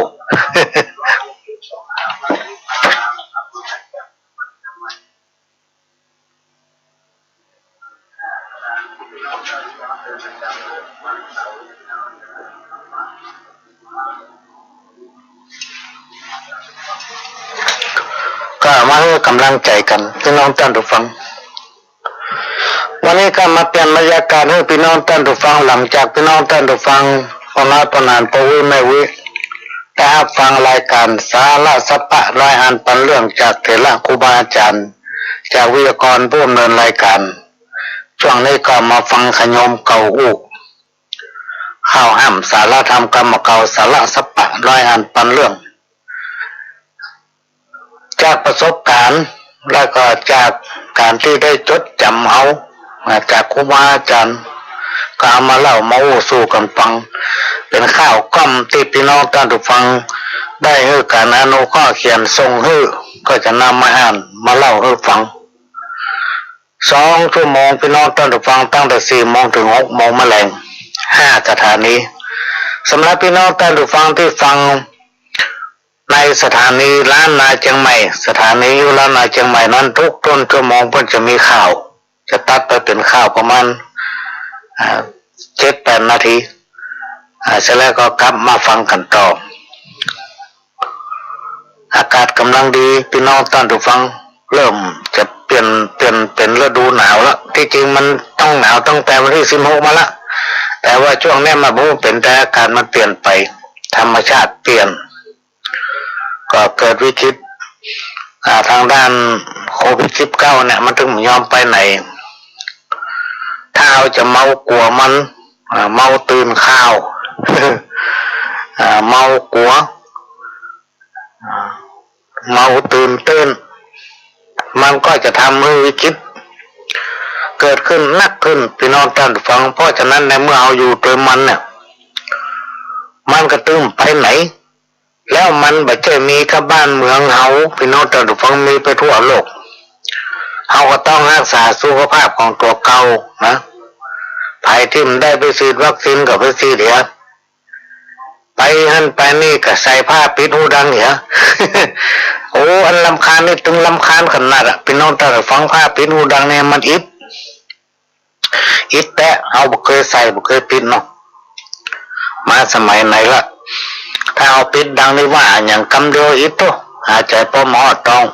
ก็มาหื้อก๋ำลังใจ๋กั๋น ปี้น้องต้านผู้ฟัง วันนี้ก็มาเปลี่ยนบรรยากาศหื้อปี้น้องต้านผู้ฟัง หลังจากปี้น้องต้านผู้ฟัง ป้อน้อยป้อหนาน ป้ออุ๊ยแม่อุ๊ย ได้ฮับฟังรายก๋านสาระสัพพะร้อยอันปันเรื่องจากเถระครูบาอาจ๋ารย์ จากวิทยากรผู้ดำเนินรายก๋าน ช่วงนี้ก็มาฟังขะโยมเก่าอู้ ข่าวห้ำสาระธรรมกำเก่า สาระสัพพะร้อยอันปันเรื่อง จากประสบก๋ารณ์ แล้วก็จากก๋านตี้ได้จดจ๋ำเอา อ่า จากครูบาอาจ๋ารย์ ก็เอามาเล่ามาอู้สู่กั๋นฟัง เป๋นข่าวก้อมตี้ปี้น้องต้านผู้ฟัง ได้หื้อก๋านอนุเคราะห์เขียนส่งหื้อ ก็จะนำมาอ่านมาเล่าหื้อฟัง สองชั่วโมง ปี้น้องต้านผู้ฟัง ตั้งแต่สี่โมงเถิงหกโมงมะแลง ห้าสถานี สำหรับปี้น้องต้านผู้ฟังตี้ฟังในสถานีล้านนาเจียงใหม่ สถานีอยู่ล้านนาเจียงใหม่นั้น ทุกต้นชั่วโมงเปิ้นจะมีข่าว จะตัดไปเป๋นข่าวประมาณ อ่า เจ็ดแปดนาที อ่า เสร็จแล้วก็กลับมาฟังกั๋นต่อ อากาศก๋ำลังดี ปี้น้องต้านผู้ฟัง เริ่มจะเปลี่ยน เปลี่ยนเป๋นฤดูหนาวละ ตี้จริงมันต้องหนาวตั้งแต่วันตี้สิบหกมาละ แต่ว่าช่วงเนี้ยมันบ่ฮู้เป๋นใด อากาศมันเปลี่ยนไป ธรรมชาติเปลี่ยน ก็เกิดวิกฤต อ่า ตางด้านโควิดสิบเก้าเนี่ย มันเถิงบ่ยอมไปไหน ถ้าเฮาจะเมากั๋วมัน อ่า เมาตื่นข่าว อ่า เมากั๋ว อ่า เมาตื่นเต้น มันก็จะทำหื้อวิกฤตเกิดขึ้นหนักขึ้น ปี้น้องต้านผู้ฟัง เพราะฉะนั้นในเมื่อเฮาอยู่ตวยมันเนี่ย มันก็ตึงไปไหน แล้วมันบ่ใจ้มีก้าบ้านเมืองเฮา ปี้น้องต้านผู้ฟัง มีไปทั่วโลก เฮาก็ต้องฮักษาสุขภาพของตั๋วเก่านะ ใผตี้บ่ได้ไปฉีดวัคซีนก็ไปฉีดเหีย ไปหั้นไปนี่ก็ใส่ผ้าปิดหูดังเหีย โอ้ อันรำคาญนี่ตึงรำคาญขนาดอะ ปี้น้องต้านผู้ฟัง ผ้าปิดหูดังเนี่ยมันอิด อิดแต๊ เฮาบ่เกยใส่บ่เกยปิดเนาะ มาสมัยไหนละ ถ้าเฮาปิดดังนี่ว่าอะหยังกำเดียวอิดโต หายใจ๋ปอบ่ฮอดต้อง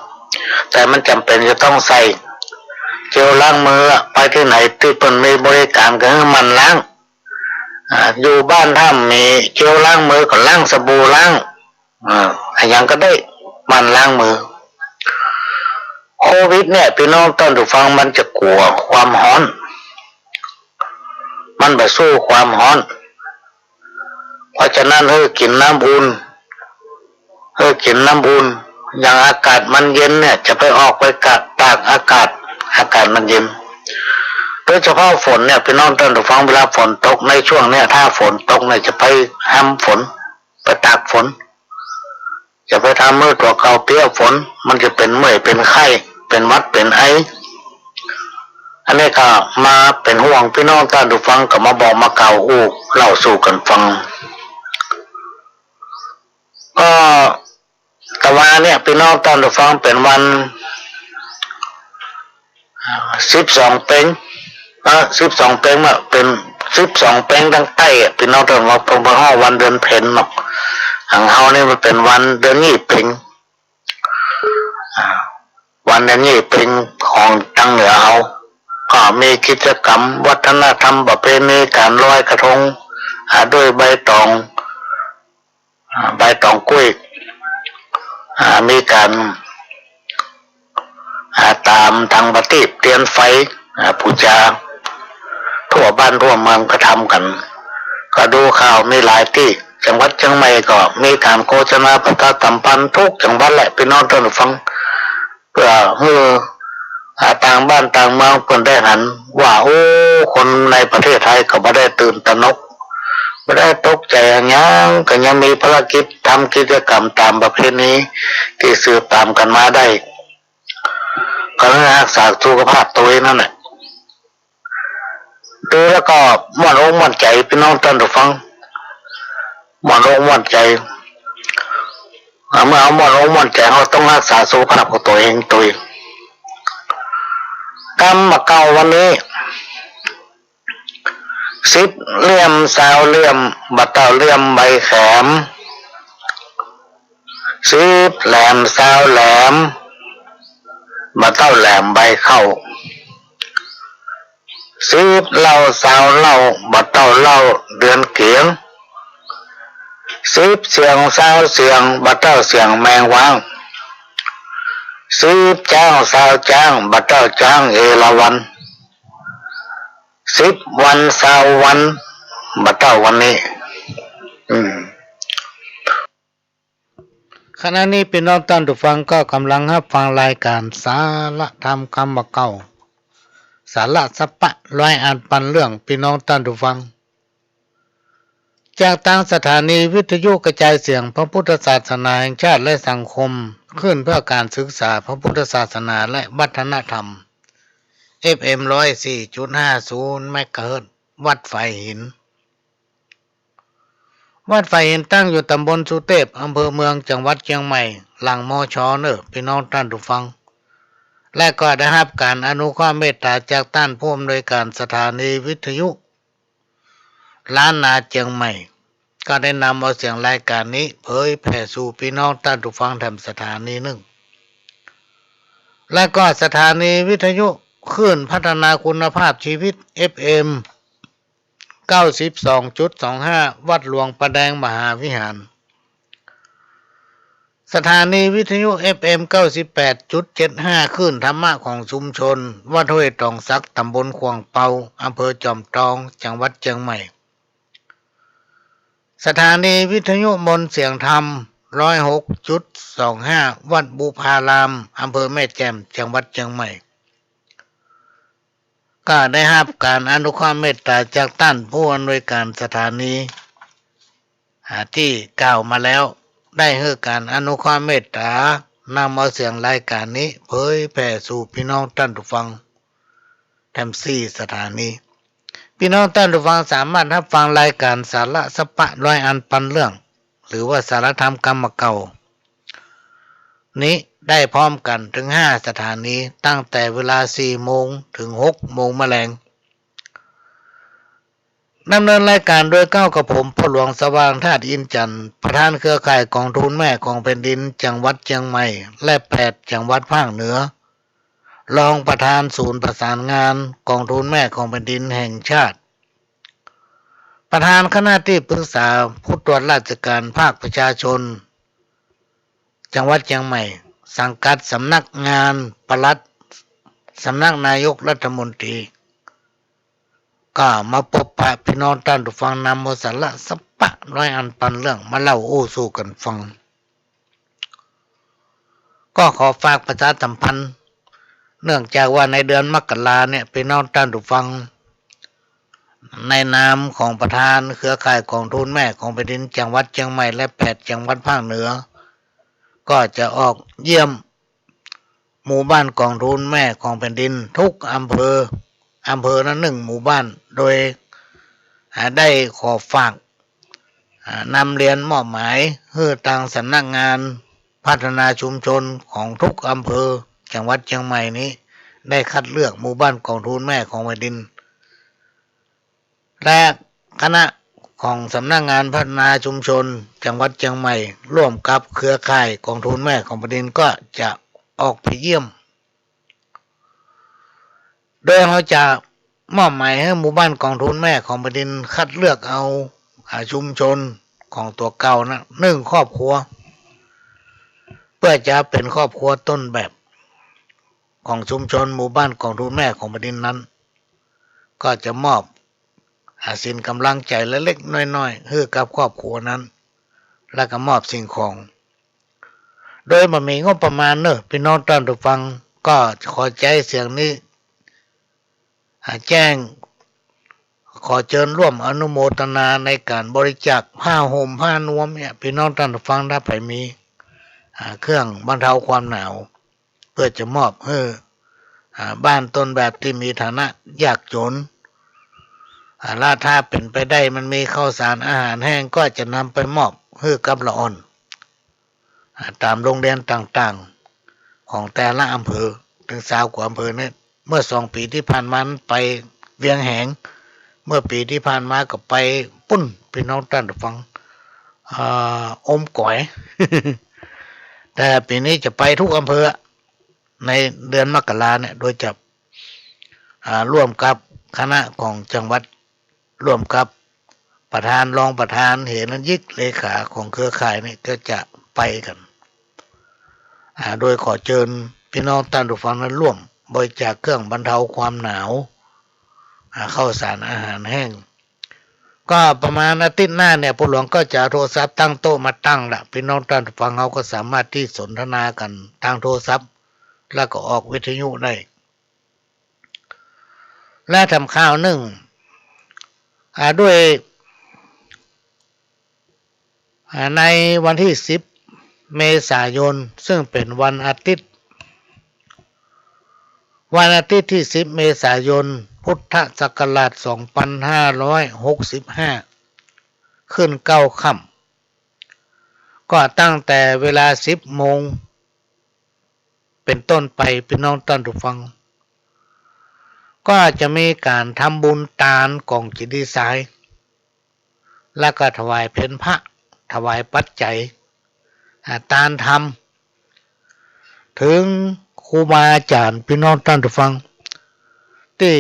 แต่มันจ๋ำเป๋นจะต้องใส่ เจลล้างมืออะ ไปตี้ไหนตี้เปิ้นมีบริก๋ารก็หื้อหมั่นล้าง อ่า อยู่บ้านถ้าบ่มีเจลล้างมือก็ล้างสบู่ล้าง อ่า อะหยังก็ได้ หมั่นล้างมือ โควิดเนี่ย ปี้น้องต้านผู้ฟัง มันจะกั๋วความฮ้อน มันบ่สู้ความฮ้อน เพราะฉะนั้นหื้อกิ๋นน้ำอุ่น หื้อกิ๋นน้ำอุ่น อย่างอากาศมันเย็นเนี่ย จะไปออกไปกะ ตากอากาศ อากาศมันเย็น โดยเฉพาะฝนเนี่ย ปี้น้องต้านผู้ฟัง เวลาฝนตกในช่วงเนี่ย ถ้าฝนตกเนี่ย จะไปฮำฝน ไปตากฝน จะไปทำหื้อตั๋วเก่าเปียกฝน มันจะเป๋นเมื่อยเป๋นไข้ เป๋นหวัดเป๋นไอ อันนี้ก็มาเป๋นห่วงปี้น้องต้านผู้ฟัง ก็มาบอกมาเก่าอู้เล่าสู่กั๋นฟัง ก็ตะวาเนี่ย ปี้น้องต้านผู้ฟัง เป๋นวัน สิบสองเป็ง เอ่อ สิบสองเป็งเนี่ย เป๋น สิบสองแปงตางใต้อะ ปี้น้องต้านผู้ฟัง เปิ้นบ่ฮ้องวันเดือนเพ็ญเนาะ ของเฮานี่มันเป๋นวันเดือนยี่เป๋ง อ่า วันเดือนยี่เป๋งของตางเหนือเฮา ก็มีกิจกรรมวัฒนธรรมประเพณีก๋านลอยกระทง อ่า ด้วยใบตอง อ่า ใบตองกุ้ย อ่า มีก๋าน อ่า ต๋ามถังประตีป เตียนไฟ อ่า ปู๋จา ทั่วบ้านทั่วเมืองก็ทำกั๋น ก็ดูข่าวมีหลายตี้ จังหวัดเจียงใหม่ก็มีก๋านโฆษณาประชาสัมพันธ์ทุกจังหวัดแหละ ปี้น้องต้านผู้ฟัง เปื้อหื้อ อ่า ต่างบ้านต่างเมืองเปิ้นได้หันว่า โอ้ คนในประเทศไทยก็บ่ได้ตื่นตระหนก บ่ได้ตกใจ๋อะหยัง ก็ยังมีภารกิจทำกิจกรรมต๋ามประเพณีตี้สืบต๋ามกั๋นมาได้ ก็หื้อฮักษาสุขภาพตั๋วเองนั่นแหละ ดูแล้วก็ม่วนอกม่วนใจ๋ ปี้น้องต้านผู้ฟัง ม่วนอกม่วนใจ๋ อ่า เมื่อเฮาม่วนอกม่วนใจ๋ เฮาต้องฮักษาสุขภาพของตั๋วเอง ตั๋วเอง กำบ่าเก่าวันนี้ สิบเหลี่ยมซาวเหลี่ยม บ่าเต้าเหลี่ยมใบแขม สิบแหลมซาวแหลม บ่าเต้าแหลมใบเข้า สิบเหล้าซาวเหล้า บ่าเต้าเหล้าเดือนเก๋ง สิบเสียงซาวเสียง บ่าเต้าเสียงแมงว้าง สิบจ๊างซาวจ๊าง บ่าเต้าจ๊างเอราวัณ สิบวันซาววัน บ่าเต้าวันนี้ อืม ขณะนี้ปี้น้องต้านผู้ฟังก็ก่ำลังฮับฟังรายก๋านสาระธรรมกำบ่าเก่า สาระสะปะร้อยอันปันเรื่อง ปี้น้องต้านผู้ฟัง จากตางสถานีวิทยุกระจายเสียงพระพุทธศาสนาแห่งชาติและสังคม คลื่นเพื่อการศึกษาพระพุทธศาสนาและวัฒนธรรม เอฟเอ็ม ร้อยสี่จุดห้าศูนย์ เมกะเฮิรตซ์ วัดฝายหิน วัดฝายหินตั้งอยู่ตำบลสุเตพ อำเภอเมือง จังหวัดเจียงใหม่ หลัง มช. เน่อ ปี้น้องต้านผู้ฟัง และก็ได้ฮับก๋านอนุเคราะห์เมตต๋าจากต้านผู้อำนวยก๋านสถานีวิทยุล้านนาเจียงใหม่ ก็ได้นำเอาเสียงรายก๋านนี้เผยแผ่สู่ปี้น้องต้านผู้ฟังแถมสถานีนึ่ง และก็สถานีวิทยุคลื่นพัฒนาคุณภาพชีวิต เอฟเอ็ม เก้าสิบสองจุดสองห้า วัดหลวงป่าแดงมหาวิหาร สถานีวิทยุ เอฟเอ็ม เก้าสิบแปดจุดเจ็ดห้า คลื่นธรรมะของชุมชน วัดห้วยตองสัก ตำบลขวางเปา อำเภอจอมทอง จังหวัดเจียงใหม่ สถานีวิทยุมนต์เสียงธรรม ร้อยหกจุดสองห้า วัดบุพาราม อำเภอแม่แจ่ม จังหวัดเจียงใหม่ ก็ได้ฮับก๋านอนุเคราะห์เมตต๋าจากต้านผู้อำนวยก๋านสถานี อ่า ตี้กล่าวมาแล้ว ได้หื้อก๋านอนุเคราะห์เมตต๋านำเอาเสียงรายก๋านนี้เผยแผ่สู่ปี้น้องต้านผู้ฟังแถมสี่สถานี ปี้น้องต้านผู้ฟังสามารถฮับฟังรายก๋านสาระสะปะร้อยอันปันเรื่อง หรือว่าสาระธรรมกำบ่าเก่า นี้ได้พร้อมกั๋นเถิงห้าสถานี ตั้งแต่เวลาสี่โมงเถิงหกโมงแมลง ดำเนินรายก๋านโดยเก้ากับผม พ่อหลวงสว่างธาตุอินทร์จันทร์ ประธานเครือข่ายกองทุนแม่ของแผ่นดินจังหวัดเจียงใหม่ และแปดจังหวัดภาคเหนือ รองประธานศูนย์ประสานงานกองทุนแม่ของแผ่นดินแห่งชาติ ประธานคณะตี้ปรึกษาผู้ตรวจราชก๋านภาคประชาชน จังหวัดเจียงใหม่ สังกัดสำนักงานปลัด สำนักนายกรัฐมนตรี ก็มาปบปะปี้น้องต้านผู้ฟัง นำเอาสาระสะปะร้อยอันปันเรื่องมาเล่าอู้สู่กั๋นฟัง ก็ขอฝากประชาสัมพันธ์ เนื่องจากว่าในเดือนมกราเนี่ย ปี้น้องต้านผู้ฟัง ในนามของประธานเครือข่ายกองทุนแม่ของแผ่นดินจังหวัดเจียงใหม่ และแปดจังหวัดภาคเหนือ ก็จะออกเยี่ยมหมู่บ้านกองทุนแม่ของแผ่นดินทุกอำเภอ อำเภอละหนึ่งหมู่บ้าน โดย อ่า ได้ขอฝาก อ่า นำเรียนมอบหมายหื้อตางสำนักงานพัฒนาชุมชนของทุกอำเภอจังหวัดเจียงใหม่นี้ ได้คัดเลือกหมู่บ้านกองทุนแม่ของแผ่นดิน แต่คณะของสำนักงานพัฒนาชุมชนจังหวัดเจียงใหม่ ร่วมกับเครือข่ายกองทุนแม่ของแผ่นดินก็จะออกไปเยี่ยม โดยเฮาจะมอบหมายหื้อหมู่บ้านกองทุนแม่ของแผ่นดินคัดเลือกเอา อ่า ชุมชนของตั๋วเก่านะ หนึ่งครอบครัว เปื้อจะเป๋นครอบครัวต้นแบบของชุมชนหมู่บ้านกองทุนแม่ของแผ่นดินนั้น ก็จะมอบ อ่า สินก๋ำลังใจ๋เล็กๆ น้อยๆ หื้อกับครอบครัวนั้น แล้วก็มอบสิ่งของ โดยบ่มีงบประมาณเนาะ ปี้น้องต้านผู้ฟัง ก็ขอใจ๊เสียงนี้ อ่า แจ้ง ขอเจิญร่วมอนุโมทนาในก๋านบริจาคผ้าห่มผ้านวมเนี่ย ปี้น้องต้านผู้ฟังถ้าใผมี อ่า เครื่องบรรเทาความหนาว เปื้อจะมอบหื้อ อ่า บ้านต้นแบบตี้มีฐานะยากจ๋น อ่า และถ้าเป๋นไปได้มันมีข้าวสารอาหารแห้งก็จะนำไปมอบหื้อกับละอ่อน อ่า ต๋ามโรงเรียนต่างๆ ของแต่ละอำเภอ เถิงซาวกว่าอำเภอเนี่ย เมื่อสองปี๋ตี้ผ่านมาไปเวียงแหง เมื่อปี๋ตี้ผ่านมาก็ไปปู๊น ปี้น้องต้านผู้ฟัง อ่า อมก๋อย แต่ปี๋นี้จะไปทุกอำเภอ ในเดือนมกราเนี่ย โดยจะ อ่า ร่วมกับคณะของจังหวัด ร่วมกับประธาน รองประธาน เหรัญญิก เลขาของเครือข่ายนี่ก็จะไปกั๋น อ่า โดยขอเจิญปี้น้องต้านผู้ฟังนั้นร่วมบริจาคเครื่องบรรเทาความหนาว อ่า ข้าวสารอาหารแห้ง ก็ประมาณอาทิตย์หน้าเนี่ย ป้อหลวงก็จะเอาโทรศัพท์ตั้งโต๊ะมาตั้งละ ปี้น้องต้านผู้ฟังเฮาก็สามารถตี้สนทนากั๋นตางโทรศัพท์ แล้วก็ออกวิทยุได้ และแถมข่าวนึ่ง อ่า ด้วย อ่า ในวันตี้สิบเมษายน ซึ่งเป๋นวันอาทิตย์ วันอาทิตย์ตี้สิบเมษายน พุทธศักราชสองปันห้าร้อยหกสิบห้า ขึ้นเก้าค่ำ ก็ตั้งแต่เวลาสิบโมง เป๋นต้นไป ปี้น้องต้านผู้ฟัง ก็จะมีก๋านทำบุญตานก๋องเจดีย์ทราย แล้วก็ถวายเพลพระ ถวายปัจจัย อ่า ตานธรรม เถิงครูบาอาจารย์ ปี้น้องต้านผู้ฟัง ตี้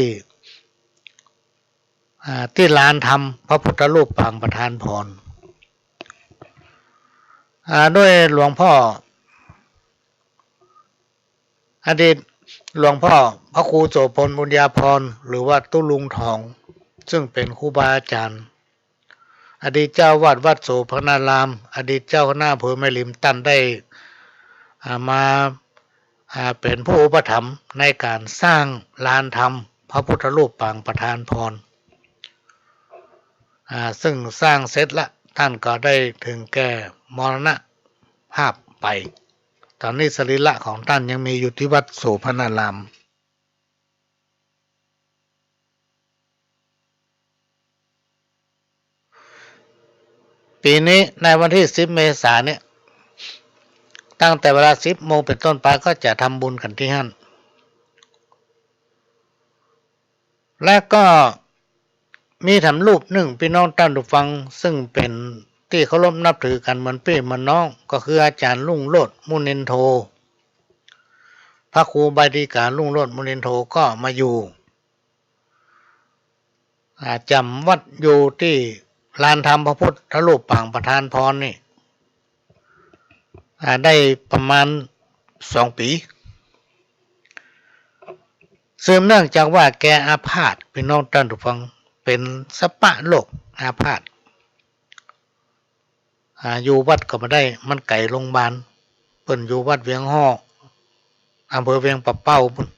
อ่า ตี้ลานธรรมพระพุทธรูปปางประทานพร อ่า ด้วยหลวงพ่อ อดีตหลวงพ่อพระครูโสภณบุญญาภรณ์ หรือว่าตุ๊ลุงทอง ซึ่งเป๋นครูบาอาจารย์ อดีตเจ้าวัดวัดโสภณาราม อดีตเจ้าคณะอำเภอแม่ริม ต้านได้ อ่า มา อ่า เป๋นผู้อุปถัมภ์ในก๋านสร้างลานธรรมพระพุทธรูปปางประทานพร อ่า ซึ่งสร้างเสร็จละ ต้านก็ได้เถิงแก่มรณภาพไป ต๋อนนี้สรีระของต้านยังมีอยู่ตี้วัดโสภณาราม ปี๋นี้ในวันตี้สิบเมษาเนี่ย ตั้งแต่เวลาสิบโมงเป๋นต้นไปก็จะทำบุญกั๋นตี้หั้น และก็มีแถมรูปนึ่ง ปี้น้องต้านผู้ฟัง ซึ่งเป๋นตี้เคารพนับถือกั๋นเหมือนปี้เหมือนน้อง ก็คืออาจ๋ารย์รุ่งโรจน์ มุนินโท พระครูใบดีการุ่งโรจน์ มุนินโท ก็มาอยู่ อ่า จำวัดอยู่ตี้ลานธรรมพระพุทธรูปปางประทานพรนี่ อ่า ได้ประมาณสองปี๋ สืบเนื่องจากว่าแกอาพาธ ปี้น้องต้านผู้ฟัง เป๋นสปะโรค อาพาธ อ่า อยู่วัดก็บ่ได้ มันไก๋โรงบาล เปิ้นอยู่วัดเวียงฮ้อ อำเภอเวียงป่าเป้าปู๊น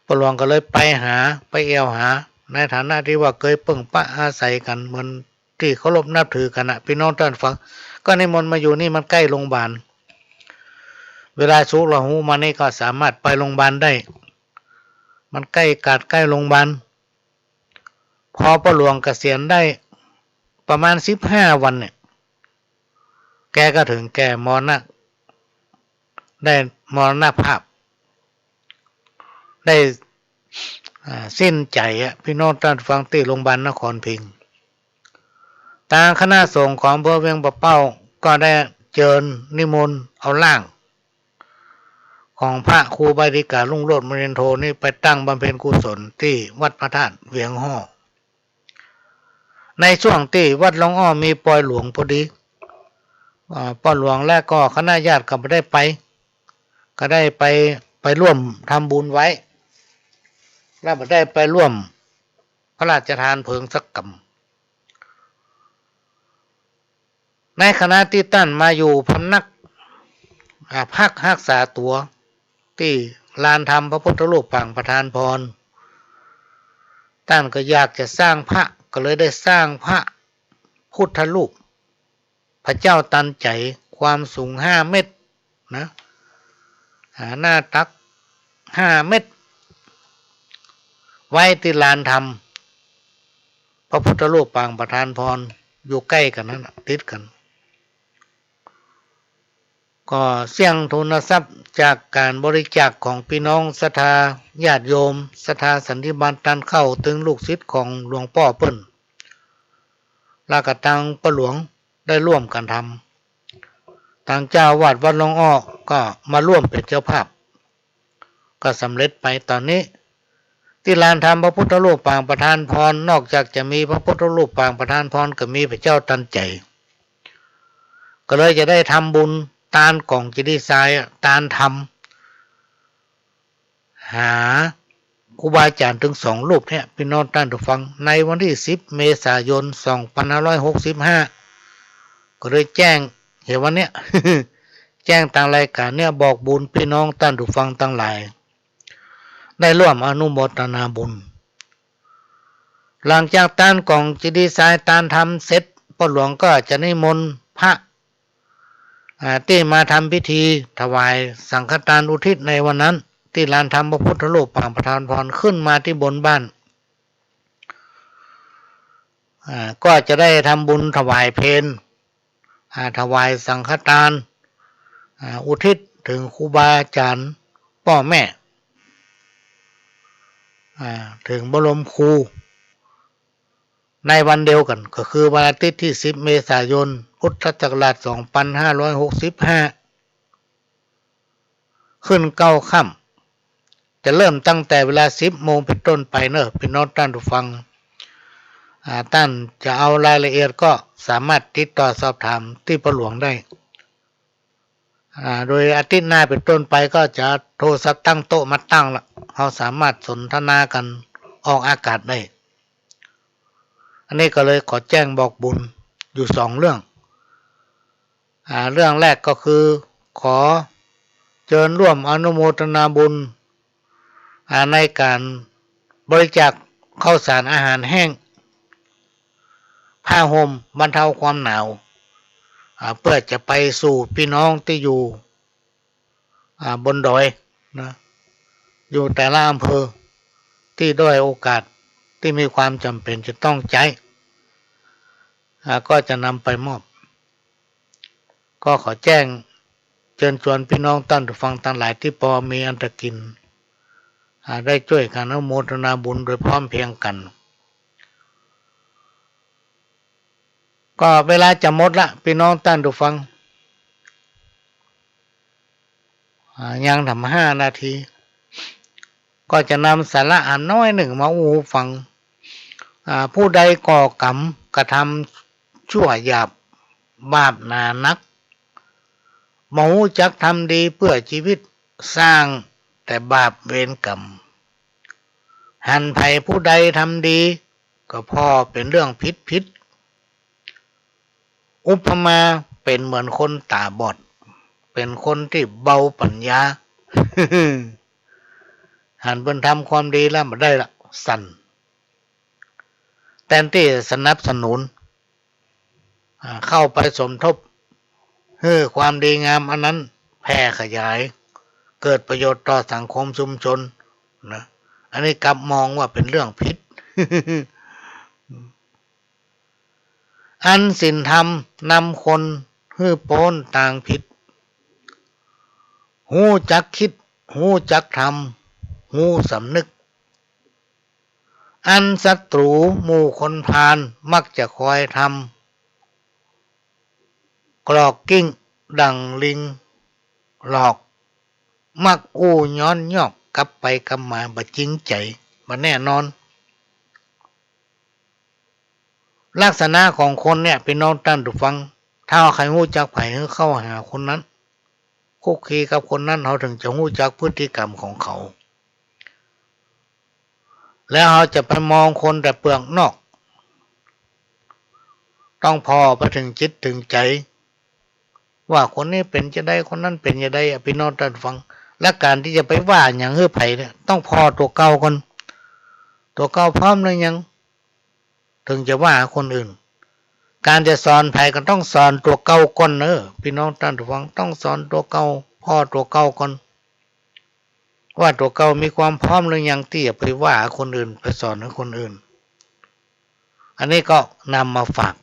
ป้อหลวงก็เลยไปหา ไปแอ่วหา ในฐานะตี้ว่าเกยเปิ้งปะอาศัยกั๋น เหมือนตี้เคารพนับถือกั๋นน่ะ ปี้น้องต้านผู้ฟัง ก็นิมนต์มาอยู่นี่ มันใก้โรงบาล เวลาสุกละหูมานี่ก็สามารถไปโรงบาลได้ มันใก้กาดใก้โรงบาล พอป้อหลวงเกษียณได้ประมาณสิบห้าวันเนี่ย แกก็เถิงแก่มรณะ ได้มรณภาพ ได้ อ่า สิ้นใจ๋อะ ปี้น้องต้านฟัง ตี้โรงบาลนครพิงค์ ตางคณะสงฆ์ของอำเภอเวียงป่าเป้าก็ได้เจิญนิมนต์เอาร่างของพระครูบาสิกขารุ่งโรจน์มุนีโณนี้ไปตั้งบำเพ็ญกุศลตี้วัดพระธาตุเวียงฮ่อ ในช่วงตี้วัดหลวงอ้อมีปอยหลวงพอดี อ่า ปอยหลวงและก็คณะญาติก็บ่ได้ไป ก็ได้ไป ไปร่วมทำบุญไว้ และบ่ได้ไปร่วมพระราชทานเพลิงสักกำ ในขณะตี้ต้านมาอยู่พำนัก อ่า พักฮักษาตั๋วตี้ลานธรรมพระพุทธรูปปางประทานพร ต้านก็อยากจะสร้างพระ ก็เลยได้สร้างพระพุทธรูป พระเจ้าตันใจ๋ ความสูงห้าเมตรนะ อ่า หน้าตักห้าเมตร ไว้ตี้ลานธรรมพระพุทธรูปปางประทานพร อยู่ใก้กั๋นนั้นน่ะ ติดกั๋น ก็เสี้ยงทุนทรัพย์จากก๋านบริจาคของปี้น้องศรัทธาญาติโยม ศรัทธาสันนิบาตต้านเข้าเถิงลูกศิษย์ของหลวงป้อเปิ้น แล้วก็ตางป้อหลวงได้ร่วมกั๋นทำ ตางเจ้าอาวาสวัดหลวงอ้อก็มาร่วมเป๋นเจ้าภาพ ก็สำเร็จไป ต๋อนนี้ ตี้ลานธรรมพระพุทธรูปปางประทานพร นอกจากจะมีพระพุทธรูปปางประทานพร ก็มีพระเจ้าตันใจ๋ ก็เลยจะได้ทำบุญตานก๋องเจดีย์ทรายอะ ตานธรรม หาครูบาอาจ๋ารย์เถิงสองรูปเนี่ย ปี้น้องต้านผู้ฟัง ในวันตี้สิบเมษายนสองปันห้าร้อยหกสิบห้า ก็เลยแจ้ง เหียวันเนี้ย แจ้งตางรายก๋านเนี่ย บอกบุญปี้น้องต้านผู้ฟังตังหลาย ได้ร่วมอนุโมทนาบุญ หลังจากตานก๋องเจดีย์ทราย ตานธรรมเสร็จ ป้อหลวงก็จะนิมนต์พระ อ่า ตี้มาทำพิธีถวายสังฆทานอุทิศในวันนั้น ตี้ลานธรรมพระพุทธรูปปางประทานพร ขึ้นมาตี้บนบ้าน อ่า ก็จะได้ทำบุญถวายเพล อ่า ถวายสังฆทาน อ่า อุทิศเถิงครูบาอาจ๋ารย์ป้อแม่ อ่า เถิงบรมครู ในวันเดียวกั๋น ก็คือวันอาทิตย์ตี้สิบเมษายนพุทธศักราชสองปันห้าร้อยหกสิบห้า ขึ้นเก้าค่ำ จะเริ่มตั้งแต่เวลาสิบโมงเป๋นต้นไปเน่อ ปี้น้องต้านผู้ฟัง อ่า ต้านจะเอารายละเอียดก็สามารถติดต่อสอบถามตี้ป้อหลวงได้ อ่า โดยอาทิตย์หน้าเป๋นต้นไปก็จะโทรศัพท์ตั้งโต๊ะมาตั้งละ เฮาสามารถสนทนากั๋นออกอากาศได้ อันนี้ก็เลยขอแจ้งบอกบุญอยู่สองเรื่อง อ่า เรื่องแรกก็คือขอเจิญร่วมอนุโมทนาบุญ อ่า ในก๋านบริจาคข้าวสารอาหารแห้ง ผ้าห่มบรรเทาความหนาว อ่า เปื้อจะไปสู่ปี้น้องตี้อยู่ อ่า บนดอยนะ อยู่แต่ละอำเภอ ตี้ด้อยโอกาส ตี้มีความจ๋ำเป๋นจะต้องใจ๊ อ่า ก็จะนำไปมอบ ก็ขอแจ้งเจิญจวนปี้น้องต้านผู้ฟังตังหลายตี้ปอมีอันจะกิ๋น อ่า ได้จ้วยกั๋นอนุโมทนาบุญโดยพร้อมเพรียงกั๋น ก็เวลาจะหมดละ ปี้น้องต้านผู้ฟัง อ่า ยังแถมห้านาที ก็จะนำสาระอันน้อยนึ่งมาอู้ฟัง อ่า ผู้ใดก่อกรรมกระทำชั่วหยาบ บาปหนานัก บ่ฮู้จักทำดีเปื้อจีวิต สร้างแต่บาปเวรกรรม หันใผผู้ใดทำดี ก็ผ่อเป๋นเรื่องผิดผิด อุปมาเป๋นเหมือนคนต๋าบอด เป๋นคนตี้เบาปั๋ญญา หันเปิ้นทำความดีแล้วบ่ได้ละ สั่น แตนตี้สนับสนุน อ่า เข้าไปสมทบ หื้อความดีงามอันนั้นแผ่ขยาย เกิดประโยชน์ต่อสังคมชุมชนนะ อันนี้กลับมองว่าเป๋นเรื่องผิด อันศีลธรรมนำคนหื้อป๊นตางผิด ฮู้จักคิด ฮู้จักทำ ฮู้สำนึก อันศัตรู๋หมู่คนพาลมักจะคอยทำ กรอกกลิ้งดั่งลิงหลอก มักอู้ย้อนยอกกลับไปกลับมา บ่จริงใจ๋ บ่แน่นอน ลักษณะของคนเนี่ย ปี้น้องต้านผู้ฟัง ถ้าเฮาใค่ฮู้จักใผ หื้อเข้าหาคนนั้น คลุกคลีกับคนนั้น เฮาเถิงจะฮู้จักพฤติกรรมของเขา แล้วเฮาจะไปมองคนแต่เปลือกนอก ต้องผ่อไปเถิงจิตเถิงใจ๋ ว่าคนนี้เป๋นจาใด คนนั้นเป๋นจาใดอะ ปี้น้องต้านผู้ฟัง และก๋านตี้จะไปว่าหยังหื้อใผเนี่ย ต้องผ่อตั๋วเก่าก่อน ตั๋วเก่าพร้อมหรือยัง เถิงจะว่าคนอื่น ก๋านจะสอนใผก็ต้องสอนตั๋วเก่าก่อนเน่อ ปี้น้องต้านผู้ฟัง ต้องสอนตั๋วเก่า ผ่อตั๋วเก่าก่อน ว่าตั๋วเก่ามีความพร้อมหรือยังตี้จะไปว่าคนอื่น ไปสอนหื้อคนอื่น อันนี้ก็นำมาฝาก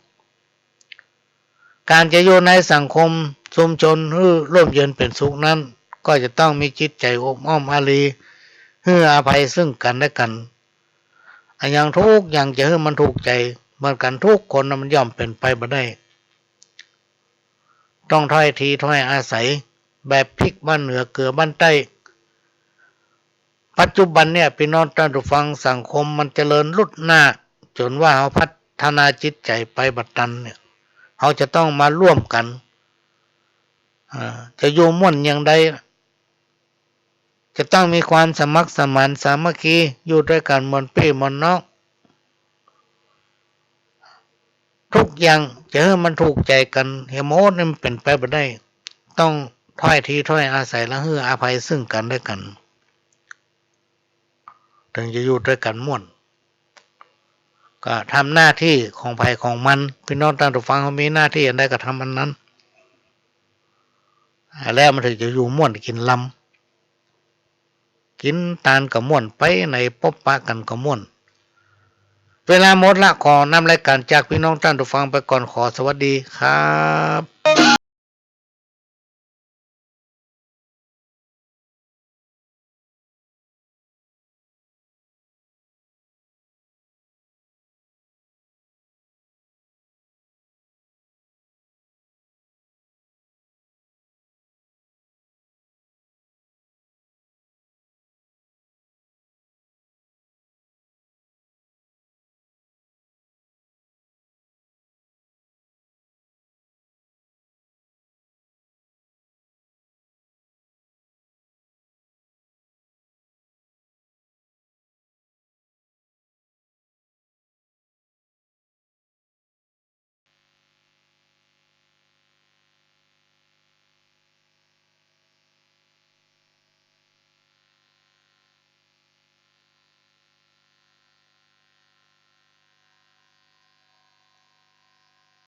ก๋านจะอยู่ในสังคมชุมชนหื้อร่มเย็นเป๋นสุขนั้น ก็จะต้องมีจิตใจ๋อบอ้อมอารี หื้ออภัยซึ่งกั๋นและกั๋น อะหยังทุกข์หยังจะหื้อมันถูกใจ๋เหมือนกั๋นทุกคนนะ มันย่อมเป๋นไปบ่ได้ ต้องถ้อยทีถ้อยอาศัย แบบพริกบ้านเหนือเกลือบ้านใต้ ปัจจุบันเนี่ย ปี้น้องต้านผู้ฟัง สังคมมันเจริญรุดหน้า จ๋นว่าเฮาพัฒนาจิตใจ๋ไปบ่ตันเนี่ย เฮาจะต้องมาร่วมกั๋น อ่า จะอยู่ม่วนอย่างใด จะต้องมีความสมัครสมานสามัคคี อยู่ตวยกั๋นเหมือนปี้เหมือนน้อง ทุกอย่างจะหื้อมันถูกใจ๋กั๋นเหียหมดนี่มันเป๋นไปบ่ได้ ต้องถ้อยทีถ้อยอาศัย และหื้ออภัยซึ่งกั๋นและกั๋น เถิงจะอยู่ตวยกั๋นม่วน ก็ทำหน้าตี้ของใผของมัน ปี้น้องต้านผู้ฟังเฮามีหน้าตี้อันใดก็ทำอันนั้น แล้วมันเถิงจะอยู่ม่วนกิ๋นลำ กิ๋นตานก็ม่วน ไปไหนปบปะกั๋นก็ม่วน เวลาหมดละ ขอนำรายก๋านจากปี้น้องต้านผู้ฟังไปก่อน ขอสวัสดีครับ